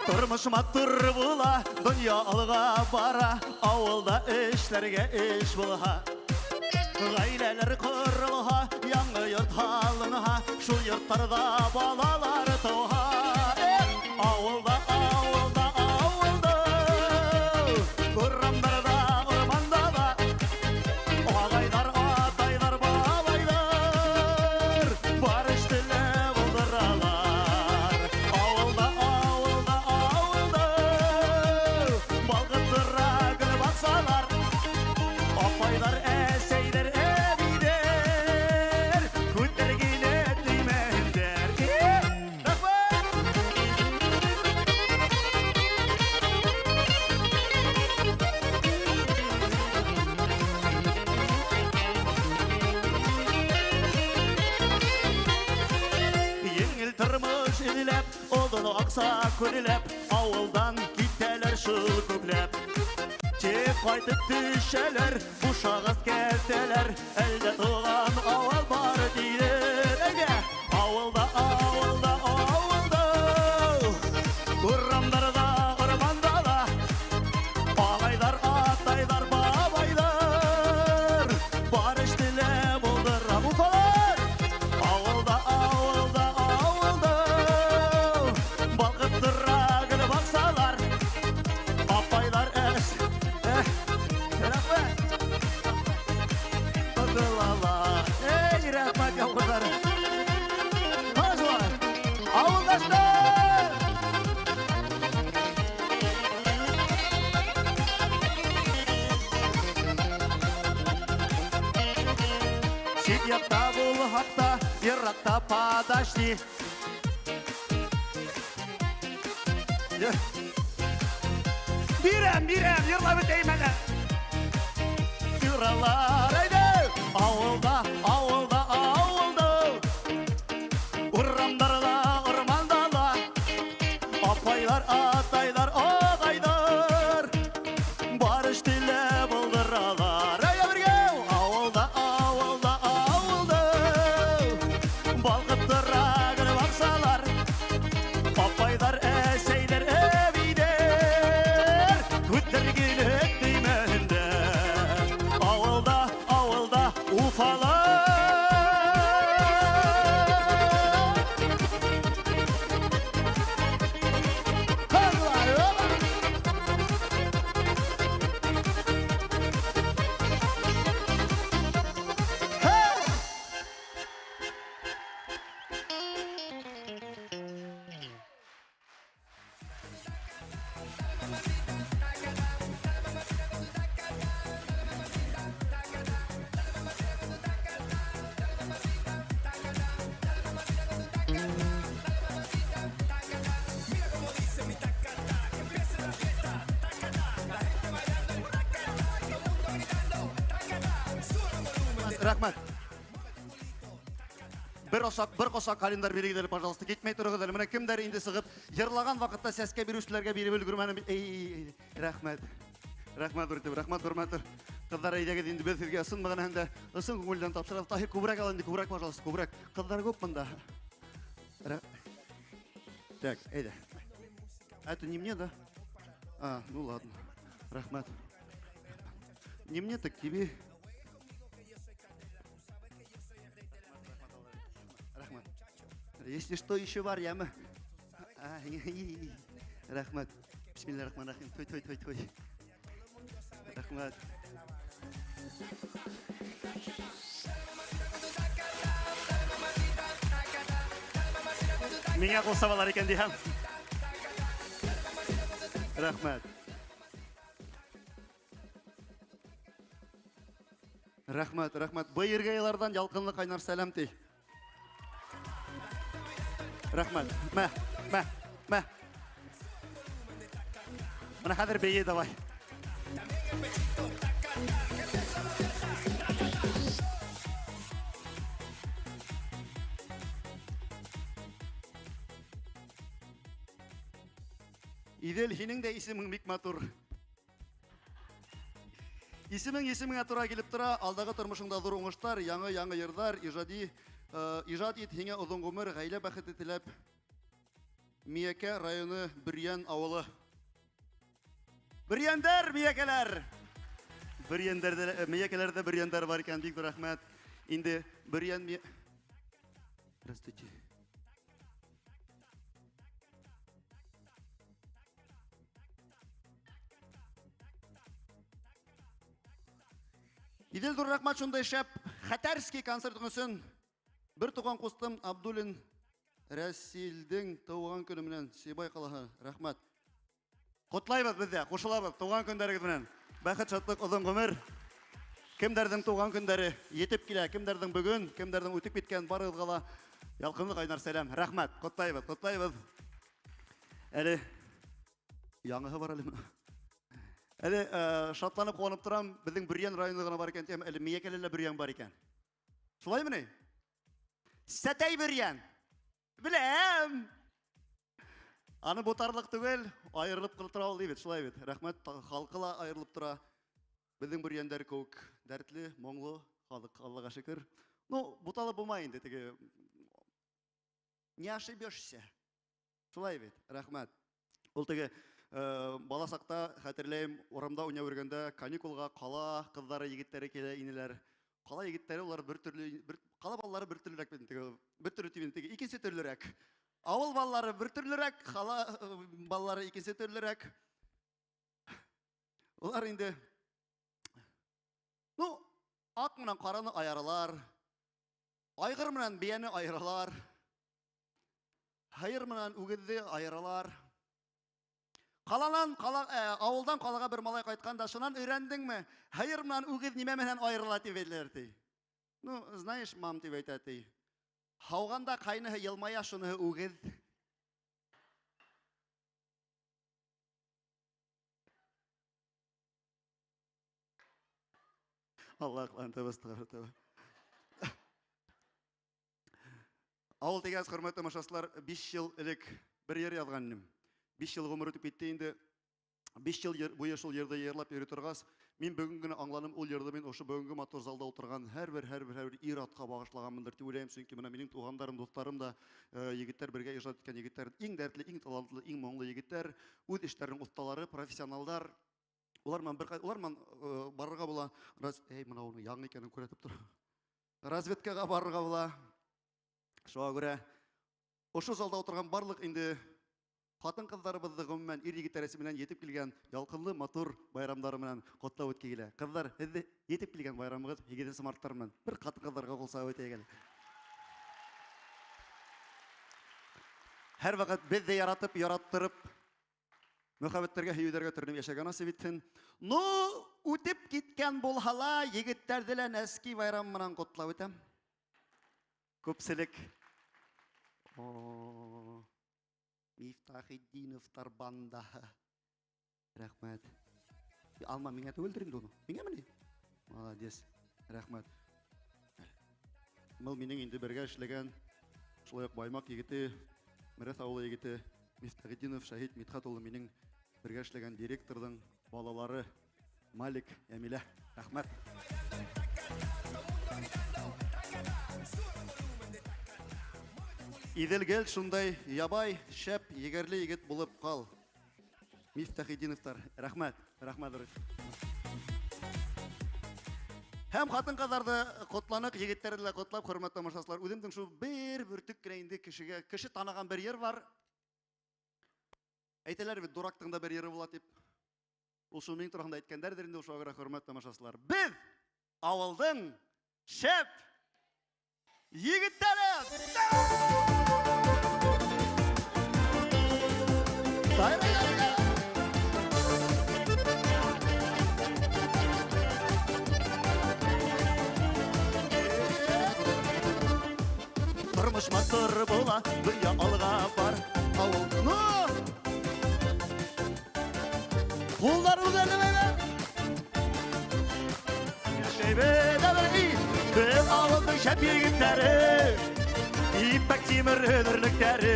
Тормыш матур була, донъя алға бара, ауылда эшләргә эш булһа. Ғаиләләр ҡоролһа, яңы йорт һалынһа, шул йорттарҙа балалар тыуһа. Ауылда, ауылда, ауылда, урамдарҙа, урманда ла, ағайҙар, атайҙар, бабайҙар, бар эште лә булдыралар. Ауылда, ауылда, ауылда, балҡып тора гөл баҡсалар, апайҙар, әсәйҙәр, әбейҙәр, күтәргенә төймәһендәр. Рәхмәт! Еңел тормош эҙләп, оҙон аҡса күлләп, ауылдан китәләр шул күпләп. Тик ҡайтып төшәләр, бушағас кәртәләр, әлдә тыуған ауыл бар тиҙәр. Әйҙә! Ауылда, ауылда, ауылда, урамдарҙа, урманда ла, ағайҙар, атайҙар, бабайҙар, бар эште лә булдыра булһалар. Ауылда, ауылда, ауылда, балҡып тора гөл баҡсалар, апайҙар, рәхмәт. Тотолалар. Эй, рәхмәт, яуғырҙар. Ҡарашылар, ауылдаштар! Сит яҡта булһаҡ та, йыраҡта подожди. Бирәм, бирәм, йырлап бөтәйем әле. Йыралар, әйҙә! Ауылда, ауылда, ауылда, урамдарҙа, урманда ла, апайҙар, атайҙар, ағайҙар, бар эште лә булдыралар. Әйҙә бергә! Ауылда, ауылда, ауылда, балҡып тора гөл баҡсалар, апайҙар, әсәйҙәр, әбейҙәр, күтәргенә төймәһендәр. Ауылда, ауылда, Уфалар! Рәхмәт. Бер осаҡ, бер ҡосаҡ календарь бирегеҙ әле, пожалуйста, китмәй тороғоҙ әле. Менә кемдәр инде сығып, йырлаған ваҡытта сәскә биреүселәргә биреп өлгөрмәнем. Эй, эй, рәхмәт. Рәхмәт, ҙур итеп, рәхмәт, хөрмәтле ҡыҙҙар, әйҙәгеҙ инде беҙ һеҙгә ысын мәғәнәһендә, ысын күңелдән тапшырабыҙ. Таһир, күберәк ал инде, күберәк, пожалуйста, күберәк. Ҡыҙҙар күп бында. Так, әйҙә. А это не мне, да? А, ну ладно. Рәхмәт. Не мне, так тебе. Рәхмәт. Если что, еще бар, яме. Рәхмәт. Бисмиллахиррахманиррахим. Той, той, той, той. Рәхмәт. Миңә ҡул сабалар икән тиһәм. Рәхмәт. Рәхмәт, рәхмәт. Быйыргайлардан ялҡынлы ҡайнар сәләм ти. Рәхмәт. Мә, мә, мә. Бына хәҙер бейе давай. Идел, һинең дә исемең бик матур. Исемең исемеңә тура килеп тора. Алдағы тормошоңда ҙур уңыштар, яңы-яңы йырҙар, ижад ит, һиңә оҙон ғүмер, ғаилә бәхете теләп. Миәкә районы Бөрйән ауылы. Бөрйәндәр, миәкәләр! Бөрйәндәрҙә, миәкәләрҙә бөрйәндәр бар икән, бик ҙур рәхмәт. Инде Бөрйән Здравствуйте. Идел ҙур рәхмәт шундай шәп хәтәрский концертың өсөн. Бер туған ҡустым Абдуллин Рәсилдең тыуған көнө менән Сибай ҡалаһы. Рәхмәт. Ҡотлайбыҙ беҙ ҙә, ҡушылабыҙ тыуған көндәрегеҙ менән. Бәхет, шатлыҡ, оҙон ғүмер. Кемдәрҙең тыуған көндәре етеп килә, кемдәрҙең бөгөн, кемдәрҙең үтеп киткән, барығыҙға ла ялҡынлы ҡайнар сәләм. Рәхмәт, ҡотлайбыҙ, ҡотлайбыҙ. Әле яңыһы бар әле. Әле шатланып ҡыуанып торам, беҙҙең Бөрйән районы ғына бар икән, тием, әле Миәкәлә лә Бөрйән бар икән. Шулаймы ни? Сәтәй Бөрйән. Беләм. Аны бутарлыҡ түгел, айырылып ҡына тора ул, бит, шулай бит. Рәхмәт, халҡы ла айырылып тора. Беҙҙең Бөрйәндәр кеүек дәртле, моңло халыҡ, Аллаға шөкөр. Ну, буталып булмай инде теге. Не ошибешься. Шулай бит, рәхмәт. Ул теге бала саҡта хәтерләйем, урамда уйнап йөрөгәндә каникулға ҡала ҡыҙҙары, егеттәре килә инеләр. Ҡала егеттәре улар бер төрлө, бер, ҡала балалары бер төрлөрәк бит теге, бер төрлө тип инде, теге икенсе төрлөрәк. Ауыл балалары бер төрлөрәк, ҡала балалары икенсе төрлөрәк. Улар инде, ну, аҡ менән ҡараны айыралар, айғыр менән бейәне айыралар, һыйыр менән үгеҙҙе айыралар. Ҡаланан, ауылдан ҡалаға бер малай ҡайтҡанда, шунан өйрәндеңме? Һыйыр менән үгеҙ нимә менән айырыла тип әйтәләр, ти. Ну, знаешь, мам, тип әйтә, ти. Һауғанда ҡайныһы йылмая, шуныһы үгеҙ. Аллах, тәүбә, астағфир, тәүбә. Ауыл тигәс, хөрмәтле тамашасылар, 5 йыл элек бер йыр яҙған инем. 5 йыл ғүмер үтеп китте инде. 5 йыл буйы шул йырҙы йырлап йөрөй торғас, мин бөгөн генә аңланым, ул йырҙы мин ошо бөгөнгө матур залда ултырған һәр бер ир атҡа бағышлағанмындыр тип уйлайым, сөнки бына минең туғандарым, дуҫтарым да егеттәр, бергә ижад иткән егеттәр, иң дәртле, иң талантлы, иң моңло егеттәр, үҙ эштәренең оҫталары, профессионалдар. Улар менән бер улар менән барырға була. Раз, эй, бына уның яңы икәнен күрһәтеп тор. Разведкаға барырға була. Шуға күрә ошо залда ултырған барлыҡ инде ҡатын-ҡыҙҙарыбыҙҙы ғөмүмән ир егеттәр исеменән етеп килгән ялҡынлы матур байрамдары менән ҡотлап үткә килә. Ҡыҙҙар, һеҙҙе етеп килгән байрамығыҙ 8 марттар менән бер ҡатын-ҡыҙҙарға ҡул сабып үтәйек әле. Һәр ваҡыт беҙҙе яратып, яраттырып, мөхәббәттәргә, һөйөүҙәргә төрөнөп йәшәргә насип итһен. Ну, үтеп киткән булһа ла, егеттәрҙе лә нәски байрам менән ҡотлап үтәм. Күпселек. О, Мифтахетдиновтар бандаһы. Рәхмәт. Алма миңә түгелдер инде уны. Миңәме ни? Молодец. Рәхмәт. Был минең инде бергә эшләгән шулай уҡ Баймаҡ егете, Мерәҫ ауылы егете Мифтахетдинов Шәһит Мидхәт улы минең бергә эшләгән директорҙың балалары Малик, Әмилә. Рәхмәт. Иҙел гел шундай ябай, шәп, егәрле егет булып ҡал. Мифтахетдиновтар. Рәхмәт, рәхмәт, Рүф. Һәм ҡатын-ҡыҙҙарҙы ҡотланыҡ, егеттәрҙе лә ҡотлап, хөрмәтле тамашасылар, үҙемдең шул бер бөртөк кенә инде кешегә, кеше таныған бер йыр бар. Әйтәләр бит, дурактың да бер йыры була тип. Ул шул минең тураһында әйткәндәрҙер инде, шуға күрә, хөрмәтле тамашасылар. Беҙ ауылдың шәп егеттәре! Тормыш матур була, дөнья алға бар. Ауыл, ну! Ҡулдар үҙәле. Йәшәйбеҙ әле, беҙ ауылдың шәп егеттәре, ипәк тимер һөҙөрлөктәре.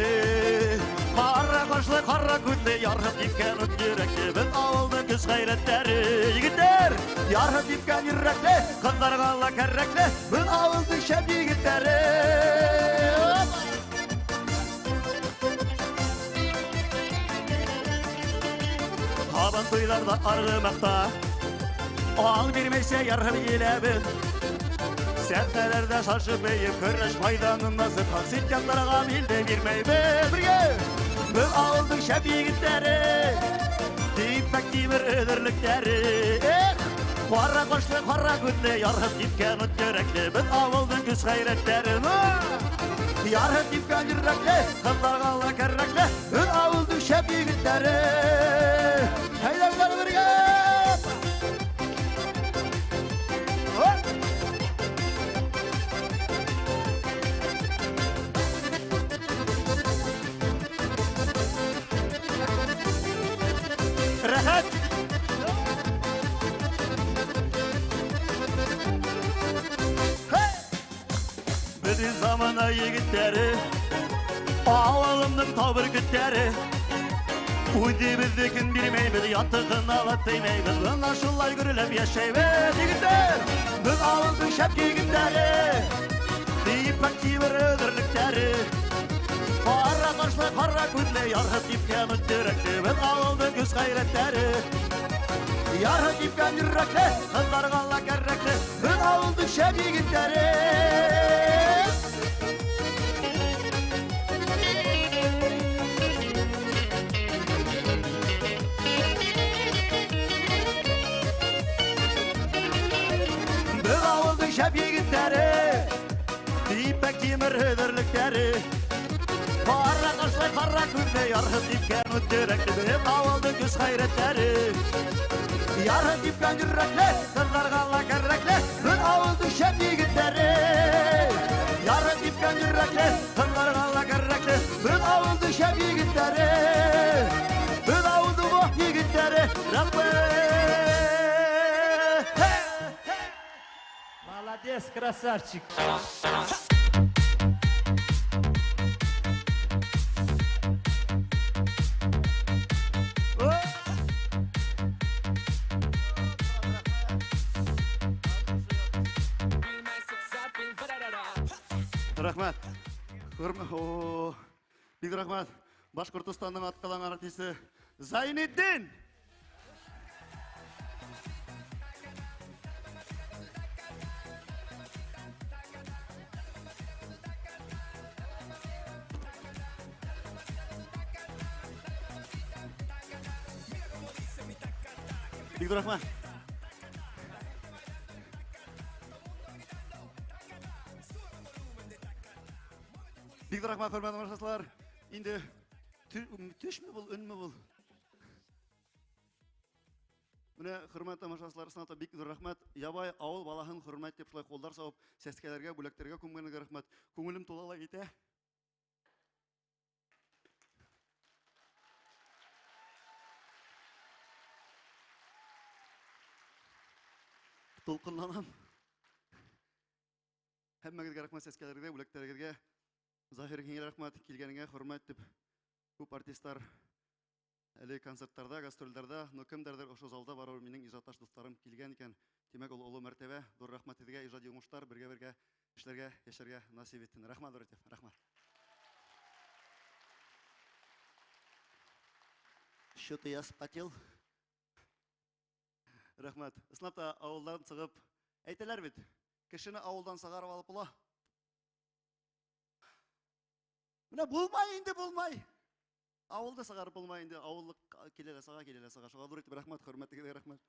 Қара қашлы, қара көзлі, ярһып типкән ут йөрәкле, Беҙ ауылдың көс ғәйрәттәре. Егеттәр, ярһып типкән йөрәкле, Ҡыҙҙарға ла кәрәкле, беҙ ауылдың шәп егеттәре. Һабан туйҙарҙа арғымаҡта, Ал бирмәйсә ярһып киләбеҙ. Сәхнәләрҙә шашып бейеп, көрәш майҙанында зыҡһаҡ, сит яҡтарға бил дә бирмәйбеҙ. Бергә! Беҙ ауылдың шәп егеттәре, Типмәк тимер өҙөрлөктәре. Эх, ҡара ҡашлы, ҡара күҙле, ярһып типкән ут йөрәкле, Беҙ ауылдың көс ғәйрәттәре. Ярһып типкән йөрәкле, ҡыҙҙарға ла кәрәкле, Беҙ ауылдың шәп егеттәре. Әйҙәгеҙ бергә! Рәхәт! Беҙҙең замана егеттәре, ауылымдың тау бөркөттәре. Үҙебеҙҙекен бирмәйбеҙ, ятығын ала теймәйбеҙ, Бына шулай гөрләп йәшәйбеҙ, егеттәр! Беҙ ауылдың шәп егеттәре, Типмәк тимер өҙөрлөктәре. Ҡара ҡашлы, ҡара күҙле, ярһып типкән ут йөрәкле, Беҙ ауылдың көс ғәйрәттәре. Ярһып типкән йөрәкле, ҡыҙҙарға ла кәрәкле, Беҙ ауылдың шәп егеттәре. Беҙ ауылдың шәп егеттәре, Типмәк тимер өҙөрлөктәре. Ҡара ҡашлы, ҡара күҙле, ярһып типкән ут йөрәкле, Беҙ ауылдың көс ғәйрәттәре. Ярһып типкән йөрәкле, ҡыҙҙарға ла кәрәкле, Беҙ ауылдың шәп егеттәре. Ярһып типкән йөрәкле, ҡыҙҙарға ла кәрәкле, Беҙ ауылдың шәп егеттәре. Беҙ ауылдың ваҡ егеттәре. Рәхмәт! Молодец, красавчик! Рәхмәт. Бик рәхмәт. Башҡортостандың атҡаланған артисты Зайнетдин. Бик рәхмәт. Бик рәхмәт, хөрмәтле тамашасылар. Инде төшмө был, өнмө был? Менә, хөрмәтле тамашасылар, ысынлап та бик ҙур рәхмәт. Ябай ауыл балаһын хөрмәт тип шулай ҡулдар сабып, сәскәләргә, бүләктәргә күмгәнгә рәхмәт. Күңелем тула ла китә. Тулҡынланам. Һәммәгеҙгә рәхмәт, сәскәләргә, бүләктәрегеҙгә. Заһир, һиңә рәхмәт, килгәнеңә хөрмәт тип күп артистлар әле концерттарҙа, гастролдәрҙә, но кемдәрҙер ошо залда барыбер минең ижадташ дуҫтарым килгән икән. Тимәк, ул оло мәртәбә. Ҙур рәхмәт һеҙгә, ижади уңыштар, бергә-бергә эшләргә, йәшәргә насип итһен. Рәхмәт, ҙур итеп, рәхмәт. Что-то я вспотел. Рәхмәт. Ысынлап та ауылдан сығып, әйтәләр бит, кешене ауылдан сығарып алып була. Менә булмай инде, булмай. Ауылда сығарып булмай инде, ауыллыҡ килә лә сыға, килә лә сыға. Шуға ҙур итеп рәхмәт, хөрмәтегеҙгә рәхмәт.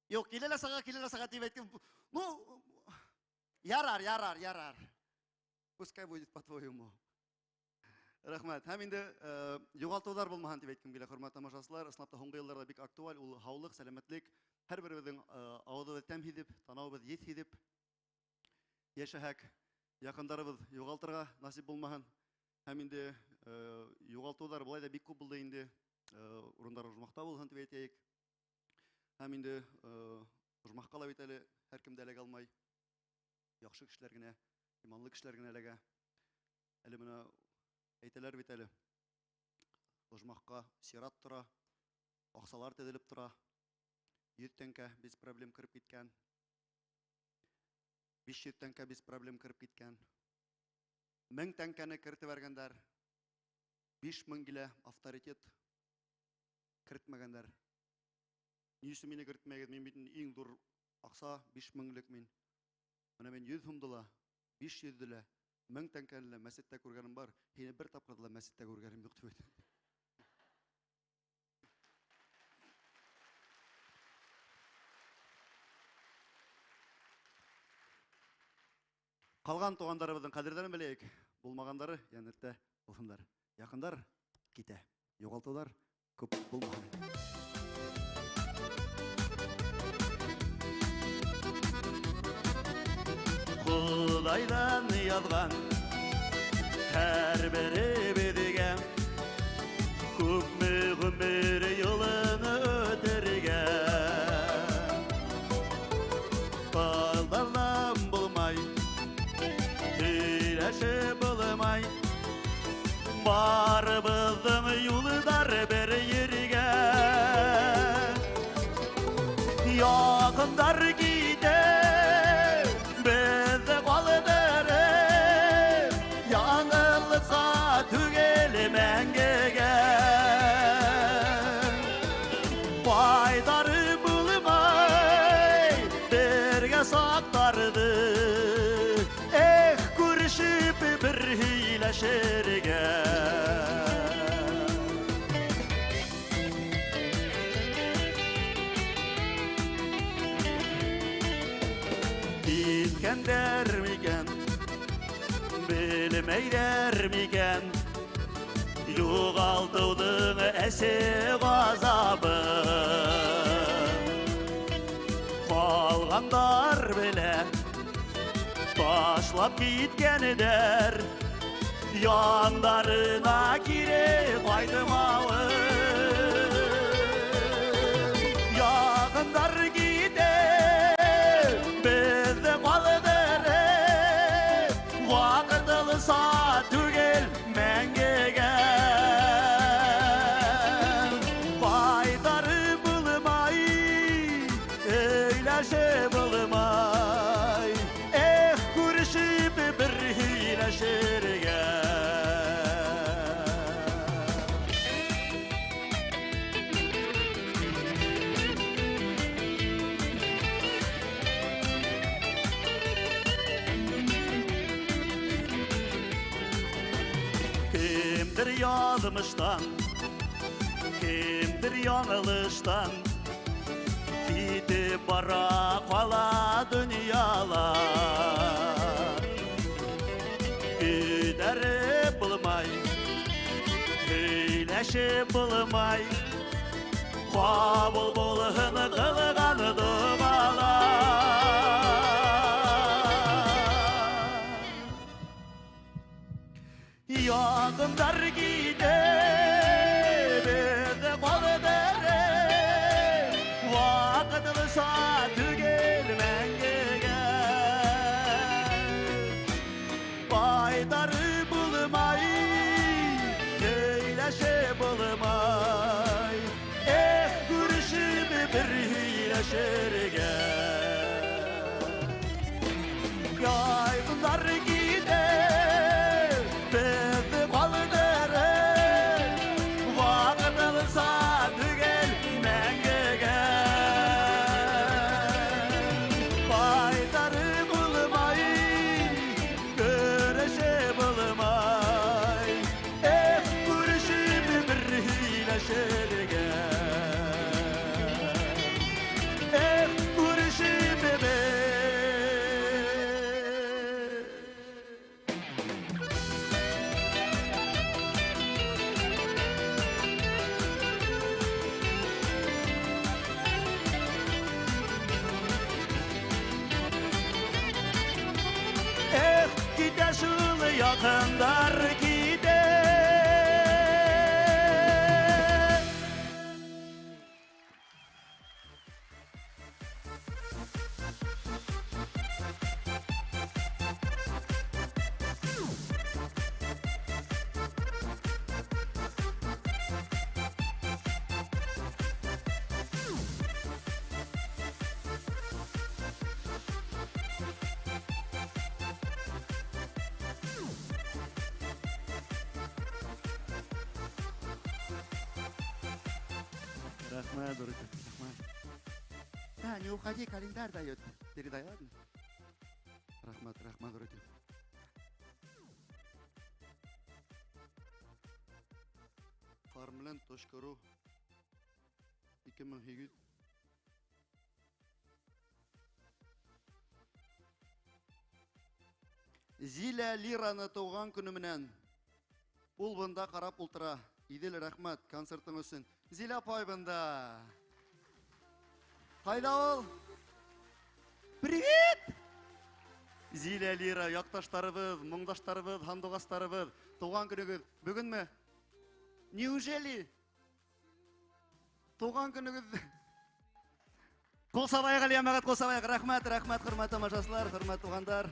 Юҡ, килә лә сыға, килә лә сыға тип әйткән. Ну, ярар, ярар, ярар. Пускай будет по-твоему. Рәхмәт. Һәм инде юғалтыуҙар булмаһын тип әйткем килә, хөрмәтле тамашасылар. Ысынлап та һуңғы йылдарҙа бик актуаль ул һаулыҡ, сәләмәтлек. Һәр беребеҙҙең ауыҙыбыҙ тәм һиҙеп, танауыбыҙ еҫ һиҙеп йәшәһәк, яҡындарыбыҙ юғалтырға насип булмаһын. Һәм инде юғалтыуҙар былай ҙа бик күп булды инде. Урындар ожмахта булһын тип әйтәйек. Һәм инде ожмахҡа ла бит әле һәр кем дә эләгә алмай. Яҡшы кешеләр генә, иманлы кешеләр генә эләгә. Әле бына әйтәләр бит әле. Ожмахка сират тора, аҡсалар теҙелеп тора. 100 тәңкә без проблем кереп киткән. 500 тәңкә без проблем кереп киткән. 1000 тәңкәне кертеп бәргәндәр. 5000 килә авторитет кертмәгәндәр. Ни өсөн мине кертмәгеҙ? Мин бит иң ҙур аҡса 5000-лек мин. Бына мин 100 һумды ла, 500-ҙе лә, 1000 тәңкәне лә мәсеттә күргәнем бар. Һине бер тапҡыр ҙа мәсеттә күргәнем юҡ тип әйтә. Ҡалған туғандарыбыҙҙың ҡәҙерҙәрен беләйек. Булмағандары йәннәттә булһындар. Яҡындар китә, юғалтыуҙар күп булмаһын. Құдайдан язған һәр беребеҙгә күпме ғүмер юлын үтергә. Талдарҙан булмай, һөйләшеп булмай, барыбыҙҙың юлдар бер ергә. Яҡындар китә, беҙҙе ҡалдырып, яңғыҙлыҡҡа түгел мәңгегә. Байҙары булмай, бергә саҡтарҙы, эх, күрешеп бер һөйләшергә. Киткәндәр микән, белмәйҙәр микән, юғалтыуҙың әсе ғазабы. Ҡалғандар белә, ташлап киткәндәр, яндарына кире ҡайтмауы. Яҡындар китә, беҙҙе ҡалдырып, ваҡытлыса түгел мәңгегә. Ҡайтарып булмай, һөйләшеп булмай, эх, күрешеп бер һөйләшергә. Кемдер яҙмыштан, кемдер яңылыштан китеп бара ҡала донъяла. Күтәреп булмай, һөйләшеп булмай, ҡабул булһын ҡылған доғалар. Яҡындар китә, беҙҙе ҡалдырып, ваҡытлыса түгел мәңгегә. Ҡайтарып булмай, һөйләшеп булмай, эх, күрешеп бер һөйләшергә. Яҡындар китә, беҙҙе ҡалдырып, ваҡытлыса түгел мәңгегә. Ҡайтарып булмай, күрешеп булмай, эх, күрешеп бер һөйләшергә. Эх, күрешеп бер. Эх, китә шул яҡындар китә. Рәхмәт, Доротя, рәхмәт. Да, не уходи, календарь дает. Передай, ладно? Рәхмәт, рәхмәт, Доротя. Farmland.ru 2008. Зилә Лираны тыуған көнө менән. Ул бында ҡарап ултыра. Иҙел, рәхмәт концертың өсөн. Зилә апай бында. Ҡайҙа ул? Привет! Зилә Лира, яҡташтарыбыҙ, моңдаштарыбыҙ, һандуғастарыбыҙ. Тыуған көнөгөҙ бөгөнмө? Неужели? Тыуған көнөгөҙ. Ҡул сабайыҡ әле, йәмәғәт, ҡул сабайыҡ. Рәхмәт, рәхмәт, хөрмәтле тамашасылар, хөрмәтле туғандар.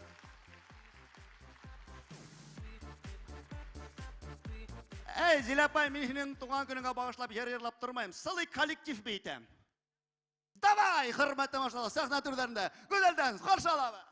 Эй, Зилә апай, мин һинең тыуған көнөңә бағышлап йыр йырлап тормайым. Целый коллектив бейтәм. Давай, хөрмәтле тамашасылар, сәхнә түрҙәрендә Гүзәлдән ҡаршы алабыҙ.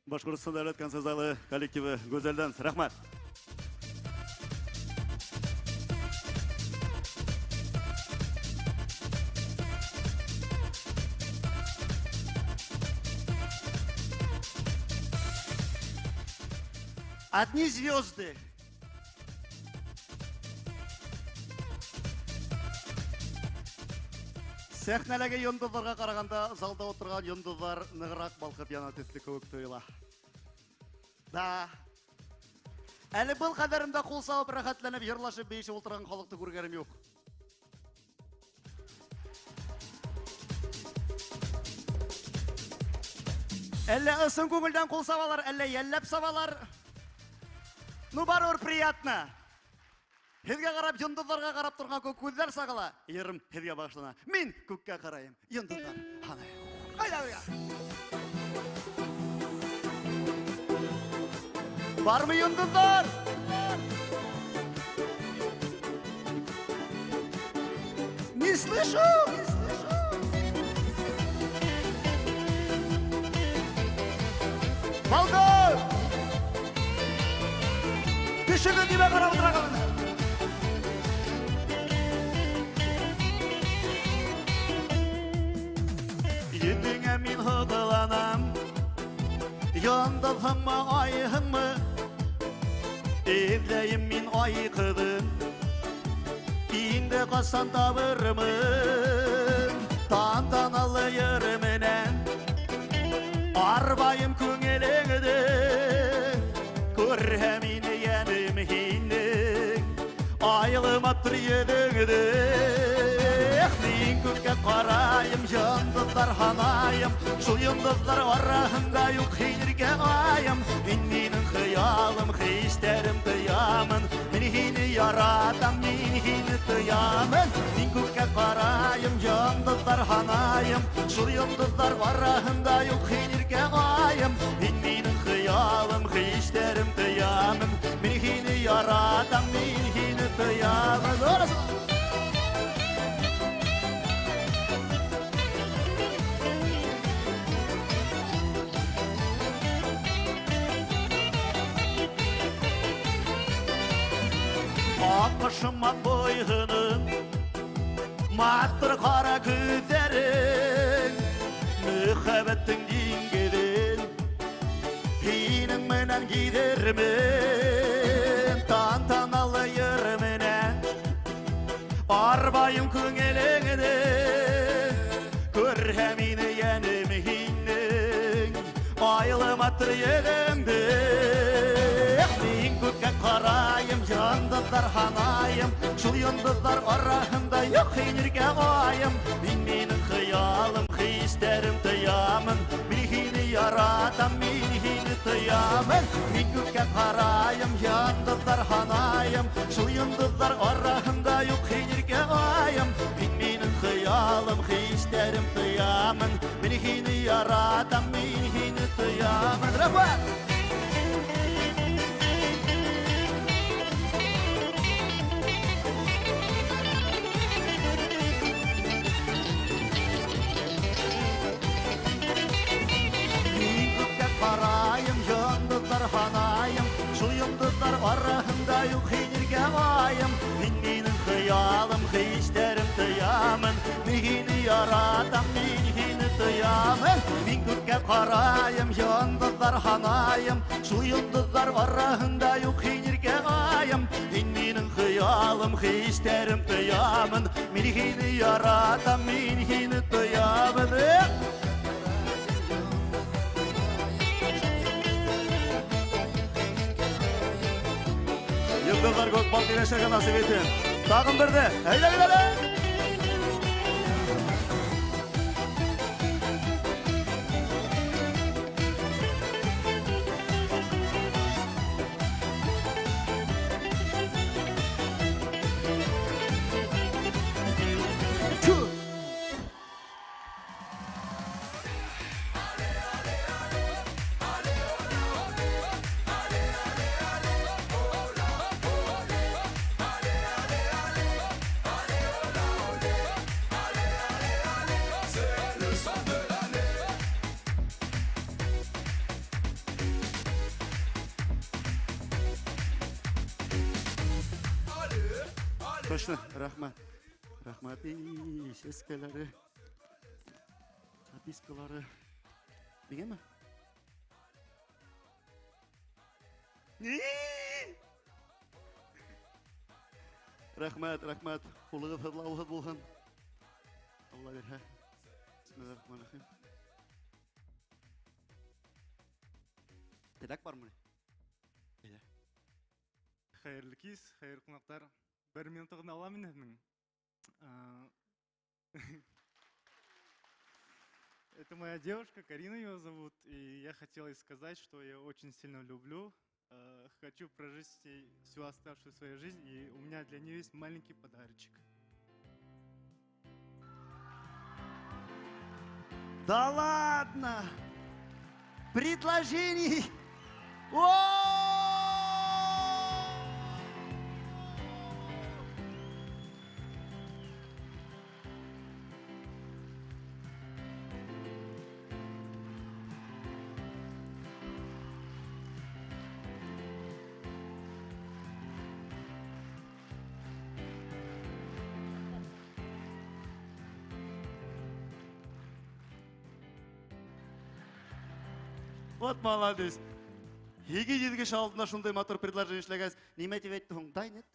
Башҡортостан дәүләт концерт залы коллективы Гүзәлдән. Рәхмәт. Одни звезды. Сәхнәләге йондоҙҙарға ҡарағанда залда ултырған йондоҙҙар нығыраҡ балҡып яна төҫлө кеүек тойола. Да, Әле был ҡәҙәрендә ҡул сабып, рәхәтләнеп, йырлашып, бейешеп ултырған халыҡты күргәнем юҡ. Әллә ысын күңелдән ҡул сабалар, әллә йәлләп сабалар. Ну, барыбер приятно. Һеҙгә ҡарап, йондоҙҙарға ҡарап торған күк күҙҙәр сағыла. Йырым һеҙгә бағышлана. Мин күккә ҡарайым, йондоҙҙар һанайым. Айҙа, айҙа. Бармы йондоҙҙар? Не слышу! Не слышу! Балкон! Төшөгөҙ нимә ҡарап ултырағыҙ? Йөҙөңә мин һоҡланам, йондоҙһоңмо, айһыңмы? Эҙләйем мин ай ҡыҙын, инде ҡасан табырмын? Тантаналы йыр менән арбайым күңелеңде, күрһә мине йәнем һинең, айлы матур йөҙөңдө. Эх, мин күккә ҡарайым, йондоҙҙар һанайым, шул йондоҙҙар араһында юҡ һинергә айым. Һин минең хыялым, хистәрем тоямын, мин һине яратам, мин һине тоямын. Мин күккә ҡарайым, йондоҙҙар һанайым, шул йондоҙҙар араһында юҡ һинергә айым. Һин минең хыялым, хистәрем тоямын, мин һине яратам, мин һине тоямын. Аҡышыма буйһынып, матур ҡара күҙҙәрең, мөхәббәттең диңгеҙен һинең менән гиҙермен. Тантаналы йыр менән арбайым күңелеңде, күрһә мине йәнем һинең, айлы матур йөҙөңдө. Мин күккә ҡарайым, йондоҙҙар һанайым, шул йондоҙҙар араһында юҡ һинергә айым. Һин минең хыялым, хистәрем тоямын, мин һине яратам, мин һине тоямын. Мин күккә ҡарайым, йондоҙҙар һанайым, шул йондоҙҙар араһында юҡ һинергә айым. Һин минең хыялым, хистәрем тоямын, мин һине яратам, мин һине тоямын. Рәхмәт! Ҡарайым, йондоҙҙар һанайым, шул йондоҙҙар араһында юҡ һинергә айым. Һин минең хыялым, хистәрем тоямын, мин һине яратам, мин һине тоямын. Мин күккә ҡарайым, йондоҙҙар һанайым, шул йондоҙҙар араһында юҡ һинергә айым. Һин минең хыялым, хистәрем тоямын, мин һине яратам, мин һине тоямын. Йондоҙҙар күк бал киләшергә насип итһен. Тағын берҙе. Әйҙәгеҙ әле! Точно, рәхмәт. Рәхмәт. И, сәскәләре, запискалары. Миңәме? Ни? Рәхмәт, рәхмәт. Ҡулығыҙ һыҙлауһыҙ булһын. Алла бирһә. Бисмиллахир-рахманир-рахим. Теләк бармы? Әйҙә. Хәйерле кис, хәйерле ҡунаҡтар. Бер минут ғына алам мин һеҙҙең. Это моя девушка, Карина ее зовут, и я хотела ей сказать, что я очень сильно люблю, хочу прожить с ней всю оставшуюся свою жизнь, и у меня для нее есть маленький подарочек. Да ладно! Предложений! О! Вот молодец. 700 кеше алдында шундай матур предложение эшләгәс, нимә дип әйтте һуң? Да, нет?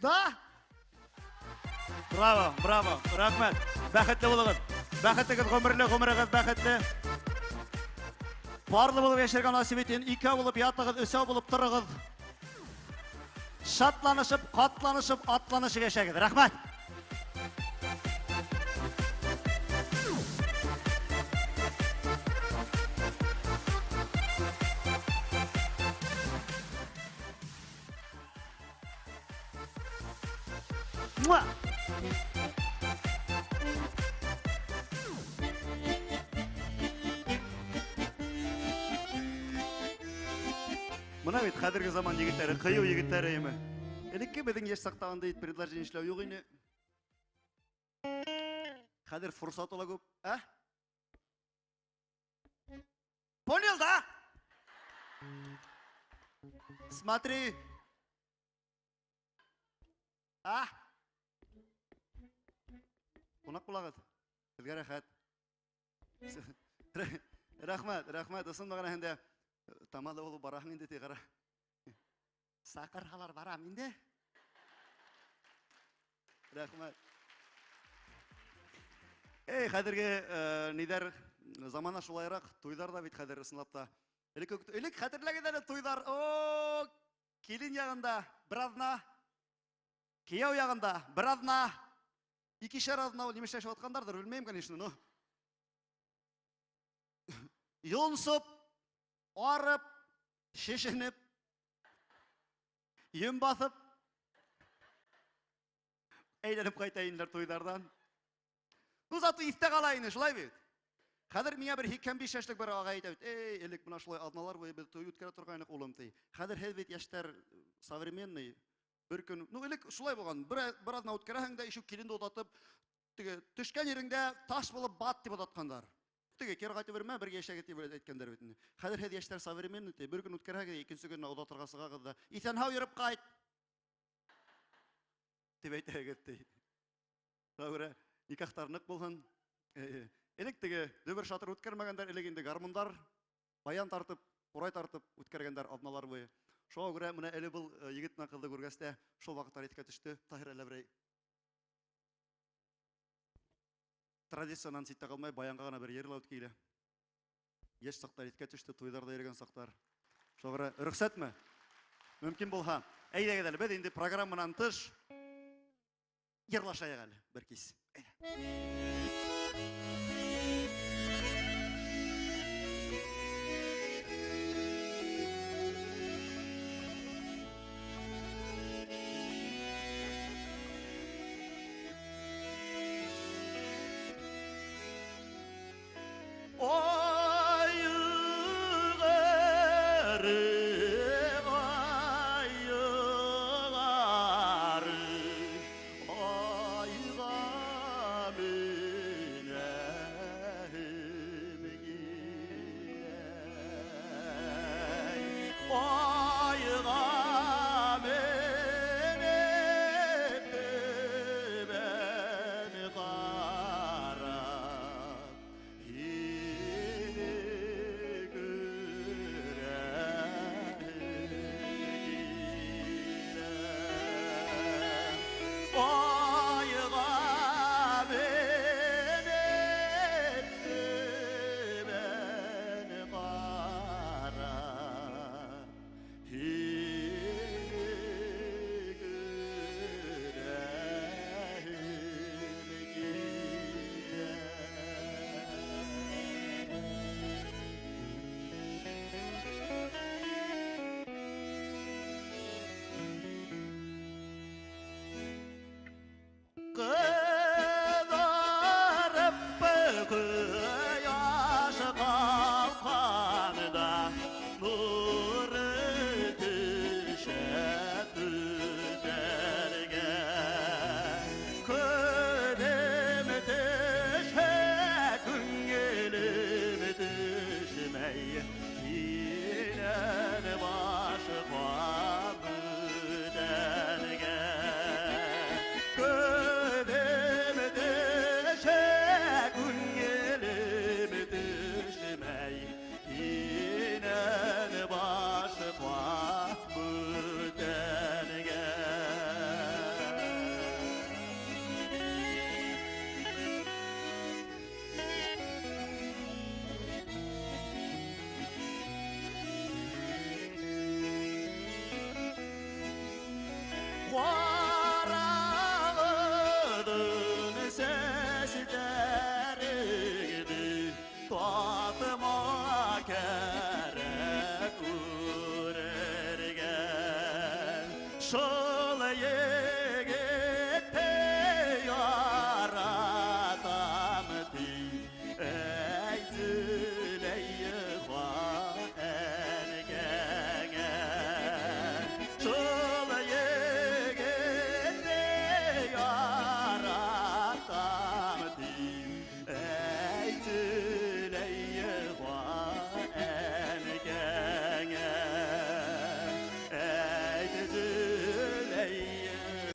Да? Браво, браво, рәхмәт. Бәхетле булыгыз. Бәхетегез гомерле, гомерегез бәхетле. Парлы булып яшәргә насип итсен, икәү булып ятыгыз, өсәү булып торыгыз. Шатланышып, катланышып, атланышып яшәгез. Рәхмәт. Муа! Мына бит хәҙерге заман егеттәре, ҡыйыу егеттәре име. Элекке беҙҙең йәш саҡта андай предложение эшләү юҡ ине. Хәҙер форсат ла күп, ә? Понял, да? Смотри. А? Ҡунаҡ булағыҙ. Һеҙгә рәхәт. Рәхмәт, рәхмәт. Ысын мәғәнәһендә тамада булып бараһың инде, ти ҡара. Саҡырһалар барам инде. Рәхмәт. Эй, хәҙерге ниҙәр замана шулайыраҡ, туйҙар ҙа бит хәҙер ысынлап та. Элек хәтерләгеҙ әле туйҙар. О, килен яғында бер аҙна, кейәү яғында бер аҙна, икешәр аҙна ул нимә эшләшеп ятҡандарҙыр, белмәйем, конечно, но йонсоп, арып, шешенеп, йөн баҫып, әйләнеп ҡайта инеләр туйҙарҙан. Ну, зато иҫтә ҡала ине, шулай бит. Хәҙер миңә бер 85 йәшлек бер ағай әйтә бит. Эй, элек бына шулай аҙналар буйы беҙ туй үткәрә торғайныҡ, улым, ти. Хәҙер һеҙ бит йәштәр современный, бер көн, ну, элек шулай булған, бер аҙна үткәрәһең дә, ишек киленде оҙатып, теге төшкән ереңдә таш булып бат тип оҙатҡандар. Теге кире ҡайтып йөрөмә, бергә йәшәгеҙ тип әйткәндәр бит инде. Хәҙер һеҙ йәштәр современный, ти, бер көн үткәрһәгеҙ, икенсе көнө оҙатырға сығағыҙ ҙа, иҫән-һау йөрөп ҡайт тип әйтәгеҙ, ти. Шуға күрә никахтар ныҡ булһын. Элек теге дөбөр шатыр үткәрмәгәндәр, элек инде гармундар, баян тартып, ҡурай тартып үткәргәндәр аҙналар буйы. Шуға күрә менә әле был егет менән ҡыҙҙы күргәс тә шул ваҡыттар иҫкә төштө. Таһир әллә берәй традициянан ситтә ҡалмай, баянға ғына бер йырлап килә. Йәш саҡтар иҫкә төштө, туйҙарҙа йөрөгән саҡтар. Шуға күрә рөхсәтме? Мөмкин булһа. Әйҙәгеҙ әле, беҙ инде программанан тыш йырлашайыҡ әле бер кис. Ayğarı, ayğa miner.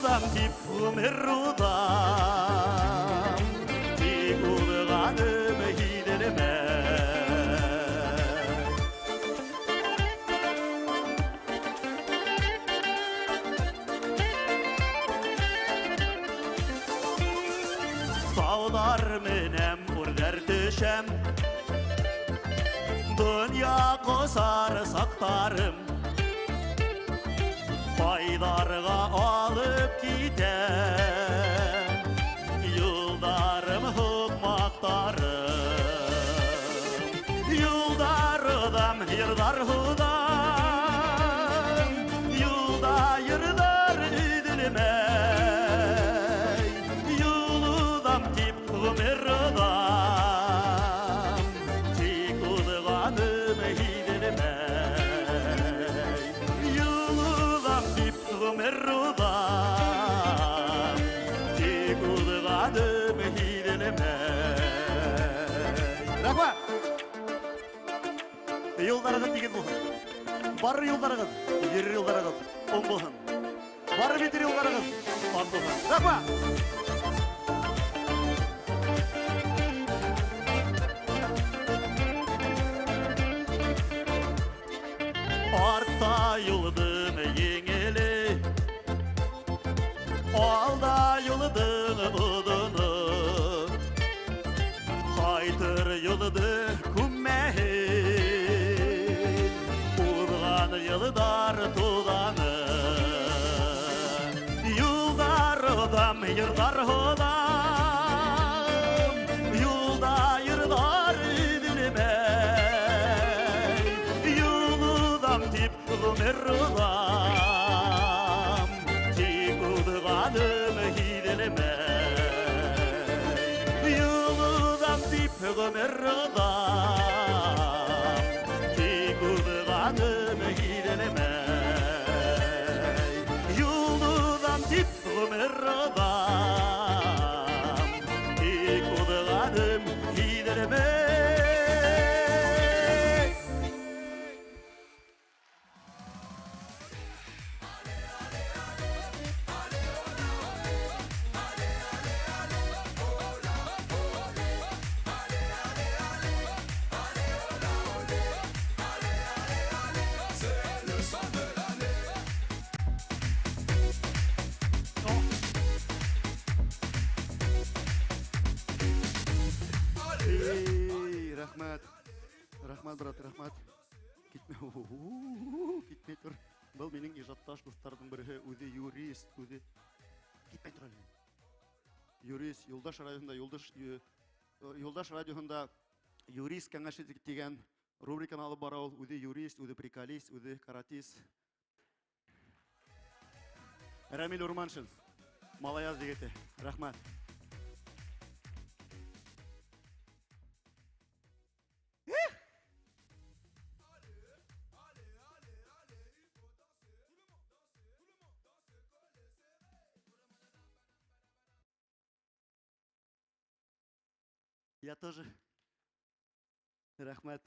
Дип гомер уҙам, тик уҙғаным һиҙелмәй. Тауҙар менән үрҙәр төшәм, донъя ҡосар саҡтарым. Ҡайҙарға алып китә юлдарым, һуҡмаҡтарым. Юлдарҙам йырҙар һуҙам, юлда йырҙар өҙөлмәй. Юл уҙам тип ғүмер уҙам, тик уҙғаным һиҙелмәй. Юл уҙам тип ғүмер уҙам, тик уҙғаным һиҙелмәй. Рәхмәт! Юлдарығыҙ тигеҙ булһын. Барыр юлдарығыҙ, йөрөр юлдарығыҙ уң булһын. Барып етер юлдарығыҙ ат булһын. Рәхмәт! Артта юлдың еңеле, алда юлдың оҙоно. Ҡайтыр юлды күммәһен, уҙған йылдар туҙаны. Юлдар уҙам, йырҙар һуҙам, юлда йырҙар өҙөлмәй. Юл уҙам тип ғүмер уҙам, тик уҙғаным һиҙелмәй. Юл уҙам тип ғүмер уҙам, тик уҙғаным һиҙелмәй. Юл уҙам тип ғүмер уҙам, тик уҙғаным һиҙелмәй. Эй, рәхмәт. Рәхмәт, брат, рәхмәт. Китмә, китмәй тор. Был минең ижадташ дуҫтарҙың береһе, үҙе юрист, үҙе. Китмәй тор әле. Юрист, Юлдаш радиоһында, Юлдаш радиоһында юрист кәңәше тигән рубриканы алып бара ул. Үҙе юрист, үҙе приколист, үҙе каратист. Рәмил Урманшин, Малаяз егете. Рәхмәт. Я тоже. Рәхмәт.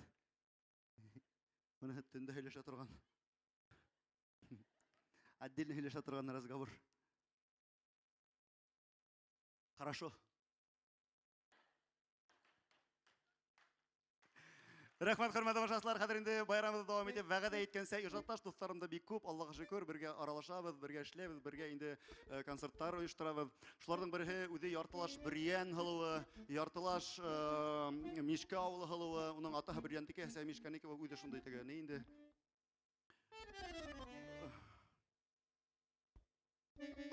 Бына төндә һөйләшә торған. Отдельно һөйләшә торған разговор. Хорошо. Рәхмәт, хөрмәтле тамашасылар. Хәҙер инде байрамыбыҙ дауам итеп, вәғәҙә иткәнсә, ижадташ дуҫтарым да бик күп, Аллаға шөкөр, бергә аралашабыҙ, бергә эшләйбеҙ, бергә инде концерттар ойошторабыҙ. Шуларҙың береһе үҙе яртылаш Бөрйән һылыуы, яртылаш Мишкә ауылы һылыуы, уның атаһы Бөрйәндеке, әсәһе Мишкәнеке, үҙе шундай теге, ни инде?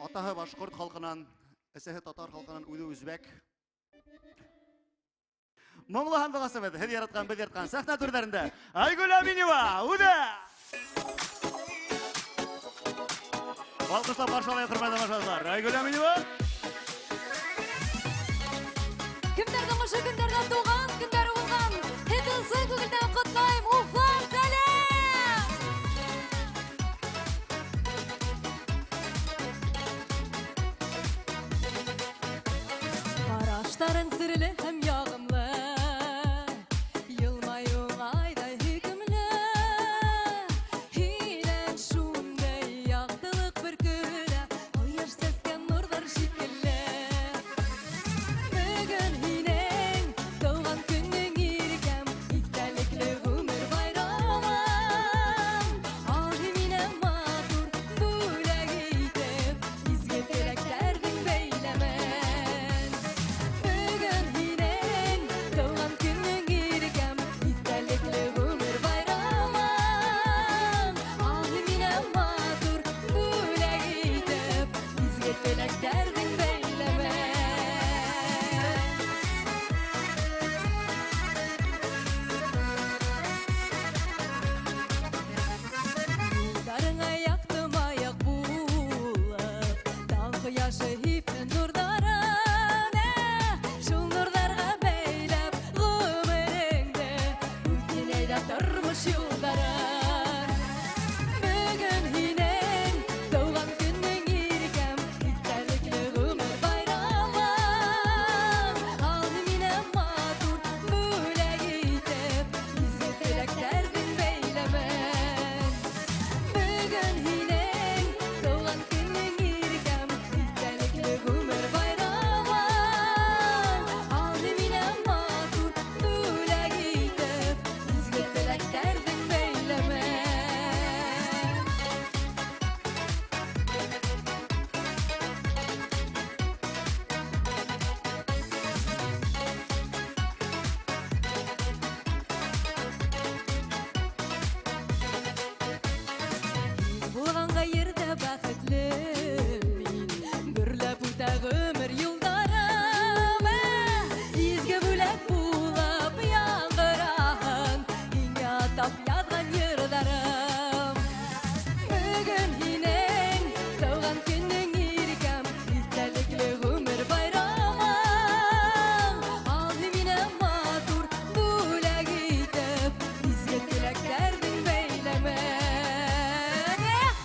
Атаһы башҡорт халҡынан, әсәһе татар халҡынан, үҙе үзбәк. Моңло һандуғасыбыҙ, һеҙ яратҡан, беҙ яратҡан сәхнә түрҙәрендә Айгөл Әминева, үҙе! Алҡышлап ҡаршы алайыҡ, хөрмәтле тамашасылар. Айгөл Әминева. Кемдәрҙең ошо көндәрҙә тыуған көндәре булған? Һеҙҙе ысын күңелдән ҡотлайым. Уфа, сәләм! Ҡараштарың серле һәм яғымлы, йылмайыуың айҙай һөйкөмлө. Һинән шундай яҡтылыҡ бөркөлә, ҡояш сәскә теләктәрҙең бәйләме. Юлдарыңа яҡты маяҡ булып, таң ҡояшы һипһен нурҙарын, шул нурҙарға бәйләп ғүмереңде, үтһен әйҙә тормош юлдарын. Бөгөн һинең тыуған көнөң, иркәм, иҫтәлекле ғүмер байрамың. Ал мине матур бүләк итеп, изге теләктәрҙең бәйләмен. Бөгөн һинең тыуған көнөң, иркәм, иҫтәлекле ғүмер байрамың. Ал мине матур бүләк итеп, изге теләктәрҙең бәйләмен. Һин булғанға ерҙә бәхетле мин, гөрләп үтә ғүмер юлдарым. Изге бүләк булып яңғыраһын һиңә атап яҙған йырҙарым. Бөгөн һинең тыуған көнөң, иркәм, иҫтәлекле ғүмер байрамың. Ал мине матур бүләк итеп, изге теләктәрҙең бәйләмен. Эх!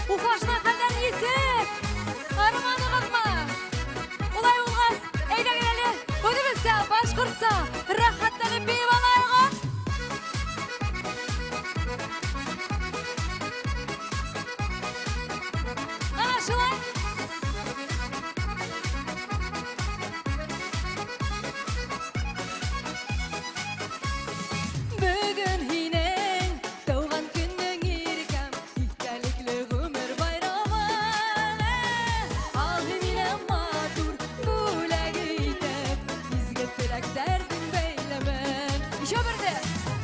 Уфашына хәлдәр нисек? Арыманығыҙмы? Улай булғас, әйҙәгеҙ әле, үҙебеҙсә, башҡортса, рәхәтләнеп бейеп алайыҡ. Ана шулай. Бөгөн һинең тыуған көнөң, иркәм, иҫтәлекле ғүмер байрамың. Ал мине матур бүләк итеп, изге теләктәрҙең бәйләмен. Еще берҙе.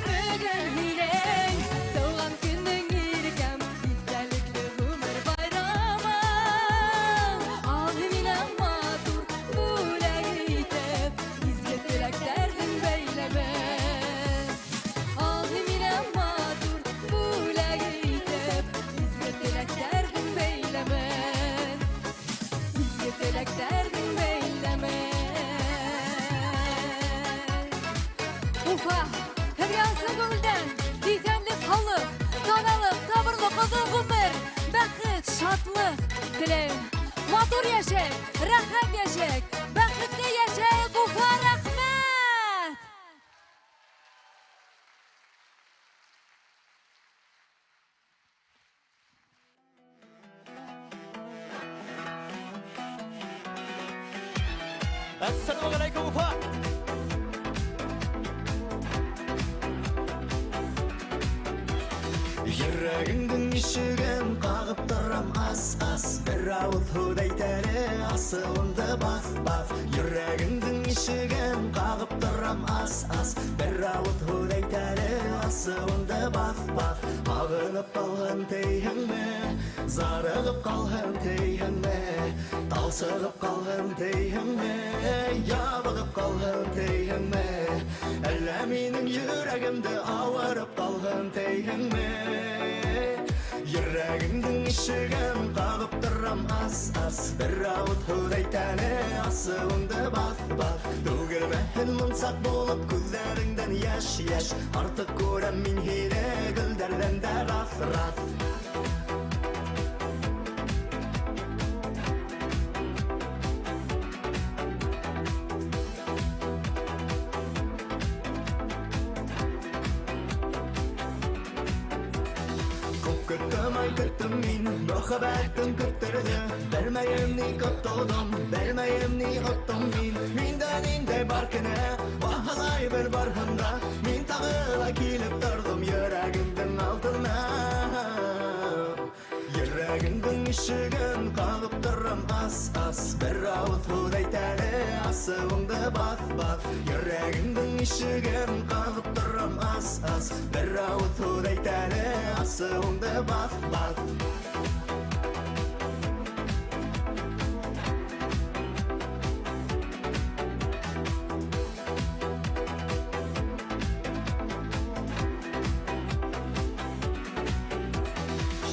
Бөгөн һинең тыуған көнөң, иркәм, иҫтәлекле ғүмер байрамың. Ал мине матур бүләк итеп, изге теләктәрҙең бәйләмен. Ал мине матур бүләк итеп, изге теләктәрҙең бәйләмен. Изге теләктәрҙең бәйләмен. Уфа, һеҙгә ысын күңелдән иҫәнлек, һаулыҡ, таналыҡ, сабырлыҡ, оҙон ғүмер, бәхет, шатлыҡ теләйем. Матур йәшәйек, рәхәт йәшәйек, бәхетле йәшәйек, Уфа, рәхмәт! Әссәләмү ғәләйкүм, Уфа! Йөрәгеңдең ишеген ҡағып торам ас-ас, бер ауыҙ һүҙ әйт әле, асыуыңды баҫ-баҫ. Йөрәгеңдең ишеген ҡағып торам ас-ас, бер ауыҙ һүҙ әйт әле, асыуыңды баҫ-баҫ. Һағынып ҡалған тейһеңме, зарығып ҡалған тейһеңме, талсығып ҡалған тейһеңме, ябығып ҡалған тейһеңме, әллә минең йөрәгемде ауырып ҡалған тейһеңме? Йөрәгеңдең ишеген ҡағып торам ас-ас, бер ауыҙ һүҙ әйт әле, асыуыңды баҫ-баҫ. Түгелмәһен мунсаҡ булып күҙҙәреңдән йәш-йәш, артыҡ күрәм мин һине гөлдәрҙән дә раҫ-раҫ. Күп көттөм, ай көттөм мин, мөхәббәтең көттөрҙө. Белмәйем ни көттөм, белмәйем ни оттом мин. Миндә ниндәй бар кенә, баһалай бер барһында, мин тағы ла килеп торҙом йөрәгемдең алдына. Йөрәгемдең ишеген қағып тұрам ас ас бір ауыз һүҙ әйт әле асыуыңды баҫ баҫ Йөрәгеңдең ишеген қағып торам ас ас бер ауыҙ һүҙ әйт әле асыуыңды баҫ баҫ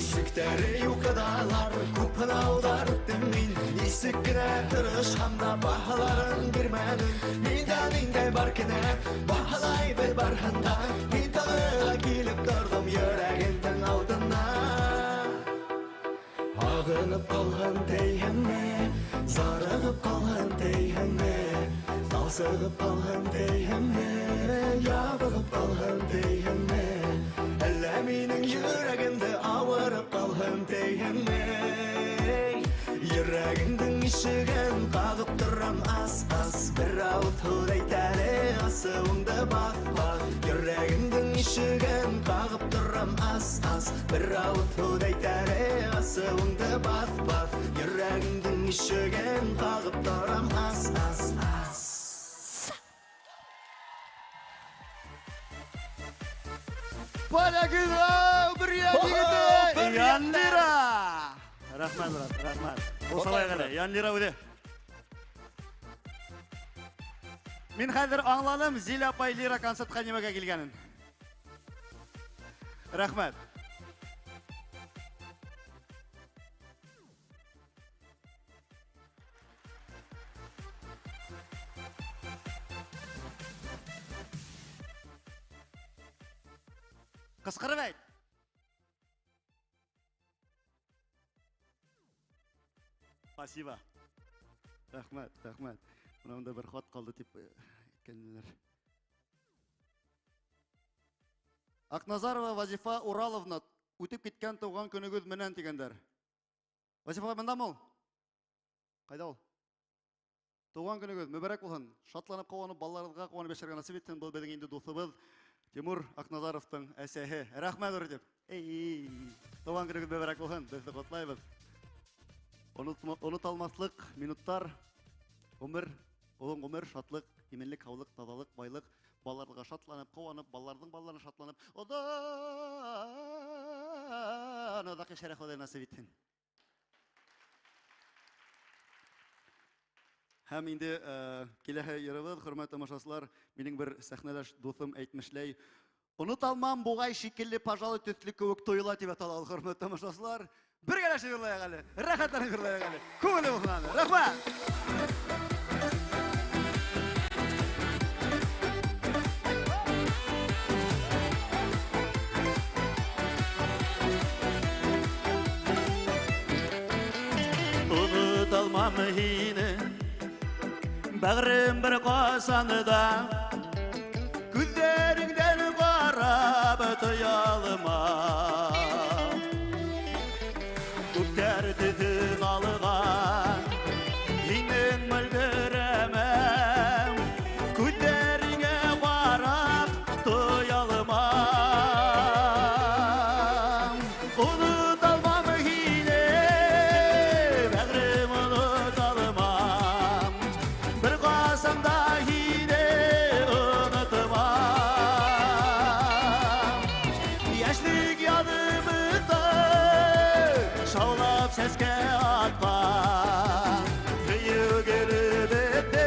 Ишектәре юҡыдалар, күп һынауҙар үттем мин. Нисек кенә тырышһам да баһаларын бирмәнем. Миндә ниндәй бар кенә, баһалай бел барыһын да. Мин тағы ла килеп торҙом йөрәгеңдең алдына. Һағынып ҡалған тейһеңме, зарығып ҡалған тейһеңме, талсығып ҡалған тейһеңме, ябығып ҡалған тейһеңме? Әллә минең йөрәгемде ауырып ҡалһын тейһеңме? Йөрәгеңдең ишеген ҡағып торам ас ас бер ауыҙ һүҙ әйт әле асыуыңды баҫ баҫ Йөрәгеңдең ишеген ҡағып торам ас ас бер ауыҙ һүҙ әйт әле асыуыңды баҫ баҫ Йөрәгеңдең ишеген ҡағып торам ас ас ас Поляк бер егете Янлира! Рәхмәт, брат, рәхмәт. Булсалай ғана, Янлира үҙе. Мин хәҙер аңланым Зиля апай Лира концертҡа нимәгә килгәнен. Рәхмәт. Ҡысҡырып әйт. Спасибо. Рәхмәт, рәхмәт. Бына унда бер хат ҡалды тип әйткәнделәр. Акназарова Вазифа Ураловна үтеп киткән тыуған көнөгөҙ менән тигәндәр. Вазифа бындамы ул? Ҡайҙа ул? Тыуған көнөгөҙ мөбәрәк булһын. Шатланып, ҡыуанып, балаларығыҙға ҡыуанып йәшәргә насип итһен. Был беҙҙең инде дуҫыбыҙ Тимур Акназаровтың әсәһе. Рәхмәт ҙур тип. Эй, тыуған көнөгөҙ мөбәрәк булһын. Беҙҙе ҡотлайбыҙ. Оноталмаҫлыҡ минуттар, ғүмер, оҙон ғүмер, шатлыҡ, именлек, һаулыҡ, таҙалыҡ, байлыҡ, балаларға шатланып, ҡыуанып, балаларҙың балаларына шатланып, оҙон оҙаҡ йәшәргә Хоҙай насип итһен. Һәм инде киләһе йырыбыҙ, хөрмәтле тамашасылар, минең бер сәхнәләш дуҫым әйтмешләй, оноталмам буғай шикелле, пожалуй, төҫлө кеүек тойола тип атала ул, хөрмәтле тамашасылар. Бергәләшеп йырлайыҡ әле, рәхәтләнеп йырлайыҡ әле. Күңелле булһын әле. Рәхмәт! Оноталмам һине, бәғрем бер ҡасан да, күҙҙәреңдән ҡарап тоя алмам. Күптәр төҫөн алған һинең мөлдөрәмәм, күҙҙәреңә ҡарап тоя алмам. Оноталмам һине, бәғрем оноталмам, бер ҡасан да һине онотмам. Йәшлек яҙымында шаулап сәскә атҡан һөйөү гөлөбөҙҙө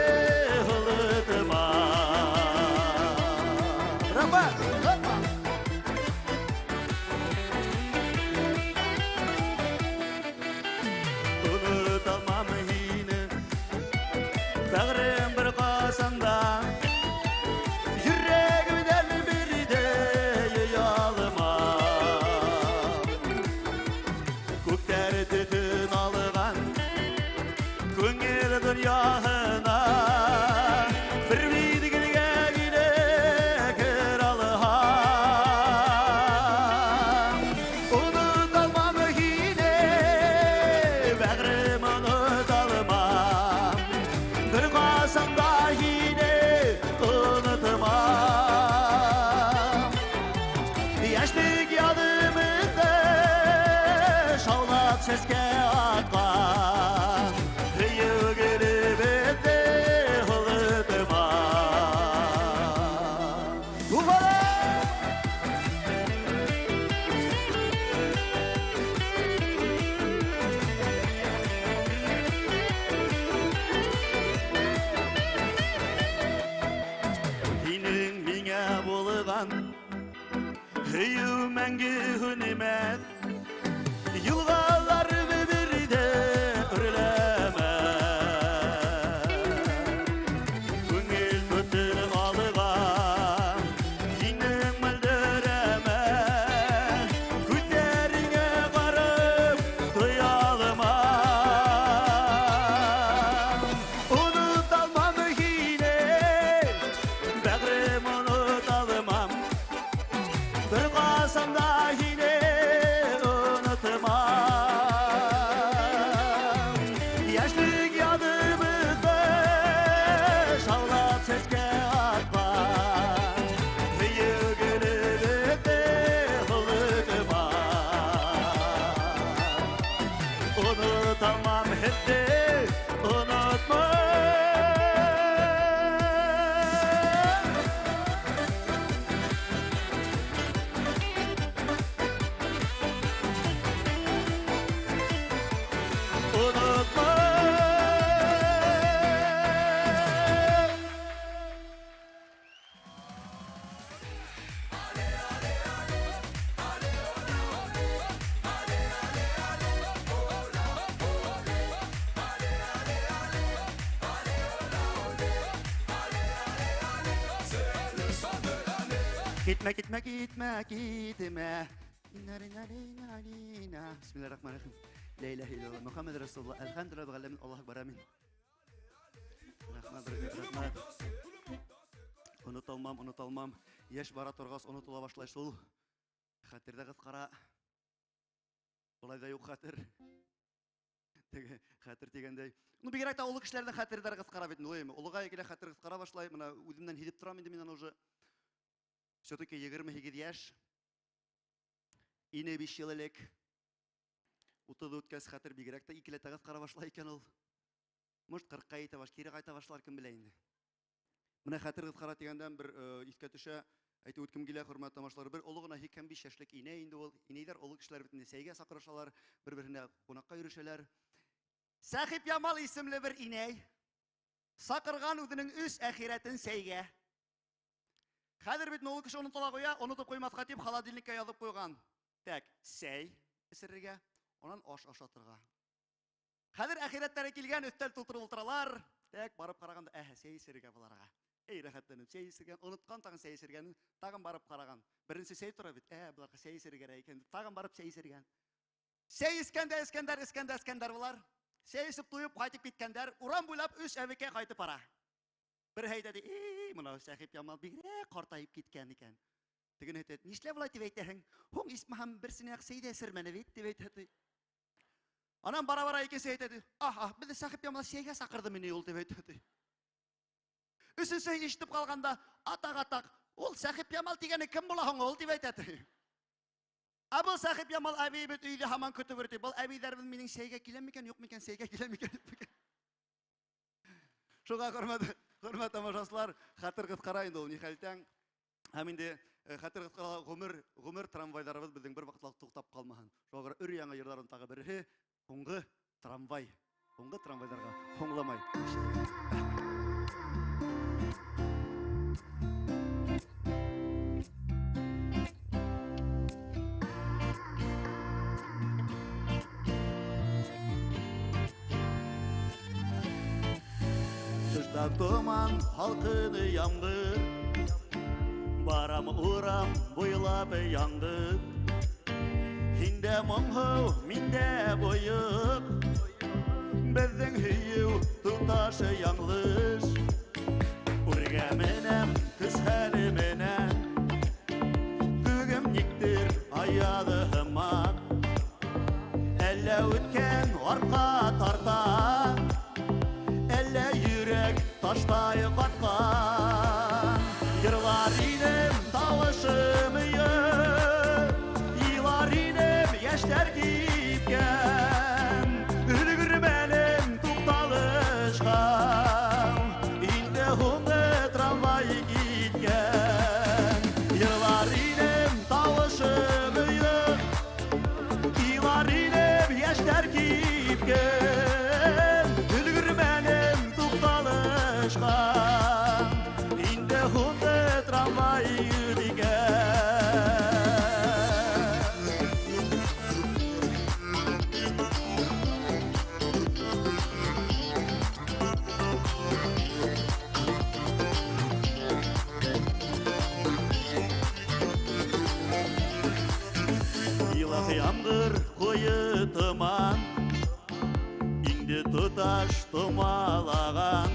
онотмам. Рәхмәт! Оноталмам һине, бәғрем бер ҡасан да, йөрәгемдән бер ҙә оялмам. Күктәр төҫөн алған күңел донъяһына бер миҙгелгә генә керә алһам. Оноталмам һине, бәғрем оноталмам, бер ҡасан да һине онотмам. Йәшлек яҙымында шаулап сәскә бирмәҫ. Йылғалар бер ҙә үрләмәҫ. Күңел бөтөн алға, һинең мөлдөрәмә. Күҙҙәреңә ҡарап туя алмам. Оноталмам һине, бәғрем, оноталмам. Бер ҡасан да һине онотмам. Йәшлек яҙыбыҙҙы шаулап сәскә атҡан, һөйөү гөлөбөҙҙө онотмам. Оноталмам һеҙҙе, онотмам. Онотмам. Китмә, китмә, китмә, китмә. Инна-рина-рина-рина. Бисмиллахир-рахманир-рахим. Ла илаһа иллаллах, Мухаммад Расулуллах. Әлхәмдүлилләһ раббил галәмин. Аллаһу акбар, амин. Рәхмәт, рәхмәт, рәхмәт. Оноталмам, оноталмам. Йәш бара торғас онотола башлай шул. Хәтерҙә ҡыҫҡара. Былай ҙа юҡ хәтер. Теге хәтер тигәндәй. Ну, бигерәк тә оло кешеләрҙең хәтерҙәре ҡыҫҡара бит, улайымы? Олоға килә хәтер ҡыҫҡара башлай. Бына үҙемдән һиҙеп торам инде мин аны уже. Все-таки 28 йәш. Ине 5 йыл элек. 30 үткәс хәтер бигерәк тә икеләтә ҡыҫҡара башлай икән ул. Может, 40-ҡа етә баш, кире ҡайта башлар, кем белә инде. Бына хәтер ҡыҫҡара тигәндән бер иҫкә төшә, әйтеп үткем килә, хөрмәтле тамашачылар, бер оло ғына 85 йәшлек инәй инде ул. Инәйҙәр оло кешеләр бит инде сәйгә саҡырышалар, бер-береһенә ҡунаҡҡа йөрөшәләр. Сәхип Ямал исемле бер инәй саҡырған үҙенең өс әхирәтен сәйгә. Хәҙер бит оло кеше онотола ҡуя, онотоп ҡуймаҫҡа тип холодильникка яҙып ҡуйған. Тәк, сәй эсерергә, унан аш ашатырға. Хәҙер әхирәттәре килгән, өҫтәл тултырып ултыралар. Тәк, барып ҡарағанда, әһә, сәй эсерергә быларға. Эй, рәхәтләнеп сәй эсергән, онотҡан тағын сәй эсергәнен, тағын барып ҡараған. Беренсе сәй тора бит, быларға сәй эсергә кәрәк икән, тағын барып сәй эсергән. Сәй эскәндә, эскәндәр, эскәндә, эскәндәр былар. Сәй эсеп туйып ҡайтып киткәндәр, урам буйлап өс әбекәй ҡайтып бара. Бер әйтә ди, эй, мынау Сәхип Ямал бигерәк ҡартайып киткән икән. Тегене әйтә, нишләп улай тип әйтәһең? Һуң исмаһам берсенә сәй ҙә эсермәне бит, тип әйтә ди. Анан бара-бара икенсе әйтә ди, аһ, аһ, беҙҙе Сәхип Ямал сәйгә саҡырҙы мине ул, тип әйтә ди. Өсөнсө ишетеп ҡалғанда, атаҡ, атаҡ, ул Сәхип Ямал тигәне кем була һуң ул, тип әйтә ди. Ә был Сәхип Ямал әбей бит өйҙә һаман көтөп йөрөй. Был әбейҙәр минең сәйгә килә микән, юҡ микән, сәйгә килә микән, юҡ микән? Шуға хөрмәт тамашасылар, хәтер ҡыҫҡара инде ул, ни хәл итәң. Һәм инде хәтер ҡыҫҡара ғүмер трамвайҙарыбыҙ беҙҙең бер ваҡытта туҡтап ҡалмаһын. Шуға күрә өр яңы йырҙарҙың тағы береһе һуңғы трамвай. Һуңғы трамвайҙарға һуңламай. Тышта томан, һалҡын ямғыр, барам урам буйлап яңғыҙ. Һиндә моңһоу, миндә бойоҡ, беҙҙең һөйөү тоташ яңылыш. Үргә менәм көс хәле менән, күгем никтер аяҙы һымаҡ. Әллә үткән артҡа тарта, әллә йөрәк таштай ҡатҡан. Йырлар инем тауышым өйөп, илар инем йәштәр кипкән. Өлгөрмәнем туҡталышҡа, инде һуңғы трамвай киткән. Йырлар инем тауышым өйөп, илар инем йәштәр кипкән. Өлгөрмәнем туҡталышҡа, инде һуңғы трамвай киткән. Ямғыр ҡуйы томан, инде тоташ томалаған.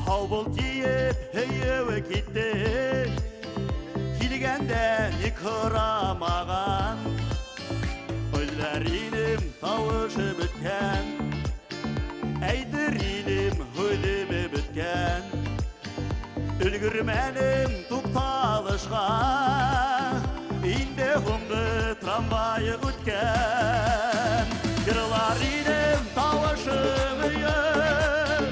Һау бул тиеп һөйөүе китте, килгәндә ник һорамаған. Уйлар инем тауышы бөткән, әйтер инем һүҙеме бөткән. Өлгөрмәнем туҡталышҡа, инде һуңғы трамвай үткән. Йырлар инем тауышым өйөп,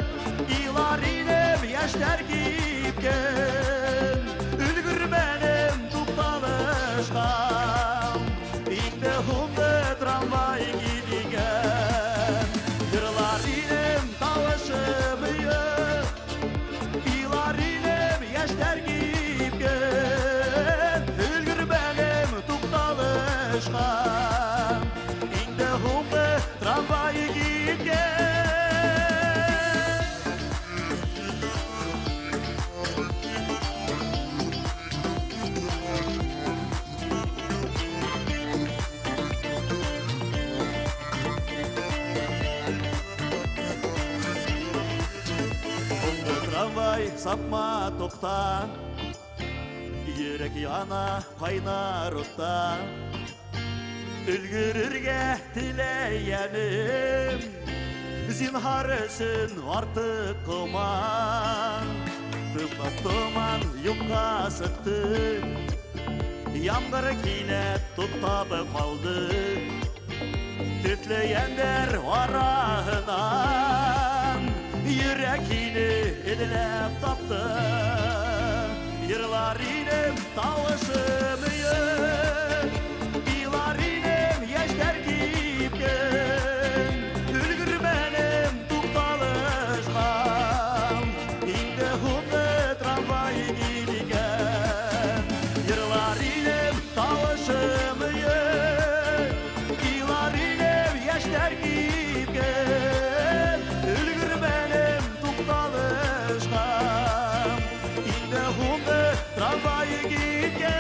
илар инем йәштәр кипкән. Өлгөрмәнем туҡталышҡа, инде һуңғы трамвай килгән. Йырлар инем тауышым өйөп, илар инем йәштәр кипкән. Өлгөрмәнем туҡталышҡа, инде һуңғы трамвай киткән. Һуңғы трамвай сапма туҡта, йөрәк яна ҡайнар утта. Өлгөрөргә теләйәнем, зинһар өсөн артыҡ ҡылма. Туҡтап томан юҡҡа сыҡты, ямғыр кинәт туҡтап ҡалды. Төҫлө йәндәр араһынан йөрәк һине эҙләп тапты. Йырлар инем тауышым өйөп, илар инем йәштәр кипкән. Өлгөрмәнем туҡталышҡа, инде һуңғы трамвай килгән. Йырлар инем тауышым өйөп, илар инем йәштәр кипкән. Өлгөрмәнем туҡталышҡа, инде һуңғы трамвай киткән.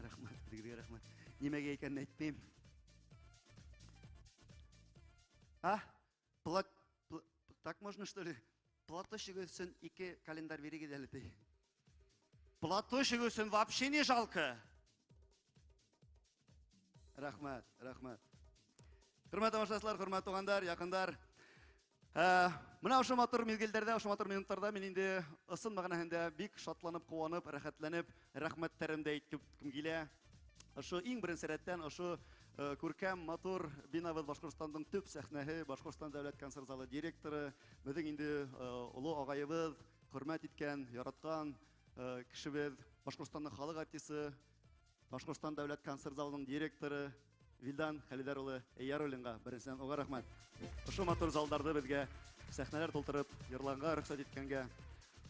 Рәхмәт, бигерәк рәхмәт. Нимәгә икәнен әйтмәйем. А? Так можно, что ли? Платочек өсөн ике календарь бирегеҙ әле, ти. Платочек өсөн вообще не жалко. Рәхмәт, рәхмәт. Хөрмәтле тамашасылар, хөрмәтле туғандар, яҡындар. Мына ошо матур миҙгелдәрҙә, ошо матур минуттарҙа мин инде ысын мәғәнәһендә бик шатланып, ҡыуанып, рәхәтләнеп, рәхмәттәремде әйтеп үткем килә. Ошо иң беренсе рәттән ошо күркәм матур бинабыҙ Башҡортостандың төп сәхнәһе, Башҡортостан дәүләт концерт залы директоры, беҙҙең инде оло ағайыбыҙ, хөрмәт иткән, яратҡан кешебеҙ, Башҡортостандың халыҡ артисы, Башҡортостан дәүләт концерт залының директоры Вилдан Хәлиҙәр улы Эйәруллинға беренсенән уға рәхмәт. Ошо матур залдарҙы беҙгә сәхнәләр тултырып йырланға рөхсәт иткәнгә,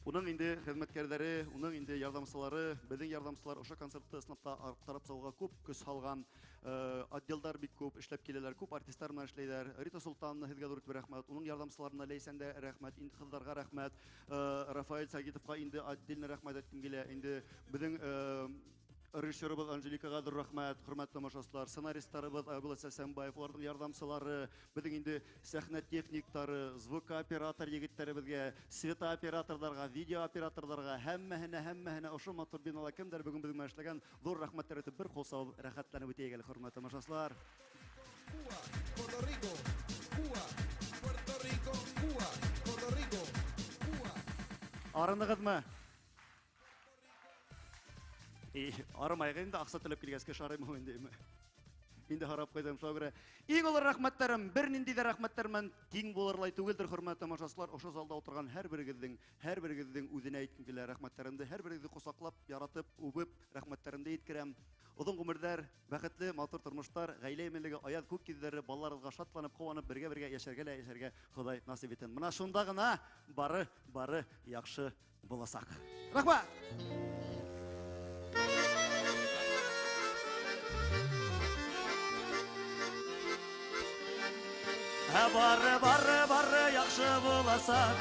уның инде хеҙмәткәрҙәре, уның инде ярҙамсылары, беҙҙең ярҙамсылар ошо концертты ысынлап та арттырып салыуға күп көс һалған, отделдар бик күп эшләп киләләр, күп артисттар менән эшләйҙәр. Рита Солтановна һеҙгә ҙур итеп рәхмәт, уның ярҙамсыларына Ләйсән дә рәхмәт, инде ҡыҙҙарға рәхмәт, Рафаэль Сагитовҡа инде отдельно рәхмәт әйткем килә. Инде беҙҙең режиссерыбыҙ Анжеликаға ҙур рәхмәт, хөрмәтле тамашасылар, сценаристарыбыҙ Айбулат Сәрсәнбаев, уларҙың ярҙамсылары, беҙҙең инде сәхнә техниктары, звукооператор егеттәребеҙгә, светооператорҙарға, видеооператорҙарға, һәммәһенә, һәммәһенә ошо матур бинала кемдәр бөгөн беҙҙең менән эшләгән, ҙур рәхмәттәр әйтеп бер ҡул сабып рәхәтләнеп үтәйек әле, хөрмәтле тамашасылар. Cuba, Puerto Rico, Cuba, Puerto Rico, Cuba, Puerto Rico, Cuba. Арынығыҙмы? И, арымайға инде аҡса төләп килгәс кеше араймы инде. Мин дә һорап куйдым. Шуңа күрә иң олы рәхмәтләрем, бернинди дә рәхмәтләр белән тиң булырлай түгелдер, хөрмәтле тамашачылар. Ошо залда утырган һәрберегезнең, һәрберегезнең үзенә әйткем килә рәхмәтләремне, һәрберегезне кочаклап, яратып, үбеп, рәхмәтләремне иткерәм. Озын гомерләр, бәхетле, матур тормышлар, гаилә иминлеге, аяз күк йөзләре, балаларыгызга шатланып, куанып, бергә-бергә яшәргә лә яшәргә Ходай насыйп итсен. Менә шунда гына бары, бары яхшы буласак. Рәхмәт! Ә бары, бары, бары яхшы буласак.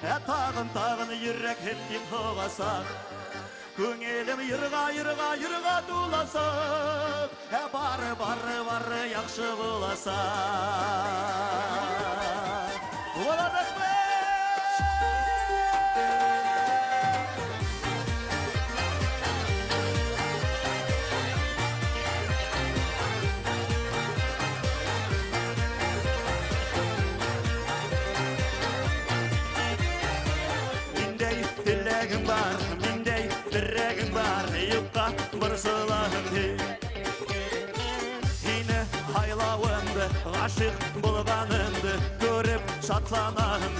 Ә тагын, тагын йөрәк һеп дип һугасак. Күңелем йырга, йырга, йырга туласак. Ә бары, бары, бары яхшы буласак. Була рәхмәт! Миндәй теләгем бар, миндәй терәгем бар, юкка борсылаһың Һине һайлавымды, ғашиҡ булғанымды күреп шатланаһың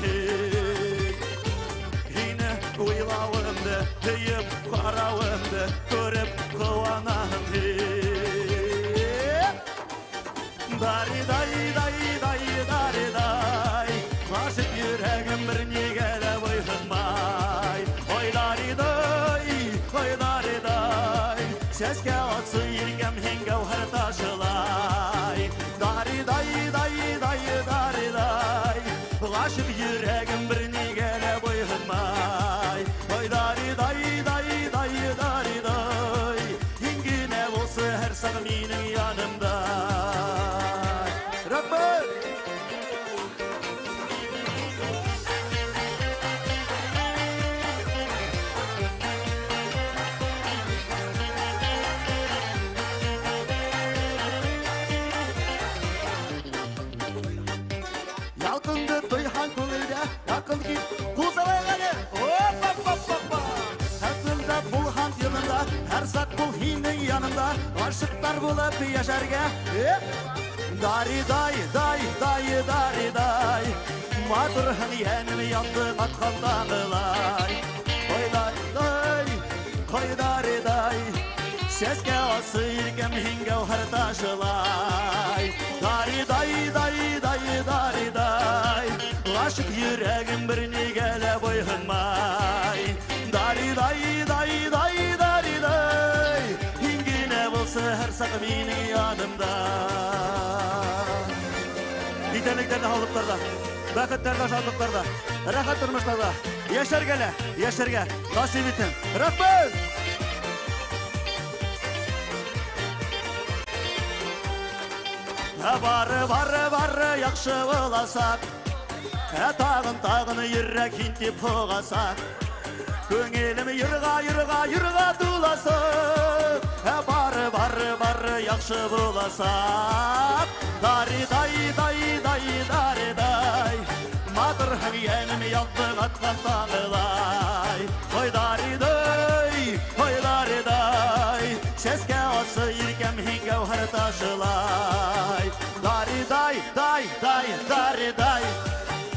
Һине уйлауымды, һөйөп ҡарауымды күреп ҡыуанаһың Дари дай дай дай дари дай Ғашиҡ йөрәгем бер нигә лә буйһынмай. Ой дари дай, ой дари дай Сәскә атсы иркәм һин гәүһәр ташылай. Дари дай дай дай дари дай Ғашиҡ йөрәгем бер нигә лә буйһынмай. Ой дари дай дай дай дари дай Һин генә булсы һәр саҡ минең янымда. Рәхмәт! Ялҡынды тойһаң күңелдә, яҡын кил, ҡул салайыҡ әле. Опа-па-па-па! Һәр булһаң янында, һәр саҡ бул һинең янында, ғашиҡтар булып йәшәргә. Дари дай дай дай дари дай Матурһың йәнем янды атҡан таңылай. Ой дай дай, ой дари дай Сәскә атсы иркәм һин гәүһәр ташылай. Дари дай дай дай дари дай Ғашиҡ йөрәгем бер нигә лә буйһынмай. Дари дай дай дай дари дай Һин генә булсы һәр саҡ минең янымда. Иҫәнлектәрҙә, һаулыҡтарҙа, бәхеттәрҙә, шатлыҡтарҙа, рәхәт тормоштарҙа йәшәргә лә, йәшәргә насип итһен. Рәхмәт! Ә бары, бары, бары яҡшы буласаҡ. Ә тағын, тағын йөрәк һин тип һуғасаҡ. Күңелем йырға, йырға, йырға туласаҡ. Ә бары, бары, бары яҡшы буласаҡ. Дари дай дай дай дари дай Матурһың йәнем янды атҡан таңылай. Ой дари дай, ой дари дай Сәскә атсы иркәм һин гәүһәр ташылай. Дари дай дай дай дари дай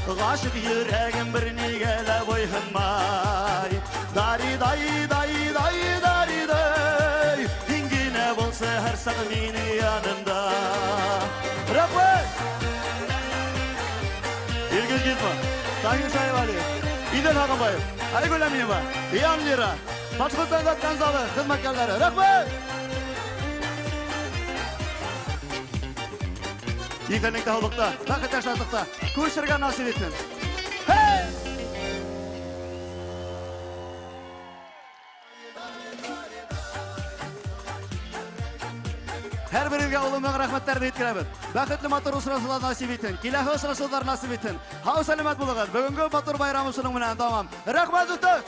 Ғашиҡ йөрәгем бер нигә лә буйһынмай. Дари дай дай дай дари дай Һин генә булсы һәр саҡ минең янымда. Рәхмәт! Илгиз Гизман, Таһир Шаевали, Идел Һағынбаев, Айгөл Әминева, Ян Лира, Башҡортостан Канзалы хеҙмәткәрҙәре. Рәхмәт! Иҫәнлектә, һаулыҡта, бәхеттә, шатлыҡта күрешергә насип итһен. Hey! Һәр берегеҙгә оло мең рәхмәттәрҙе еткерәбеҙ. Бәхетле матур осрашыуҙар насип итһен. Киләһе осрашыуҙар насип итһен. Һау сәләмәт булығыҙ. Бөгөнгө матур байрам шуның менән тамам. Рәхмәт, дуҫтар!